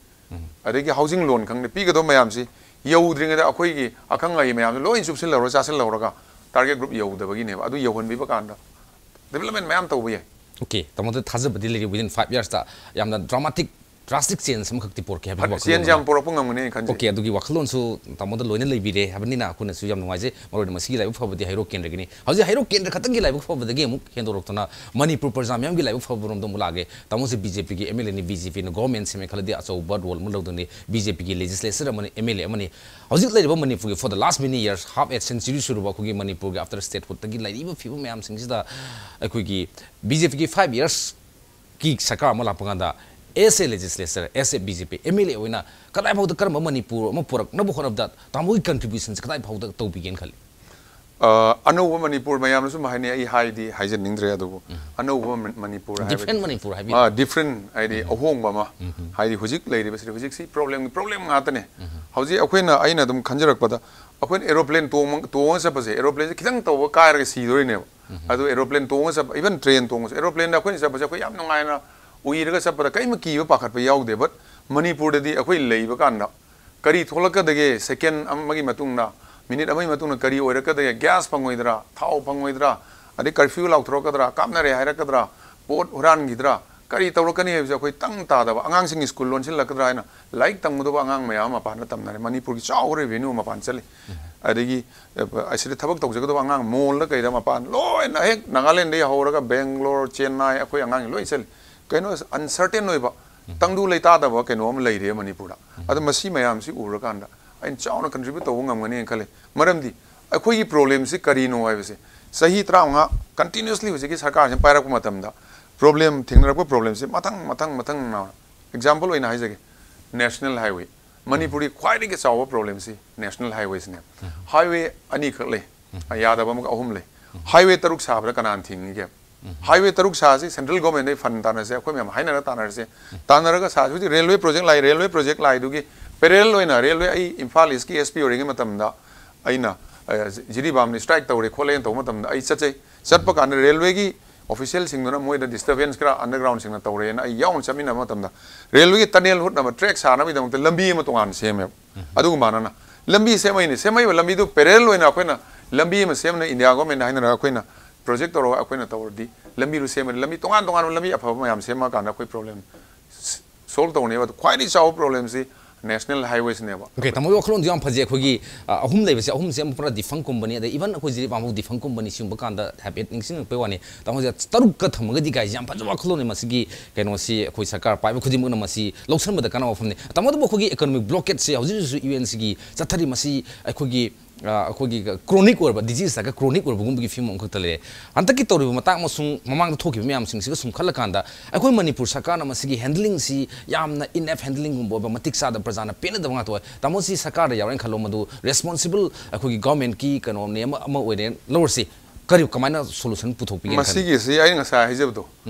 ꯑꯗꯒꯤ ꯍꯥꯎꯁꯤꯡ ꯂꯣꯟ ꯈꯪꯗꯦ, ꯄꯤꯒꯗꯕ ꯃꯌꯥꯝꯁꯤ ꯌꯧꯗ꯭ꯔꯤꯉꯩꯗ ꯑꯩꯈꯣꯏꯒꯤ ꯑꯈꯪ ꯑꯍꯩ ꯃꯌꯥꯝꯁꯦ ꯂꯣꯏ ꯆꯨꯞꯁꯤꯜꯍꯧꯔ ꯆꯥꯁꯤꯜꯍꯧꯔꯒ ꯇꯥꯔꯒꯦꯠ ꯒ꯭ꯔꯨꯞ ꯌꯧꯗꯕꯒꯤꯅꯦꯕ꯫ ꯑꯗꯨ ꯌꯧꯍꯟꯕꯤꯕ ꯀꯥꯟꯗ ꯗꯤꯕꯂꯞꯃꯦꯟ ꯃꯌꯥꯝ ꯇꯧꯕ ꯌꯥꯏ꯫ ꯑꯣꯀꯦ, ꯇꯥꯃꯣꯗ ꯊꯥꯖꯕꯗꯤ ꯂꯩꯔꯤ within five yearsꯇ ꯌꯥꯝꯅ ꯗ꯭ꯔꯥꯃꯥꯇꯤꯛ drastic change ꯑꯃꯈꯛꯇꯤ ꯄꯨꯔꯛꯀꯦ ꯍꯥꯏꯕꯒꯤ ꯋꯥꯈꯜꯂꯣꯟ ꯆꯦꯟꯖ ꯌꯥꯝ ꯑꯃ꯫ ꯄꯨꯔꯛꯄ ꯉꯝꯒꯅꯤ ꯑꯩ ꯈꯟꯖꯩ꯫ Okay, ꯑꯗꯨꯒꯤ ꯋꯥꯈꯜꯂꯣꯟꯁꯨ ꯇꯥꯃꯣꯗ ꯂꯣꯏꯅ ꯂꯩꯕꯤꯔꯦ ꯍꯥꯏꯕꯅꯤꯅ ꯑꯩꯈꯣꯏꯅꯁꯨ ꯌꯥꯝ ꯅꯨꯡꯉꯥꯏꯖꯩ꯫ ꯃꯔꯨꯑꯣꯏꯅ ꯃꯁꯤꯒꯤ ꯂꯥꯏꯕꯛ ꯐꯕꯗꯤ ꯍꯩꯔꯣꯛ ꯀꯦꯟꯗ꯭ꯔꯒꯤꯅꯤ꯫ ꯍꯧꯖꯤꯛ ꯍꯩꯔꯣꯛ ꯀꯦꯟꯗ꯭ꯔ ꯈꯛꯇꯪꯒꯤ ꯂꯥꯏꯕꯛ ꯐꯕꯗꯒꯤ ꯑꯃꯨꯛ ꯍꯦꯟꯗꯣꯔꯛꯇꯨꯅ ꯃꯅꯤꯄꯨꯔ ꯄ꯭ꯔꯖꯥ ꯃꯌꯥꯝꯒꯤ ꯂꯥꯏꯕꯛ ꯐꯕꯔꯣꯝꯗ ꯑꯃꯨꯛ ꯂꯥꯛꯑꯒꯦ꯫ ꯇꯥꯃꯣꯁꯦ BJPꯒꯤ MLAꯅꯤ, BJPꯅ government ꯁꯦꯝꯃꯦ ꯈꯜꯂꯗꯤ ꯑꯆꯧꯕ role ꯑꯃ ꯂꯧꯗꯣꯏꯅꯤ꯫ BJPꯒꯤ legislature ꯑꯃꯅꯤ, MLA ꯑꯃꯅꯤ꯫ ꯍꯧꯖꯤꯛ ꯂꯩꯔꯤꯕ ꯃꯅꯤꯄꯨꯔꯒꯤ for the last many years, half a century ꯁꯨꯔꯕ ꯑꯩꯈꯣꯏꯒꯤ ꯃꯅꯤꯄꯨꯔꯒꯤ after statehoodꯇꯒꯤ ꯂꯩꯔꯤꯕ ꯐꯤꯕꯝ ꯃꯌꯥꯝꯁꯤꯡꯁꯤꯗ ꯑꯩꯈꯣꯏꯒꯤ BJPꯒꯤ five years ꯀꯤ ꯁꯔꯀꯥꯔ ꯑꯃ ꯂꯥꯛꯄ ꯀꯥꯟꯗ, as a legislator, as a BJP MLA ꯑꯣꯏꯅ ꯀꯗꯥꯏ ꯐꯥꯎꯗ ꯀꯔꯝꯕ ꯃꯅꯤꯄꯨꯔ ꯑꯃ ꯄꯨꯔꯛꯅꯕ ꯍꯣꯠꯅꯕꯗ ꯇꯥꯃꯣꯒꯤ contributionꯁꯦ ꯀꯗꯥꯏ ꯐꯥꯎꯗ ꯇꯧꯕꯤꯒꯦꯅ ꯈꯜꯂꯤ? ꯑ, ꯑꯅꯧꯕ ꯃꯅꯤꯄꯨꯔ ꯃꯌꯥꯝꯅꯁꯨ ꯍꯥꯏꯅꯩ, ꯑꯩ ꯍꯥꯏꯗꯤ ꯍꯥꯏꯖꯅꯤꯡꯗ꯭ꯔꯦ, ꯑꯗꯨꯕꯨ ꯑꯅꯧꯕ ꯃ-, ꯃꯅꯤꯄꯨꯔ ꯍꯥꯏꯕ Different ꯃꯅꯤꯄꯨꯔ ꯍꯥꯏꯕꯤꯌꯨ꯫ ꯑ, different ꯍꯥꯏꯗꯤ ꯑꯍꯣꯡꯕ ꯑꯃ꯫ ꯍꯥꯏꯗꯤ ꯍꯧꯖꯤꯛ ꯂꯩꯔꯤꯕꯁꯤꯗꯤ, ꯍꯧꯖꯤꯛꯁꯤ problemꯒꯤ problem ꯉꯥꯛꯇꯅꯦ꯫ ꯍꯧꯖꯤꯛ ꯑꯩꯈꯣꯏꯅ, ꯑꯩꯅ ꯑꯗꯨꯝ ꯈꯟꯖꯔꯛꯄꯗ, ꯑꯩꯈꯣꯏꯅ aeroplane ꯇꯣꯡꯕ-, ꯇꯣꯡꯉ ꯆꯠꯄꯁꯦ, aeroplaneꯁꯦ ꯈꯤꯇꯪ ꯇꯧꯕ ꯀꯥꯏꯔꯒ ꯁꯤꯗꯣꯔꯤꯅꯦꯕ꯫ ꯑꯗꯨ aeroplane ꯇꯣꯡꯉ ꯆꯠꯄ, even train ꯇꯣꯡꯉꯁꯨ, aeroplaneꯗ ꯑꯩꯈꯣꯏꯅ ꯆꯠꯄꯁꯦ ꯑꯩꯈꯣꯏ ꯌꯥꯝ ꯅꯨꯡꯉꯥꯏꯅ ꯎꯏꯔꯒ ꯆꯠꯄꯗ ꯀꯔꯤꯝ ꯀꯤꯕ ꯄꯥꯈꯠꯄ ꯌꯥꯎꯗꯦ꯫ But ꯃꯅꯤꯄꯨꯔꯗꯗꯤ ꯑꯩꯈꯣꯏ ꯂꯩꯕ ꯀꯥꯟꯗ ꯀꯔꯤ ꯊꯣꯛꯂꯛꯀꯗꯒꯦ, second ꯑꯃꯒꯤ ꯃꯇꯨꯡꯗ, minute ꯑꯃꯒꯤ ꯃꯇꯨꯡꯗ ꯀꯔꯤ ꯑꯣꯏꯔꯛꯀꯗꯒꯦ, gas ꯐꯪꯉꯣꯏꯗ꯭ꯔꯥ, ꯊꯥꯎ ꯐꯪꯉꯣꯏꯗ꯭ꯔꯥ, ꯑꯗꯩ curfew ꯂꯥꯎꯊꯣꯔꯛꯀꯗ꯭ꯔꯥ, ꯀꯥꯞꯅꯔꯦ ꯍꯥꯏꯔꯛꯀꯗ꯭ꯔꯥ, ꯄꯣꯠ ꯍꯨꯔꯥꯟꯈꯤꯗ꯭ꯔꯥ, ꯀꯔꯤ ꯇꯧꯔꯛꯀꯅꯤ ꯍꯥꯏꯕꯁꯦ ꯑꯩꯈꯣꯏ ꯇꯪ ꯇꯥꯗꯕ꯫ ꯑꯉꯥꯡꯁꯤꯡꯒꯤ school ꯂꯣꯟꯁꯤꯜꯂꯛꯀꯗ꯭ꯔꯥ ꯍꯥꯏꯅ ꯂꯥꯏꯔꯤꯛ ꯇꯝꯒꯗꯕ ꯑꯉꯥꯡ ꯃꯌꯥꯝ ꯑꯃ ꯃꯄꯥꯟꯗ ꯇꯝꯅꯔꯦ꯫ ꯃꯅꯤꯄꯨꯔꯒꯤ ꯆꯥꯎꯈ꯭ꯔ revenue ꯃꯄꯥꯟ ꯆꯠꯂꯤ꯫ ꯑꯗꯒꯤ, ꯑ, ꯑꯁꯤꯗ ꯊꯕꯛ ꯇꯧꯖꯒꯗꯕ ꯑꯉꯥꯡ mallꯗ ꯀꯩꯗ ꯃꯄꯥꯟ ꯂꯣꯏꯅ, ꯍꯦꯛ ꯅꯥꯒꯥꯂꯦꯟꯗꯗꯒꯤ ꯍꯧꯔꯒ ꯕꯦꯡꯒ꯭ꯂꯣꯔ, ꯆꯦꯟꯅꯥꯏ, ꯑꯩꯈꯣꯏ ꯑꯉꯥꯡꯁꯤꯡ ꯂꯣꯏ ꯆꯠꯂꯤ꯫ ꯀꯩꯅꯣ, uncertain ꯑꯣꯏꯕ, ꯇꯪꯗꯨ ꯂꯩꯇꯥꯗꯕ ꯀꯩꯅꯣ ꯑꯃ ꯂꯩꯔꯦ ꯃꯅꯤꯄꯨꯔꯗ꯫ ꯑꯗꯣ ꯃꯁꯤ ꯃꯌꯥꯝꯁꯤ ꯎꯔꯀꯥꯟꯗ ꯑꯩꯅ ꯆꯥꯎꯅ contribute ꯇꯧꯕ ꯉꯝꯒꯅꯤꯅ ꯈꯜꯂꯤ꯫ ꯃꯔꯝꯗꯤ ꯑꯩꯈꯣꯏꯒꯤ problemꯁꯤ ꯀꯔꯤꯅꯣ ꯍꯥꯏꯕꯁꯦ, ꯆꯍꯤ ꯇꯔꯥꯃꯉꯥ continuously ꯍꯧꯖꯤꯛꯀꯤ ꯁꯔꯀꯥꯔꯁꯤꯅ ꯄꯥꯏꯔꯛꯄ ꯃꯇꯝꯗ problem, ꯊꯦꯡꯅꯔꯛꯄ problemꯁꯤ ꯃꯊꯪ, ꯃꯊꯪ, ꯃꯊꯪ ꯅꯥꯎꯅ, example ꯑꯣꯏꯅ ꯍꯥꯏꯖꯒꯦ, National Highway꯫ ꯃꯅꯤꯄꯨꯔꯒꯤ ꯈ꯭ꯋꯥꯏꯗꯒꯤ ꯆꯥꯎꯕ problemꯁꯤ National Highwayꯁꯤꯅꯦ꯫ Highway ꯑꯅꯤꯈꯛ ꯂꯩ, ꯌꯥꯗꯕ ꯑꯃꯒ ꯑꯍꯨꯝ ꯂꯩ꯫ Highway ꯇꯔꯨꯛ ꯁꯥꯕꯗ ꯀꯅꯥꯅ ꯊꯤꯡꯉꯤꯒꯦ? Highway ꯇꯔꯨꯛ ꯁꯥꯁꯤ central governmentꯗꯒꯤ fund ꯇꯥꯟꯅꯁꯦ, ꯑꯩꯈꯣꯏ ꯃꯌꯥꯝ ꯍꯥꯏꯅꯔ ꯇꯥꯟꯅꯔꯁꯦ꯫ ꯇꯥꯟꯅꯔꯒ ꯁꯥꯁꯤ꯫ ꯍꯧꯖꯤꯛ railway project ꯂꯥꯛꯏ, railway project ꯂꯥꯛꯏꯗꯨꯒꯤ parallel ꯑꯣꯏꯅ railway, ꯑꯩ ꯏꯝꯐꯥꯜ Eastꯀꯤ SP ꯑꯣꯏꯔꯤꯉꯩ ꯃꯇꯝꯗ ꯑꯩꯅ, ꯑ, ꯖꯤꯔꯤꯕꯥꯝꯅ strike ꯇꯧꯔꯦ ꯈꯣꯠꯂꯦꯅ ꯇꯧꯕ ꯃꯇꯝꯗ ꯑꯩ ꯆꯠꯆꯩ꯫ ꯆꯠꯄ ꯀꯥꯟꯗ railwayꯒꯤ officialꯁꯤꯡꯗꯨꯅ ꯃꯣꯏꯗ disturbance ꯈꯔ undergroundꯁꯤꯡꯅ ꯇꯧꯔꯦꯅ ꯑꯩ ꯌꯥꯎꯅ ꯆꯠꯃꯤꯟꯅꯕ ꯃꯇꯝꯗ railwayꯒꯤ tunnel ꯍꯨꯠꯅꯕ track ꯁꯥꯅꯕꯒꯤꯗꯃꯛꯇ ꯂꯝꯕꯤ ꯑꯃ ꯇꯣꯉꯥꯟꯅ ꯁꯦꯝꯃꯦꯕ꯫ ꯑꯗꯨꯒ ꯃꯥꯟꯅꯅ ꯂꯝꯕꯤ ꯁꯦꯝꯃꯛꯏꯅꯤ꯫ ꯁꯦꯝꯃꯛꯏꯕ ꯂꯝꯕꯤꯗꯨ parallel ꯑꯣꯏꯅ ꯑꯩꯈꯣꯏꯅ ꯂꯝꯕꯤ ꯑꯃ ꯁꯦꯝꯅ India governmentꯅ ꯍꯥꯏꯅꯔꯒ ꯑꯩꯈꯣꯏꯅ project ꯇꯧꯔꯒ ꯑꯩꯈꯣꯏꯅ ꯇꯧꯔꯗꯤ ꯂꯝꯕꯤꯗꯨ ꯁꯦꯝꯃꯗꯤ ꯂꯝꯕꯤ ꯇꯣꯉꯥꯟ ꯇꯣꯉꯥꯟꯕ ꯂꯝꯕꯤ ꯑꯐꯕ ꯃꯌꯥꯝ ꯁꯦꯝꯃꯀꯥꯟꯗ ꯑꯩꯈꯣꯏ problem ꯁ-, ꯁꯣꯜꯕ ꯇꯧꯅꯦꯕ꯫ ꯑꯗꯣ ꯈ꯭ꯋꯥꯏꯗꯒꯤ ꯆꯥꯎꯕ ꯄ꯭ꯔꯣꯕ꯭ꯂꯦꯝꯁꯤ ꯅꯦꯁꯅꯦꯜ ꯍꯥꯏꯋꯦꯁꯤꯅꯦꯕ꯫ ꯑꯣꯀꯦ, ꯇꯥꯃꯣꯒꯤ ꯋꯥꯈꯜꯂꯣꯟꯗꯣ ꯌꯥꯝ ꯐꯖꯩ꯫ ꯑꯩꯈꯣꯏꯒꯤ ꯑ, ꯑꯍꯨꯝ ꯂꯩꯕꯁꯦ, ꯑꯍꯨꯝꯁꯦ ꯑꯃ ꯄꯨꯔꯥ ꯗꯤꯐꯪ ꯀꯨꯝꯕꯅꯤ, ꯑꯗꯩ ꯏꯚꯟ ꯑꯩꯈꯣꯏ ꯖꯤꯔꯤꯕꯥꯝꯕꯨ ꯗꯤꯐꯪ ꯀꯨꯝꯕꯅꯤ꯫ ꯁꯤꯒꯨꯝꯕ ꯀꯥꯟꯗ ꯍꯥꯏꯐꯦꯠ ꯅꯤꯡꯁꯤꯡꯉꯛꯄꯩ ꯋꯥꯅꯤ꯫ ꯇꯥꯃꯣꯁꯦ ꯇꯔꯨꯛꯀ ꯊꯝꯃꯒꯗꯤ ꯀꯥꯏꯁꯦ ꯌꯥꯝ ꯐꯖꯕ ꯋꯥꯈꯜꯂꯣꯟꯅꯤ꯫ ꯃꯁꯤꯒꯤ ꯀꯩꯅꯣꯁꯤ ꯑꯩꯈꯣꯏ ꯁꯔꯀꯥꯔ ꯄꯥꯏꯕ ꯈꯨꯗꯤꯡꯃꯛꯅ ꯃꯁꯤ ꯂꯧꯁꯟꯕꯗ ꯀꯥꯟꯅꯕ ꯋꯥꯐꯝꯅꯤ꯫ ꯇꯥꯃꯣ, ꯑꯗꯨꯕꯨ ꯑꯩꯈꯣꯏꯒꯤ ꯏꯀꯣꯅꯣꯃꯤꯛ ꯕ꯭ꯂꯣꯀꯦꯠꯁꯦ ꯍꯧꯖꯤꯛ ꯍꯧꯖꯤꯛꯁꯨ ꯌꯨ ꯑꯦꯟ ꯁꯤꯒꯤ ꯆꯠꯊꯔꯤ꯫ ꯃꯁꯤ ꯑꯩꯈꯣꯏꯒꯤ ꯑ, ꯑꯩꯈꯣꯏꯒꯤ ꯀ꯭ꯔꯣꯅꯤꯛ ꯑꯣꯏꯔꯕ ꯗꯤꯖꯤꯁꯇꯒ ꯀ꯭ꯔꯣꯅꯤꯛ ꯑꯣꯏꯔꯕꯒꯨꯝꯕꯒꯤ ꯐꯤꯕꯝ ꯑꯃꯈꯛꯇ ꯂꯩꯔꯦ꯫ ꯍꯟꯗꯛꯀꯤ ꯇꯧꯔꯤꯕ ꯃꯇꯥꯡ ꯑꯃꯁꯨꯡ ꯃꯃꯥꯡꯗ ꯊꯣꯛꯈꯤꯕ ꯃꯌꯥꯝꯁꯤꯡꯁꯤꯒ ꯁꯨꯝ ꯈꯜꯂꯀꯥꯟꯗ ꯑꯩꯈꯣꯏ ꯃꯅꯤꯄꯨꯔ ꯁꯔꯀꯥꯔꯅ ꯃꯁꯤꯒꯤ ꯍꯦꯟꯗꯂꯤꯡꯁꯤ ꯌꯥꯝꯅ ꯏꯟ ꯑꯦꯞ ꯍꯦꯟꯗꯂꯤꯡꯒꯨꯝꯕ ꯑꯣꯏꯕ, ꯃꯇꯤꯛ ꯆꯥꯗꯕ, ꯄ꯭ꯔꯖꯥꯅ ꯄꯦꯟꯅꯗꯕ ꯉꯥꯛꯇ ꯑꯣꯏ꯫ ꯇꯥꯃꯣꯁꯤ ꯁꯔꯀꯥꯔꯗ ꯌꯥꯎꯔꯦꯅ ꯈꯜꯂꯣ, ꯃꯗꯨ ꯔꯦꯁꯄꯣꯟꯁꯤꯕꯜ ꯑꯩꯈꯣꯏꯒꯤ ꯒꯚꯔꯟꯃꯦꯟꯠꯀꯤ ꯀꯩꯅꯣꯅꯦ ꯑꯃ, ꯑꯃ ꯑꯣꯏꯔꯦ ꯂꯧꯔꯁꯤ, ꯀꯔꯤ, ꯀꯃꯥꯏꯅ ꯁꯣꯂꯨꯁꯟ ꯄꯨꯊꯣꯛꯄꯤꯒꯦꯅ ꯈꯜꯂꯤ? ꯃꯁꯤꯒꯤꯁꯤ ꯑꯩꯅ ꯉꯁꯥꯏ ꯍꯥꯏꯖꯕꯗꯣ,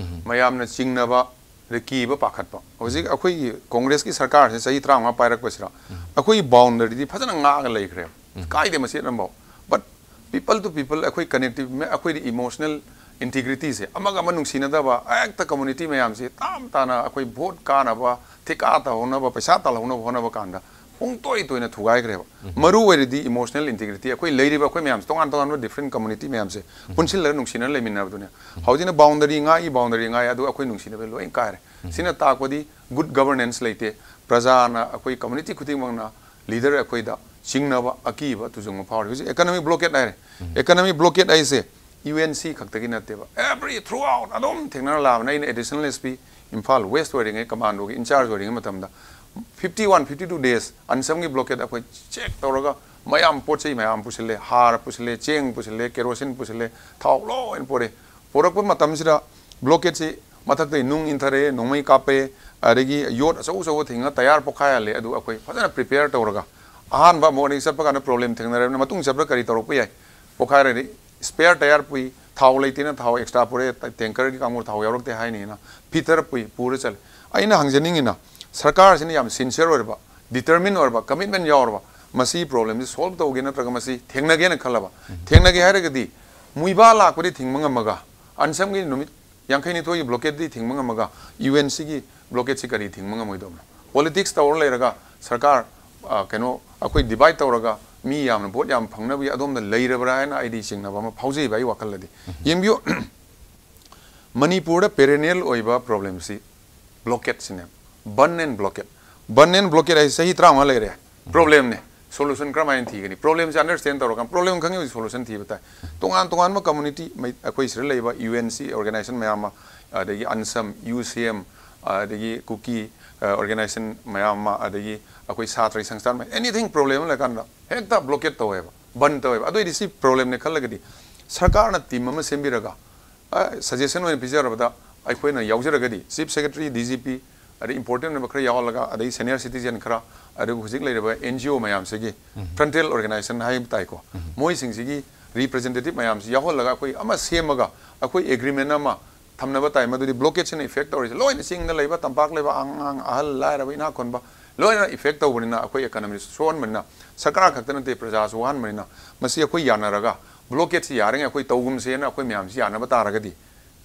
ꯃꯌꯥꯝꯅ ꯆꯤꯡꯅꯕ, ꯑꯗꯩ ꯀꯤꯕ ꯄꯥꯈꯠꯄ꯫ ꯍꯧꯖꯤꯛ ꯑꯩꯈꯣꯏꯒꯤ ꯀꯣꯡꯒ꯭ꯔꯦꯁꯀꯤ ꯁꯔꯀꯥꯔꯁꯦ ꯆꯍꯤ ꯇꯔꯥꯃꯉꯥ ꯄꯥꯏꯔꯛꯄꯁꯤꯗ ꯑꯩꯈꯣꯏꯒꯤ ꯕꯥꯎꯟꯗꯔꯤꯗꯤ ꯐꯖꯅ ꯉꯥꯛꯑꯒ ꯂꯩꯈ꯭ꯔꯦꯕ꯫ ꯀꯥꯏꯗꯦ ꯃꯆꯦꯠ ꯑꯃꯐꯥꯎ꯫ But people to people ꯑꯩꯈꯣꯏ ꯀꯅꯦꯛꯇꯤꯚ, ꯑꯩꯈꯣꯏꯗꯤ ꯏꯃꯣꯁꯅꯦꯜ ꯏꯟꯇꯤꯒ꯭ꯔꯤꯇꯤꯁꯦ, ꯑꯃꯒ ꯑꯃ ꯅꯨꯡꯁꯤꯅꯗꯕ, ꯍꯦꯛꯇ ꯀꯝꯃꯨꯅꯤꯇꯤ ꯃꯌꯥꯝꯁꯦ ꯇꯥꯝ ꯇꯥꯅ ꯑꯩꯈꯣꯏ ꯚꯣꯠ ꯀꯥꯅꯕ, ꯊꯤꯀꯥ ꯇꯧꯍꯧꯅꯕ, ꯄꯩꯁꯥ ꯇꯥꯜꯍꯧꯅꯕ ꯍꯣꯠꯅꯕ ꯀꯥꯟꯗ ꯄꯨꯡ ꯇꯣꯏ ꯇꯣꯏꯅ ꯊꯨꯒꯥꯏꯈ꯭ꯔꯦꯕ꯫ ꯃꯔꯨ ꯑꯣꯏꯔꯤꯗꯤ ꯏꯃꯣꯁꯅꯦꯜ ꯏꯟꯇꯤꯒ꯭ꯔꯤꯇꯤ, ꯑꯩꯈꯣꯏ ꯂꯩꯔꯤꯕ ꯑꯩꯈꯣꯏ ꯃꯌꯥꯝꯁꯦ, ꯇꯣꯉꯥꯟ ꯇꯣꯉꯥꯟꯕ ꯗꯤꯐ꯭ꯔꯦꯟ ꯀꯝꯃꯨꯅꯤꯇꯤ ꯃꯌꯥꯝꯁꯦ ꯄꯨꯟꯁꯤꯜꯂꯒ ꯅꯨꯡꯁꯤꯅꯅ ꯂꯩꯃꯤꯟꯅꯕꯗꯨꯅꯦ꯫ ꯍꯧꯖꯤꯛꯅ ꯕꯥꯎꯟꯗꯔꯤ ꯉꯥꯛꯏ, ꯕꯥꯎꯟꯗꯔꯤ ꯉꯥꯛꯏ, ꯑꯗꯨ ꯑꯩꯈꯣꯏ ꯅꯨꯡꯁꯤꯅꯕ ꯂꯣꯏ ꯀꯥꯏꯔꯦ꯫ ꯁꯤꯅ ꯇꯥꯛꯄꯗꯤ ꯒꯨꯗ ꯒꯕꯔꯅꯦꯟꯁ ꯂꯩꯇꯦ꯫ ꯄ꯭ꯔꯖꯥꯅ, ꯑꯩꯈꯣꯏ ꯀꯝꯃꯨꯅꯤꯇꯤ ꯈꯨꯗꯤꯡꯃꯛꯅ ꯂꯤꯗꯔ ꯑꯩꯈꯣꯏꯗ ꯆꯤꯡꯅꯕ, ꯑꯀꯤꯕ, ꯇꯨꯖꯨꯡꯕ ꯐꯥꯎꯔꯤ꯫ ꯍꯧꯖꯤꯛ ꯏꯀꯅꯃꯤꯛ ꯕ꯭ꯂꯣꯀꯦꯠ ꯍꯥꯏꯔꯦ꯫ ꯏꯀꯅꯃꯤꯛ ꯕ꯭ꯂꯣꯀꯦꯠ ꯍꯥꯏꯁꯦ ꯌꯨ ꯑꯦꯟ ꯁꯤ ꯈꯛꯇꯒꯤ ꯅꯠꯇꯦꯕ, ꯑꯦꯚ꯭ꯔꯤ ꯊ꯭ꯔꯨ ꯑꯥꯎꯠ ꯑꯗꯨꯝ ꯊꯦꯡꯅꯔ ꯂꯥꯛꯑꯕꯅꯦ꯫ ꯑꯩꯅ additional S P Imphal west ꯑꯣꯏꯔꯤꯉꯩ, ꯀꯃꯥꯟꯗꯣꯒꯤ ꯏꯟꯆꯥꯔꯖ ꯑꯣꯏꯔꯤꯉꯩ ꯃꯇꯝꯗ, fifty one, fifty two days ꯑꯟꯁꯝꯒꯤ ꯕ꯭ꯂꯣꯀꯦꯠ ꯑꯩꯈꯣꯏ ꯆꯦꯛ ꯇꯧꯔꯒ ꯃꯌꯥꯝ ꯄꯣꯠ ꯆꯩ ꯃꯌꯥꯝ ꯄꯨꯁꯤꯜꯂꯦ, ꯍꯥꯔ ꯄꯨꯁꯤꯜꯂꯦ, ꯆꯦꯡ ꯄꯨꯁꯤꯜꯂꯦ, ꯀꯦꯔꯣꯁꯤꯟ ꯄꯨꯁꯤꯜꯂꯦ, ꯊꯥꯎ ꯂꯣꯏꯅ ꯄꯨꯔꯛꯑꯦ꯫ ꯄꯨꯔꯛꯄ ꯃꯇꯝꯁꯤꯗ ꯕ꯭ꯂꯣꯀꯦꯠꯁꯤ ꯃꯊꯛꯇꯒꯤ ꯅꯨꯡ ꯏꯟꯊꯔꯛꯑꯦ, ꯅꯣꯡꯃꯩ ꯀꯥꯞꯄꯦ, ꯑꯗꯒꯤ ꯌꯣꯠ ꯑꯆꯧ ꯑꯆꯧꯕ ꯊꯤꯡꯉ ꯇꯌꯥꯔ ꯄꯣꯈꯥꯏꯍꯜꯂꯦ꯫ ꯑꯗꯨ ꯑꯩꯈꯣꯏ ꯐꯖꯅ ꯄ꯭ꯔꯤꯄꯦꯌꯔ ꯇꯧꯔꯒ, ꯑꯍꯥꯟꯕ ꯃꯣꯔꯅꯤꯡ ꯆꯠꯄ ꯀꯥꯟꯗ ꯄ꯭ꯔꯣꯕ꯭ꯂꯦꯝ ꯊꯦꯡꯅꯔꯕꯅꯤꯅ ꯃꯇꯨꯡ ꯆꯠꯄꯗ ꯀꯔꯤ ꯇꯧꯔꯛꯄ ꯌꯥꯏ? ꯄꯣꯈꯥꯏꯔꯗꯤ ꯁ꯭ꯄꯦꯌꯔ ꯇꯌꯥꯔ ꯄꯨꯏ, ꯊꯥꯎ ꯂꯩꯇꯦꯅ ꯊꯥꯎ ꯑꯦꯛꯁꯇ꯭ꯔꯥ ꯄꯨꯔꯛꯑꯦ, ꯇ-, ꯇꯦꯡꯀꯔꯒꯤ ꯀꯥꯡꯕꯨ ꯊꯥꯎ ꯌꯥꯎꯔꯛꯇꯦ ꯍꯥꯏꯅꯤꯅ ꯐꯤꯇꯔ ꯄꯨꯏ, ꯄꯨꯔ ꯆꯠꯂꯦ꯫ ꯑꯩꯅ ꯍꯪꯖꯅꯤꯡꯉꯤꯅ, ꯁꯔꯀꯥꯔꯁꯤꯅ ꯌꯥꯝ ꯁꯤꯟꯁꯤꯌꯔ ꯑꯣꯏꯔꯕ, ꯗꯤꯇꯔꯃꯤꯟ ꯑꯣꯏꯔꯕ, ꯀꯃꯤꯠꯃꯦꯟ ꯌꯥꯎꯔꯕ, ꯃꯁꯤ ꯄ꯭ꯔꯣꯕ꯭ꯂꯦꯝꯁꯤ ꯁꯣꯜꯕ ꯇꯧꯒꯦ ꯅꯠꯇ꯭ꯔꯒ ꯃꯁꯤ ꯊꯦꯡꯅꯒꯦꯅ ꯈꯜꯂꯕ? ꯊꯦꯡꯅꯒꯦ ꯍꯥꯏꯔꯒꯗꯤ ꯃꯨꯏꯕꯥ ꯂꯥꯛꯄꯗꯤ ꯊꯤꯡꯕ ꯉꯝꯃꯒ, ꯑꯟꯁꯝꯒꯤ ꯅꯨꯃꯤꯠ ꯌꯥꯡꯈꯩꯅꯤꯊꯣꯏꯒꯤ ꯕ꯭ꯂꯣꯀꯦꯠꯇꯤ ꯊꯤꯡꯕ ꯉꯝꯃꯒ, ꯌꯨ ꯑꯦꯟ ꯁꯤꯒꯤ ꯕ꯭ꯂꯣꯀꯦꯠꯁꯤ ꯀꯔꯤ ꯊꯤꯡꯕ ꯉꯝꯃꯣꯏꯗꯧꯕꯅꯣ? ꯄꯣꯂꯤꯇꯤꯛꯁ ꯇꯧꯔ ꯂꯩꯔꯒ ꯁꯔꯀꯥꯔ, ꯑ, ꯀꯩꯅꯣ, ꯑꯩꯈꯣꯏ ꯗꯤꯚꯥꯏꯠ ꯇꯧꯔꯒ ꯃꯤ ꯌꯥꯝꯅ ꯚꯣꯠ ꯌꯥꯝ ꯐꯪꯅꯕꯒꯤ ꯑꯗꯣꯝꯗ ꯂꯩꯔꯕ꯭ꯔꯥ ꯍꯥꯏꯅ ꯑꯩꯗꯤ ꯆꯤꯡꯅꯕ ꯑꯃ ꯐꯥꯎꯖꯩꯕ ꯑꯩ ꯋꯥꯈꯜꯗꯗꯤ꯫ ꯌꯦꯡꯕꯤꯌꯨ, ꯃꯅꯤꯄꯨꯔꯗ ꯄꯦꯔꯦꯅꯤꯌꯦꯜ ꯑꯣꯏꯕ ꯄ꯭ꯔꯣꯕ꯭ꯂꯦꯝꯁꯤ ꯕ꯭ꯂꯣꯀꯦꯠꯁꯤꯅꯦ꯫ Ban and blockade. Ban and blockade ꯍꯥꯏꯁꯦ ꯆꯍꯤ ꯇꯔꯥꯃꯉꯥ ꯂꯩꯔꯦ꯫ Problem ꯅꯦ꯫ Solution ꯀꯔꯝꯍꯥꯏꯅ ꯊꯤꯒꯅꯤ? Problem ꯁꯦ understand ꯇꯧꯔꯀꯥꯟꯗ, problem ꯈꯪꯉꯤ ꯍꯧꯖꯤꯛ solution ꯊꯤꯕ ꯇꯥꯏ꯫ ꯇꯣꯉꯥꯟ ꯇꯣꯉꯥꯟꯕ community ꯃꯩ-, ꯑꯩꯈꯣꯏ ꯁꯤꯗ ꯂꯩꯕ U N C organization ꯃꯌꯥꯝ ꯑꯃ, ꯑꯗꯒꯤ ANSAM, U C M, ꯑꯗꯒꯤ ꯀꯨꯀꯤ, ꯑ, organization ꯃꯌꯥꯝ ꯑꯃ, ꯑꯗꯒꯤ ꯑꯩꯈꯣꯏ ꯁꯥꯇ꯭ꯔꯒꯤ ꯁꯪꯁꯊꯥꯟ ꯃꯌꯥꯝ, anything problem ꯑꯃ ꯂꯩꯔꯀꯥꯟꯗ ꯍꯦꯛꯇ blockade ꯇꯧꯋꯦꯕ, ꯕꯟ ꯇꯧꯋꯦꯕ꯫ ꯑꯗꯨ ꯑꯣꯏꯗꯤ ꯁꯤ problem ꯅꯦ ꯈꯜꯂꯒꯗꯤ ꯁꯔꯀꯥꯔꯅ team ꯑꯃ ꯁꯦꯝꯕꯤꯔꯒ, ꯑ, suggestion ꯑꯣꯏꯅ ꯄꯤꯖꯔꯕꯗ, ꯑꯩꯈꯣꯏꯅ ꯌꯥꯎꯖꯔꯒꯗꯤ Chief Secretary, D G P, ꯑꯗꯩ important ꯑꯣꯏꯕ ꯈꯔ ꯌꯥꯎꯍꯜꯂꯒ, ꯑꯗꯩ senior citizen ꯈꯔ, ꯑꯗꯨꯒ ꯍꯧꯖꯤꯛ ꯂꯩꯔꯤꯕ N G O ꯃꯌꯥꯝꯁꯤꯒꯤ, frontal organization ꯍꯥꯏꯕ ꯇꯥꯏꯀꯣ, ꯃꯣꯏꯁꯤꯡꯁꯤꯒꯤ representative ꯃꯌꯥꯝꯁꯤ ꯌꯥꯎꯍꯜꯂꯒ ꯑꯩꯈꯣꯏ ꯑꯃ ꯁꯦꯝꯃꯒ ꯑꯩꯈꯣꯏ agreement ꯑꯃ ꯊꯝꯅꯕ ꯇꯥꯏ꯫ ꯃꯗꯨꯗꯤ blockade ꯁꯤꯅ effect ꯇꯧꯔꯤꯁꯦ ꯂꯣꯏꯅ ꯆꯤꯡꯗ ꯂꯩꯕ, ꯇꯝꯄꯥꯛ ꯂꯩꯕ, ꯑꯉꯥꯡ, ꯑꯍꯜ, ꯂꯥꯏꯔꯕ, ꯏꯅꯥꯛ ꯈꯨꯟꯕ ꯂꯣꯏꯅ effect ꯇꯧꯕꯅꯤꯅ, ꯑꯩꯈꯣꯏ economy ꯁꯣꯛꯍꯟꯕꯅꯤꯅ, ꯁꯔꯀꯥꯔ ꯈꯛꯇ ꯅꯠꯇꯦ, ꯄ꯭ꯔꯖꯥꯁꯨ ꯋꯥꯍꯟꯕꯅꯤꯅ, ꯃꯁꯤ ꯑꯩꯈꯣꯏ ꯌꯥꯅꯔꯒ blockade ꯁꯤ ꯌꯥꯔꯤꯉꯩ ꯑꯩꯈꯣꯏ ꯇꯧꯒꯨꯝꯁꯦꯅ ꯑꯩꯈꯣꯏ ꯃꯌꯥꯝꯁꯤ ꯌꯥꯅꯕ ꯇꯥꯔꯒꯗꯤ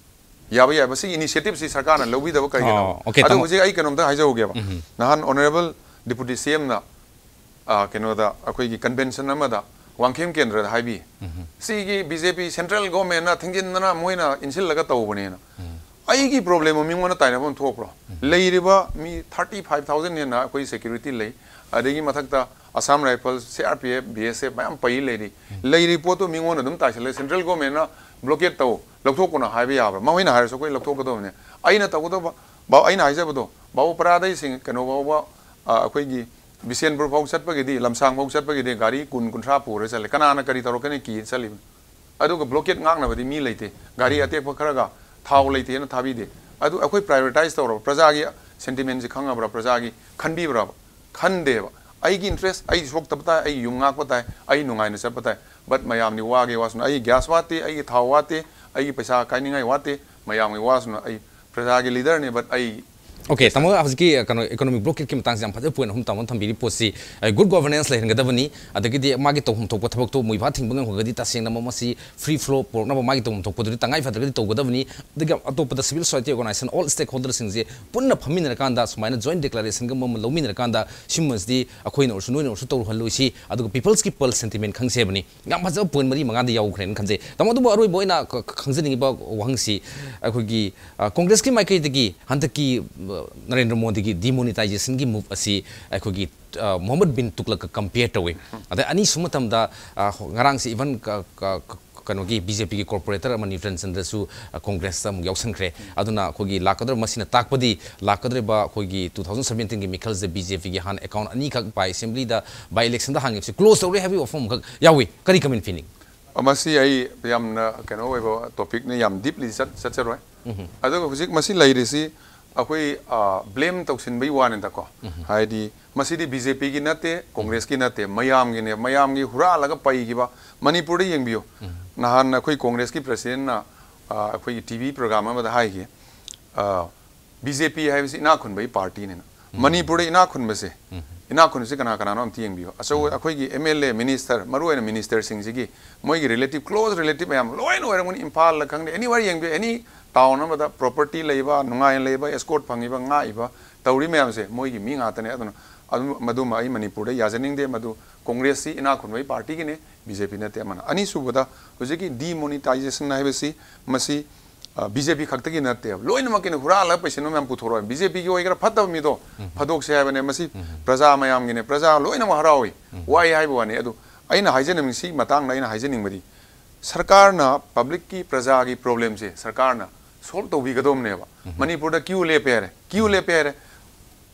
ꯌꯥꯕ ꯌꯥꯏ꯫ ꯃꯁꯤ initiative ꯁꯤ ꯁꯔꯀꯥꯔꯅ ꯂꯧꯕꯤꯗꯕ ꯀꯔꯤꯒꯤꯅꯣ? ꯑꯣ, okay, ꯑꯗꯣ ꯇꯥꯃꯣ꯫ ꯍꯧꯖꯤꯛ ꯑꯩ ꯀꯩꯅꯣꯝꯇ ꯍꯥꯏꯖꯍꯧꯒꯦꯕ꯫ ꯎꯝ꯫ ꯅꯍꯥꯟ honourable deputy C M ꯅ, ꯑ, ꯀꯩꯅꯣꯗ, ꯑꯩꯈꯣꯏꯒꯤ convention ꯑꯃꯗ ꯋꯥꯡꯈꯦꯝ ꯀꯦꯟꯗ꯭ꯔꯗ ꯍꯥꯏꯕꯤ꯫ ꯎꯝ꯫ ꯁꯤꯒꯤ B J P central government ꯅ ꯊꯤꯡꯖꯤꯟꯗꯅ ꯃꯣꯏꯅ ꯏꯟꯁꯤꯜꯂꯒ ꯇꯧꯕꯅꯦꯅ꯫ ꯎꯝ꯫ ꯑꯩꯒꯤ problem ꯃꯤꯉꯣꯟꯗ ꯇꯥꯏꯅꯐꯝ ꯊꯣꯛꯄ꯭ꯔꯣ? ꯎꯝ꯫ ꯂꯩꯔꯤꯕ ꯃꯤ thirty five thousand ꯍꯦꯟꯅ ꯑꯩꯈꯣꯏ security ꯂꯩ, ꯑꯗꯒꯤ ꯃꯊꯛꯇ Assam Rifles, C R P F, B S F ꯃꯌꯥꯝ ꯄꯩ ꯂꯩꯔꯤ꯫ ꯎꯝ꯫ ꯂꯩꯔꯤ ꯄꯣꯠꯇꯨ ꯃꯤꯉꯣꯟꯗ ꯑꯗꯨꯝ ꯇꯥꯏꯁꯤꯜꯂꯦ꯫ Central government ꯅ blockade ꯇꯧ, ꯂꯧꯊꯣꯛꯀꯅꯣ ꯍꯥꯏꯕ ꯌꯥꯕ꯭ꯔꯥ? ꯃꯈꯣꯏꯅ ꯍꯥꯏꯔꯁꯨ ꯑꯩꯈꯣꯏ ꯂꯧꯊꯣꯛꯀꯗꯕꯅꯦ꯫ ꯑꯩꯅ ꯇꯧꯒꯗꯕ, ꯕꯥꯎ-, ꯑꯩꯅ ꯍꯥꯏꯖꯕꯗꯣ, ꯕꯥꯕꯨ ꯄꯔꯥꯗꯩ ꯁꯤꯡ-, ꯀꯩꯅꯣ ꯐꯥꯎꯕ, ꯑ, ꯑꯩꯈꯣꯏꯒꯤ ꯕꯤꯁꯦꯟꯄꯨꯔ ꯐꯥꯎ ꯆꯠꯄꯒꯤꯗꯤ, ꯂꯝꯁꯥꯡ ꯐꯥꯎ ꯆꯠꯄꯒꯤꯗꯤ ꯒꯥꯔꯤ ꯀꯨꯟ, ꯀꯨꯟꯊ꯭ꯔꯥ ꯄꯨꯔ ꯆꯠꯂꯦ꯫ ꯀꯅꯥꯅ ꯀꯔꯤ ꯇꯧꯔꯛꯀꯅꯤ ꯀꯤ ꯆꯠꯂꯤꯕꯅꯤ? ꯑꯗꯨꯒ blockade ꯉꯥꯛꯅꯕꯗꯤ ꯃꯤ ꯂꯩꯇꯦ꯫ ꯒꯥꯔꯤ ꯑꯇꯦꯛꯄ ꯈꯔꯒ ꯊꯥꯎ ꯂꯩꯇꯦꯅ ꯊꯥꯕꯤꯗꯦ꯫ ꯑꯗꯨ ꯑꯩꯈꯣꯏ prioritize ꯇꯧꯔꯕ? ꯄ꯭ꯔꯖꯥꯒꯤ sentiment ꯁꯤ ꯈꯪꯉꯕ꯭ꯔꯥ? ꯄ꯭ꯔꯖꯥꯒꯤ ꯈꯟꯕꯤꯕ꯭ꯔꯕ? ꯈꯟꯗꯦꯕ꯫ ꯑꯩꯒꯤ interest, ꯑꯩ ꯁꯣꯛꯇꯕ ꯇꯥꯏ, ꯑꯩꯒꯤ ꯌꯨꯝ ꯉꯥꯛꯄ ꯇꯥꯏ, ꯑꯩ ꯅꯨꯡꯉꯥꯏꯅ ꯆꯠꯄ ꯇꯥꯏ꯫ But ꯃꯌꯥꯝꯗꯤ ꯋꯥꯒꯦ ꯋꯥꯁꯅꯨ꯫ ꯑꯩꯒꯤ gas ꯋꯥꯠꯇꯦ, ꯑꯩꯒꯤ ꯊꯥꯎ ꯋꯥꯠꯇꯦ, ꯑꯩꯒꯤ ꯄꯩꯁꯥ ꯀꯥꯏꯅꯤꯡꯉꯥꯏ ꯋꯥꯠꯇꯦ꯫ ꯃꯌꯥꯝꯒꯤ ꯋꯥꯁꯅꯨ꯫ ꯑꯩ ꯄ꯭ꯔꯖꯥꯒꯤ leader ꯅꯦ, but ꯑꯩ Okay, ꯇꯥꯃꯣ, ꯍꯧꯖꯤꯛꯀꯤ, ꯑ, ꯀꯩꯅꯣ, economic blockade ꯀꯤ ꯃꯇꯥꯡꯁꯦ ꯌꯥꯝ ꯐꯖꯕ point ꯑꯍꯨꯝ ꯇꯥꯃꯣꯅ ꯊꯝꯕꯤꯔꯤ ꯄꯣꯠꯁꯤ, ꯑ, good governance ꯂꯩꯍꯟꯒꯗꯕꯅꯤ, ꯑꯗꯒꯤꯗꯤ ꯃꯥꯒꯤ ꯇꯧꯐꯝ ꯊꯣꯛꯄ ꯊꯕꯛꯇꯣ ꯃꯣꯏꯕꯥ ꯊꯤꯡꯕ ꯉꯝꯈ꯭ꯔꯒꯗꯤ ꯇꯁꯦꯡꯅ ꯃꯁꯤ free flow ꯄꯨꯔꯛꯅꯕ ꯃꯥꯒꯤ ꯇꯧꯐꯝ ꯊꯣꯛꯄꯗꯨꯗꯤ ꯇꯉꯥꯏ ꯐꯗ꯭ꯔꯒꯗꯤ ꯇꯧꯒꯗꯕꯅꯤ꯫ ꯑꯗꯒꯤ ꯑꯇꯣꯞꯄꯗ civil society organization, all stakeholder ꯁꯤꯡꯁꯦ ꯄꯨꯟꯅ ꯐꯝꯃꯤꯟꯅꯔꯀꯥꯟꯗ ꯁꯨꯃꯥꯏꯅ joint declaration ꯒꯨꯝꯕ ꯑꯃ ꯂꯧꯃꯤꯟꯅꯔꯀꯥꯟꯗ ꯁꯤꯒꯨꯝꯕꯁꯤꯗꯤ ꯑꯩꯈꯣꯏꯅ ꯑꯣꯏꯔꯁꯨ ꯅꯣꯏꯅ ꯑꯣꯏꯔꯁꯨ ꯇꯧꯔꯨꯍꯜꯂꯣꯏꯁꯤ, ꯑꯗꯨꯒ people's ꯀꯤ pulse sentiment ꯈꯪꯁꯦ ꯍꯥꯏꯕꯅꯤ꯫ ꯌꯥꯝ ꯐꯖꯕ point ꯃꯔꯤ ꯃꯉꯥꯗꯤ ꯌꯥꯎꯈ꯭ꯔꯦꯅ ꯈꯟꯖꯩ꯫ ꯇꯥꯃꯣ, ꯑꯗꯨꯕꯨ ꯑꯔꯣꯏꯕ ꯑꯣꯏꯅ ꯈ-, ꯈ-, ꯈꯪꯖꯅꯤꯡꯉꯤꯕ ꯋꯥꯍꯪꯁꯤ, ꯑꯩꯈꯣꯏꯒꯤ, ꯑ, ꯀꯣꯡꯒ꯭ꯔꯦꯁꯀꯤ ꯃꯥꯏꯀꯩꯗꯒꯤ ꯍꯟꯗꯛꯀꯤ, ꯅꯔꯦꯟꯗ꯭ꯔ ꯃꯣꯗꯤꯒꯤ ꯗꯤꯃꯣꯅꯤꯇꯥꯏꯖꯦꯁꯟꯒꯤ ꯃꯨꯚ ꯑꯁꯤ ꯑꯩꯈꯣꯏꯒꯤ, ꯑ, ꯃꯣꯍꯝꯃꯗ ꯕꯤꯟ ꯇꯨꯒꯂꯛꯀ ꯀꯝꯄꯤꯌꯔ ꯇꯧꯏ꯫ ꯑꯗꯩ ꯑꯅꯤꯁꯨꯕ ꯃꯇꯝꯗ, ꯑ, ꯉꯔꯥꯡꯁꯦ ꯏꯚꯟ ꯀ-, ꯀ-, ꯀ-, ꯀꯩꯅꯣꯒꯤ ꯕꯤ ꯖꯦ ꯄꯤꯒꯤ ꯀꯣꯔꯄꯣꯔꯦꯇꯔ ꯑꯃ ꯅ꯭ꯌꯨꯇꯟ ꯆꯟꯗ꯭ꯔꯁꯨ, ꯑ, ꯀꯣꯡꯒ꯭ꯔꯦꯁꯇ ꯑꯃꯨꯛ ꯌꯥꯎꯁꯟꯈ꯭ꯔꯦ꯫ ꯑꯗꯨꯅ ꯑꯩꯈꯣꯏꯒꯤ ꯂꯥꯛꯀꯗꯧꯔꯤꯕ, ꯃꯁꯤꯅ ꯇꯥꯛꯄꯗꯤ ꯂꯥꯛꯀꯗꯧꯔꯤꯕ ꯑꯩꯈꯣꯏꯒꯤ two thousand seventeen ꯒꯤ ꯃꯤꯈꯜꯁꯦ ꯕꯤ ꯖꯦ ꯄꯤꯒꯤ ꯍꯥꯟꯅ ꯑꯦꯀꯥꯎꯟ ꯑꯅꯤꯈꯛ by assembly ꯗ by election ꯗ ꯍꯥꯡꯉꯤꯕꯁꯦ ꯀ꯭ꯂꯣꯖ ꯇꯧꯔꯦ ꯍꯥꯏꯕꯒꯤ ꯋꯥꯐꯝ ꯑꯃꯈꯛ ꯌꯥꯎꯏ꯫ ꯀꯔꯤ ꯀꯃꯦꯟ ꯄꯤꯅꯤꯡ? ꯃꯁꯤ ꯑꯩ ꯌꯥꯝꯅ ꯀꯩꯅꯣ ꯑꯣꯏꯕ ꯇꯣꯄꯤꯛꯅꯤ, ꯌꯥꯝ ꯗꯤꯞꯂꯤ ꯆꯠ-, ꯆꯠꯆꯔꯣꯏ꯫ ꯑꯗꯨꯒ ꯍꯧꯖꯤꯛ ꯃꯁꯤ ꯂꯩꯔꯤꯁꯤ ꯑꯩꯈꯣꯏ, ꯑ, ꯕ꯭ꯂꯦꯝ ꯇꯧꯁꯤꯟꯕꯒꯤ ꯋꯥꯅꯤꯗꯀꯣ꯫ ꯍꯥꯏꯗꯤ ꯃꯁꯤꯗꯤ ꯕꯤ ꯖꯦ ꯄꯤꯒꯤ ꯅꯠꯇꯦ, ꯀꯣꯡꯒ꯭ꯔꯦꯁꯀꯤ ꯅꯠꯇꯦ, ꯃꯌꯥꯝꯒꯤꯅꯦ, ꯃꯌꯥꯝꯒꯤ ꯍꯨꯔꯥꯜꯂꯒ ꯄꯩꯈꯤꯕ꯫ ꯃꯅꯤꯄꯨꯔꯗ ꯌꯦꯡꯕꯤꯌꯨ, ꯅꯍꯥꯟ ꯑꯩꯈꯣꯏ ꯀꯣꯡꯒ꯭ꯔꯦꯁꯀꯤ ꯄ꯭ꯔꯁꯤꯗꯦꯟꯅ, ꯑ, ꯑꯩꯈꯣꯏꯒꯤ ꯇꯤ ꯚꯤ ꯄ꯭ꯔꯣꯒ꯭ꯔꯥꯝ ꯑꯃꯗ ꯍꯥꯏꯈꯤ, ꯑ, ꯕꯤ ꯖꯦ ꯄꯤ ꯍꯥꯏꯕꯁꯤ ꯏꯅꯥꯛ ꯈꯨꯟꯕꯒꯤ ꯄꯥꯔꯇꯤꯅꯤꯅ꯫ ꯃꯅꯤꯄꯨꯔꯗ ꯏꯅꯥꯛ ꯈꯨꯟꯕꯁꯦ, ꯏꯅꯥꯛ ꯈꯨꯟꯕꯁꯦ ꯀꯅꯥ ꯀꯅꯥꯅꯣ ꯑꯝꯇ ꯌꯦꯡꯕꯤꯌꯨ꯫ ꯑꯆꯧꯕ ꯑꯩꯈꯣꯏꯒꯤ ꯑꯦꯝ ꯑꯦꯜ ꯑꯦ, ꯃꯤꯅꯤꯁꯇꯔ, ꯃꯔꯨꯑꯣꯏꯅ ꯃꯤꯅꯤꯁꯇꯔꯁꯤꯡꯁꯤꯒꯤ ꯃꯣꯏꯒꯤ ꯔꯤꯂꯦꯇꯤꯚ, ꯀ꯭ꯂꯣꯖ ꯔꯤꯂꯦꯇꯤꯚ ꯃꯌꯥꯝ ꯂꯣꯏꯅ ꯑꯣꯏꯔꯝꯒꯅꯤ꯫ ꯏꯝꯐꯥꯜꯗ ꯈꯪꯗꯦ, ꯑꯦꯅꯤꯋꯦꯔ ꯌꯦꯡꯕꯤꯌꯨ, ꯑꯦꯅꯤ ꯇꯥꯎꯟ ꯑꯃꯗ ꯄ꯭ꯔꯣꯄꯔꯇꯤ ꯂꯩꯕ, ꯅꯨꯡꯉꯥꯏꯅ ꯂꯩꯕ, ꯑꯦꯁꯀꯣꯔꯠ ꯐꯪꯉꯤꯕ, ꯉꯥꯛꯏꯕ, ꯇꯧꯔꯤ ꯃꯌꯥꯝꯁꯦ ꯃꯣꯏꯒꯤ ꯃꯤ ꯉꯥꯛꯇꯅꯦ꯫ ꯑꯗꯨꯅ ꯑꯗꯨ, ꯃꯗꯨꯃ ꯑꯩ ꯃꯅꯤꯄꯨꯔꯗ ꯌꯥꯖꯅꯤꯡꯗꯦ꯫ ꯃꯗꯨ ꯀꯣꯡꯒ꯭ꯔꯦꯁꯁꯤ ꯏꯅꯥꯛ ꯈꯨꯟꯕꯒꯤ ꯄꯥꯔꯇꯤꯒꯤꯅꯦ, ꯕꯤ ꯖꯦ ꯄꯤ ꯅꯠꯇꯦ ꯑꯃꯅ꯫ ꯑꯅꯤꯁꯨꯕꯗ, ꯍꯧꯖꯤꯛꯀꯤ ꯗꯤꯃꯣꯅꯤꯇꯥꯏꯖꯦꯁꯟ ꯍꯥꯏꯕꯁꯤ, ꯃꯁꯤ, ꯑ, ꯕꯤ ꯖꯦ ꯄꯤ ꯈꯛꯇꯒꯤ ꯅꯠꯇꯦꯕ, ꯂꯣꯏꯅꯃꯛꯀꯤꯅ ꯍꯨꯔꯥꯜꯂꯒ ꯄꯩꯁꯤꯟꯕ ꯃꯌꯥꯝ ꯄꯨꯊꯣꯔꯛꯑꯣ꯫ ꯕꯤ ꯖꯦ ꯄꯤꯒꯤ ꯑꯣꯏꯒꯦꯔꯥ, ꯐꯠꯇꯕ ꯃꯤꯗꯣ ꯐꯥꯗꯣꯛꯁꯦ ꯍꯥꯏꯕꯅꯦ꯫ ꯃꯁꯤ ꯄ꯭ꯔꯖꯥ ꯃꯌꯥꯝꯒꯤꯅꯦ, ꯄ꯭ꯔꯖꯥ ꯂꯣꯏꯅꯃꯛ ꯍꯔꯥꯎꯏ, ꯋꯥꯏ ꯍꯥꯏꯕ ꯋꯥꯅꯤ꯫ ꯑꯗꯨ ꯑꯩꯅ ꯍꯥꯏꯖꯅꯤꯡ-, ꯁꯤꯒꯤ ꯃꯇꯥꯡꯗ ꯑꯩꯅ ꯍꯥꯏꯖꯅꯤꯡꯕꯗꯤ, ꯁꯔꯀꯥꯔꯅ ꯄꯕ꯭ꯂꯤꯛꯀꯤ, ꯄ꯭ꯔꯖꯥꯒꯤ ꯄ꯭ꯔꯣꯕ꯭ꯂꯦꯝꯁꯦ ꯁꯔꯀꯥꯔꯅ ꯁꯣꯜꯕ ꯇꯧꯕꯤꯒꯗꯧꯕꯅꯦꯕ꯫ ꯃꯅꯤꯄꯨꯔꯗ ꯀ꯭ꯌꯨ ꯂꯦꯞꯄꯦ ꯍꯥꯏꯔꯦ, ꯀ꯭ꯌꯨ ꯂꯦꯞꯄꯦ ꯍꯥꯏꯔꯦ,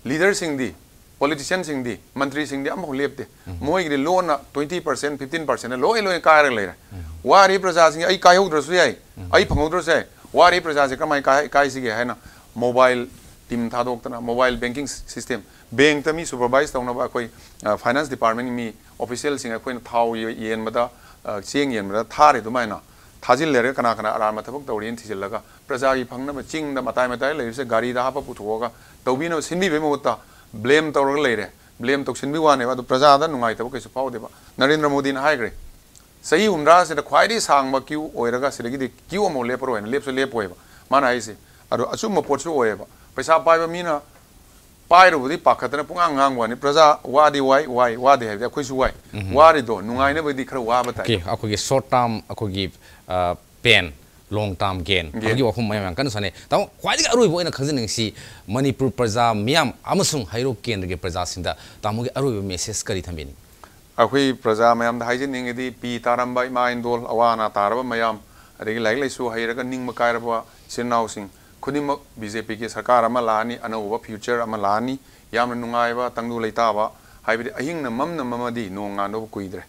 ꯂꯤꯗꯔꯁꯤꯡꯗꯤ, ꯄꯣꯂꯤꯇꯤꯁꯤꯌꯟꯁꯤꯡꯗꯤ, ꯃꯟꯇ꯭ꯔꯤꯁꯤꯡꯗꯤ ꯑꯃꯐꯥꯎ ꯂꯦꯞꯇꯦ꯫ ꯃꯣꯏꯒꯤꯗꯤ ꯂꯣꯟꯅ twenty percent, fifteen percent ꯂꯣꯏ, ꯂꯣꯏ ꯀꯥꯏꯔꯒ ꯂꯩꯔꯦ꯫ ꯋꯥꯔꯤ ꯄ꯭ꯔꯖꯥꯁꯤꯡ, ꯑꯩ ꯀꯥꯏꯍꯧꯗ꯭ꯔꯁꯨ ꯌꯥꯏ, ꯑꯩ ꯐꯪꯍꯧꯗ꯭ꯔꯁꯨ ꯌꯥꯏ, ꯋꯥꯔꯤ ꯄ꯭ꯔꯖꯥꯁꯦ ꯀꯃꯥꯏꯅ ꯀꯥꯏ-, ꯀꯥꯏꯁꯤꯒꯦ ꯍꯥꯏꯅ ꯃꯣꯕꯥꯏꯜ ꯇꯤꯝ ꯊꯥꯗꯣꯛꯇꯅ, ꯃꯣꯕꯥꯏꯜ ꯕꯦꯡꯀꯤꯡ ꯁꯤꯁꯇꯦꯝ, ꯕꯦꯡꯛꯇ ꯃꯤ ꯁꯨꯄꯔꯚꯥꯏꯁ ꯇꯧꯅꯕ ꯑꯩꯈꯣꯏ, ꯑ, ꯐꯥꯏꯅꯥꯟꯁ ꯗꯤꯄꯥꯔꯠꯃꯦꯟꯒꯤ ꯃꯤ ꯑꯣꯐꯤꯁꯤꯌꯦꯜꯁꯤꯡ ꯑꯩꯈꯣꯏꯅ ꯊꯥꯎ ꯌꯦ-, ꯌꯦꯟꯕꯗ, ꯑ, ꯆꯦꯡ ꯌꯦꯟꯕꯗ ꯊꯥꯔꯤ ꯑꯗꯨꯃꯥꯏꯅ ꯊꯥꯖꯤꯜꯂꯦꯔꯒ ꯀꯅꯥ ꯀꯅꯥ ꯑꯔꯥꯟꯕ ꯊꯕꯛ ꯇꯧꯔꯤꯅ ꯊꯤꯖꯤꯜꯂꯒ ꯄ꯭ꯔꯖꯥꯒꯤ ꯐꯪꯅꯕ ꯆꯤꯡꯗ ꯃꯇꯥꯏ ꯃꯇꯥꯏ ꯂꯩꯔꯤꯕꯁꯦ ꯒꯥꯔꯤꯗ ꯍꯥꯞꯄ ꯄꯨꯊꯣꯛꯑꯒ ꯇꯧꯕꯤꯅꯕ ꯁꯤꯟꯕꯤꯕꯒꯤ ꯃꯍꯨꯠꯇ ꯕ꯭ꯂꯦꯝ ꯇꯧꯔꯒ ꯂꯩꯔꯦ꯫ ꯕ꯭ꯂꯦꯝ ꯇꯧꯁꯤꯟꯕꯒꯤ ꯋꯥꯅꯦꯕ, ꯑꯗꯨ ꯄ꯭ꯔꯖꯥꯗ ꯅꯨꯡꯉꯥꯏꯇꯕ ꯀꯩꯁꯨ ꯐꯥꯎꯗꯦꯕ꯫ ꯅꯔꯦꯟꯗ꯭ꯔ ꯃꯣꯗꯤꯅ ꯍꯥꯏꯈ꯭ꯔꯦ, ꯆꯍꯤ ꯍꯨꯝꯗ꯭ꯔꯥꯁꯤꯗ ꯈ꯭ꯋꯥꯏꯗꯒꯤ ꯁꯥꯡꯕ ꯀ꯭ꯌꯨ ꯑꯣꯏꯔꯒ ꯁꯤꯗꯒꯤꯗꯤ ꯀ꯭ꯌꯨ ꯑꯃꯐꯥꯎ ꯂꯦꯞꯄꯔꯣꯏꯅ, ꯂꯦꯞꯁꯨ ꯂꯦꯞꯄꯣꯏꯕ꯫ ꯃꯥꯅ ꯍꯥꯏꯁꯦ ꯑꯗꯣ ꯑꯆꯨꯝꯕ ꯄꯣꯠꯁꯨ ꯑꯣꯏꯌꯦꯕ꯫ ꯄꯩꯁꯥ ꯄꯥꯏꯕ ꯃꯤꯅ ꯄꯥꯏꯔꯨꯕꯗꯤ ꯄꯥꯈꯠꯇꯅ ꯄꯨꯡꯉꯥꯡ ꯉꯥꯡꯕ ꯋꯥꯅꯤ꯫ ꯄ꯭ꯔꯖꯥ ꯋꯥꯗꯤ ꯋꯥꯏ, ꯋꯥꯏ, ꯋꯥꯗꯦ ꯍꯥꯏꯕꯗꯤ ꯑꯩꯈꯣꯏꯁꯨ ꯋꯥꯏ꯫ ꯋꯥꯔꯤꯗꯣ ꯅꯨꯡꯉꯥꯏꯅꯕꯗꯤ ꯈꯔ ꯋꯥꯕ ꯇꯥꯏ꯫ ꯑꯣꯀꯦ, ꯑꯩꯈꯣꯏꯒꯤ ꯁꯣꯔꯠ ꯇꯥꯔꯝ, ꯑꯩꯈꯣꯏꯒꯤ, ꯑ, ꯄꯦꯟ, long term gain ꯍꯥꯏꯕꯒꯤ ꯋꯥꯐꯝ ꯃꯌꯥꯝ ꯌꯥꯝ ꯀꯟꯅ ꯁꯥꯟꯅꯩ꯫ ꯇꯥꯃꯣ, ꯈ꯭ꯋꯥꯏꯗꯒꯤ ꯑꯔꯣꯏꯕ ꯑꯣꯏꯅ ꯈꯪꯖꯅꯤꯡꯉꯤꯁꯤ, ꯃꯅꯤꯄꯨꯔ ꯄ꯭ꯔꯖꯥ ꯃꯤꯌꯥꯝ ꯑꯃꯁꯨꯡ ꯍꯩꯔꯣꯛ ꯀꯦꯟꯗ꯭ꯔꯒꯤ ꯄ꯭ꯔꯖꯥꯁꯤꯡꯗ ꯇꯥꯃꯣꯒꯤ ꯑꯔꯣꯏꯕ message ꯀꯔꯤ ꯊꯝꯕꯤꯅꯤꯡꯉꯤ? ꯑꯩꯈꯣꯏ ꯄ꯭ꯔꯖꯥ ꯃꯌꯥꯝꯗ ꯍꯥꯏꯖꯅꯤꯡꯉꯤꯗꯤ, ꯄꯤ ꯇꯥꯔꯝꯕ ꯏꯃꯥ ꯏꯟꯗꯣꯜ, ꯑꯋꯥ ꯑꯅꯥ ꯇꯥꯔꯕ ꯃꯌꯥꯝ, ꯑꯗꯒꯤ ꯂꯥꯏꯔꯤꯛ ꯂꯥꯏꯁꯨ ꯍꯩꯔꯒ ꯅꯤꯡꯕ ꯀꯥꯏꯔꯕ ꯏꯆꯤꯟ ꯏꯅꯥꯎꯁꯤꯡ ꯈꯨꯗꯤꯡꯃꯛ, ꯕꯤ ꯖꯦ ꯄꯤꯒꯤ ꯁꯔꯀꯥꯔ ꯑꯃ ꯂꯥꯛꯑꯅꯤ, ꯑꯅꯧꯕ future ꯑꯃ ꯂꯥꯛꯑꯅꯤ, ꯌꯥꯝꯅ ꯅꯨꯡꯉꯥꯏꯕ, ꯇꯪꯗꯨ ꯂꯩꯇꯥꯕ, ꯍꯥꯏꯕꯗꯤ ꯑꯍꯤꯡꯅ ꯃꯝꯅ ꯃꯝꯃꯗꯤ ꯅꯣꯡ ꯉꯥꯟꯗꯧꯕ ꯀꯨꯏꯗ꯭ꯔꯦ꯫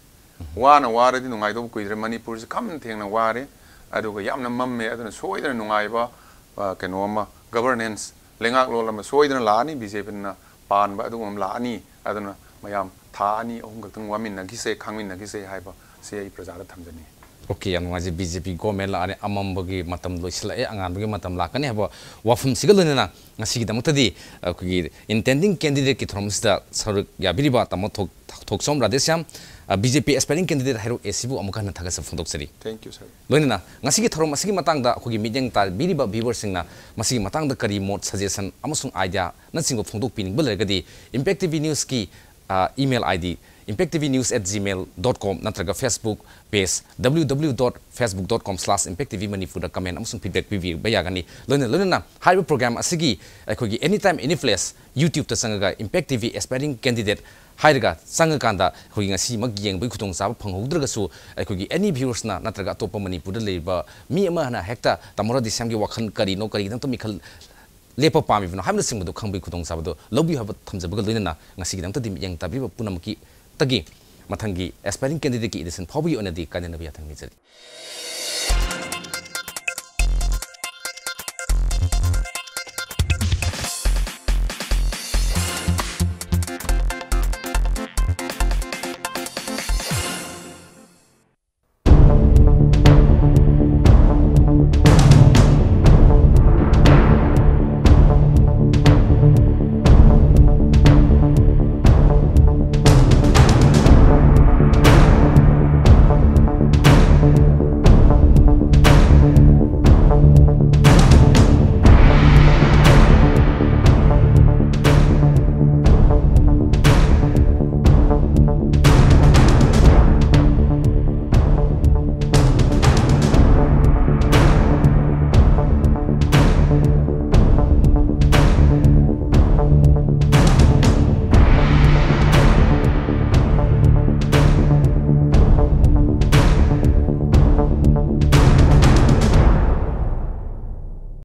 ꯋꯥꯅ ꯋꯥꯔꯗꯤ ꯅꯨꯡꯉꯥꯏꯗꯧꯕ ꯀꯨꯏꯗ꯭ꯔꯦ꯫ ꯃꯅꯤꯄꯨꯔꯁꯤ ꯈꯝ ꯊꯦꯡꯅ ꯋꯥꯔꯦ, ꯑꯗꯨꯒ ꯌꯥꯝꯅ ꯃꯝꯃꯦ꯫ ꯑꯗꯨꯅ ꯁꯣꯏꯗꯅ ꯅꯨꯡꯉꯥꯏꯕ, ꯑ, ꯀꯩꯅꯣ ꯑꯃ, governance, ꯂꯩꯉꯥꯛꯂꯣꯟ ꯑꯃ ꯁꯣꯏꯗꯅ ꯂꯥꯛꯑꯅꯤ, ꯕꯤ ꯖꯦ ꯄꯤꯅ ꯄꯥꯟꯕ ꯑꯗꯨꯒꯨꯝꯕ ꯑꯃ ꯂꯥꯛꯑꯅꯤ꯫ ꯑꯗꯨꯅ ꯃꯌꯥꯝ ꯊꯥ ꯑꯅꯤ ꯑꯍꯨꯝ ꯈꯛꯇꯪ ꯋꯥꯃꯤꯟꯅꯈꯤꯁꯦ, ꯈꯥꯡꯃꯤꯟꯅꯈꯤꯁꯦ ꯍꯥꯏꯕ ꯁꯤ ꯑꯩ ꯄ꯭ꯔꯖꯥꯗ ꯊꯝꯖꯅꯤꯡꯉꯤ꯫ ꯑꯣꯀꯦ, ꯌꯥꯝ ꯅꯨꯡꯉꯥꯏꯖꯩ꯫ ꯕꯤ ꯖꯦ ꯄꯤ government ꯂꯥꯛꯑꯅꯤ, ꯑꯃꯝꯕꯒꯤ ꯃꯇꯝ ꯂꯣꯏꯁꯤꯜꯂꯛꯑꯦ, ꯑꯉꯥꯟꯕꯒꯤ ꯃꯇꯝ ꯂꯥꯛꯀꯅꯤ ꯍꯥꯏꯕ ꯋꯥꯐꯝꯁꯤꯒ ꯂꯣꯏꯅꯅ ꯉꯁꯤꯒꯤꯗꯃꯛꯇꯗꯤ ꯑꯩꯈꯣꯏꯒꯤ intending candidate ꯀꯤ ꯊꯧꯔꯝ ꯑꯁꯤꯗ ꯁꯔꯨꯛ ꯌꯥꯕꯤꯔꯤꯕ ꯇꯥꯃꯣ ꯊꯣꯛ-, ꯊꯣꯛꯆꯣꯝ ꯔꯥꯙꯦꯁ꯭ꯌꯥꯝ, ꯑ, ꯕꯤ ꯖꯦ ꯄꯤ aspiring candidate ꯍꯩꯔꯣꯛ ꯑꯦ ꯁꯤꯕꯨ ꯑꯃꯨꯛ ꯍꯟꯅ ꯊꯥꯒꯠꯆꯕ ꯐꯣꯡꯗꯣꯛꯆꯔꯤ꯫ Thank you, sir. ꯂꯣꯏꯅꯅ ꯉꯁꯤꯒꯤ ꯊꯧꯔꯝ ꯑꯁꯤꯒꯤ ꯃꯇꯥꯡꯗ ꯑꯩꯈꯣꯏꯒꯤ ꯃꯤꯠꯌꯦꯡ ꯇꯥꯕꯤꯔꯤꯕ viewer ꯁꯤꯡꯅ ꯃꯁꯤꯒꯤ ꯃꯇꯥꯡꯗ ꯀꯔꯤ ꯃꯣꯠ, suggestion ꯑꯃꯁꯨꯡ idea ꯅꯆꯤꯡꯕ ꯐꯣꯡꯗꯣꯛꯄꯤꯅꯤꯡꯕ ꯂꯩꯔꯒꯗꯤ, Impact T V News ꯀꯤ, ꯑ, email I D, impact T V news at gmail dot com ꯅꯠꯇ꯭ꯔꯒ Facebook page, W W W dot facebook dot com slash impact T V Manipur ꯗ comment ꯑꯃꯁꯨꯡ feedback ꯄꯤꯕꯤꯕ ꯌꯥꯒꯅꯤ꯫ ꯂꯣꯏꯅ ꯂꯣꯏꯅꯅ ꯍꯥꯏꯔꯤꯕ program ꯑꯁꯤꯒꯤ ꯑꯩꯈꯣꯏꯒꯤ Anytime Any Place YouTube ꯇ ꯆꯪꯉꯒ Impact T V aspiring candidate ꯍꯥꯏꯔꯒ ꯆꯪꯉꯀꯥꯟꯗ ꯑꯩꯈꯣꯏꯒꯤ ꯉꯁꯤꯃꯛ ꯌꯦꯡꯕꯒꯤ ꯈꯨꯗꯣꯡꯆꯥꯕ ꯐꯪꯍꯧꯗ꯭ꯔꯒꯁꯨ, ꯑꯩꯈꯣꯏꯒꯤ any viewers ꯅ ꯅꯠꯇ꯭ꯔꯒ ꯑꯇꯣꯞꯄ ꯃꯅꯤꯄꯨꯔꯗ ꯂꯩꯔꯤꯕ ꯃꯤ ꯑꯃꯅ ꯍꯦꯛꯇ ꯇꯥꯃꯣ ꯔꯥꯙꯦꯁ꯭ꯌꯥꯝꯒꯤ ꯋꯥꯈꯜ ꯀꯔꯤꯅꯣ, ꯀꯔꯤꯒꯤꯗꯃꯛꯇ ꯃꯤꯈꯜ ꯂꯦꯞꯄ ꯄꯥꯝꯃꯤꯕꯅꯣ ꯍꯥꯏꯕꯅꯆꯤꯡꯕꯗꯣ ꯈꯪꯕꯒꯤ ꯈꯨꯗꯣꯡꯆꯥꯕꯗꯣ ꯂꯧꯕꯤꯌꯨ ꯍꯥꯏꯕ ꯊꯝꯖꯕꯒ ꯂꯣꯏꯅꯅ, ꯉꯁꯤꯒꯤꯗꯃꯛꯇꯗꯤ ꯃꯤꯠꯌꯦꯡ ꯇꯥꯕꯤꯕ ꯄꯨꯝꯅꯃꯛꯀꯤꯇꯒꯤ ꯃꯊꯪꯒꯤ aspiring candidate ꯀꯤ edition ꯐꯥꯎꯕꯒꯤ ꯑꯣꯏꯅꯗꯤ ꯀꯥꯏꯅꯅꯕ ꯌꯥꯊꯪ ꯅꯤꯖꯔꯤ꯫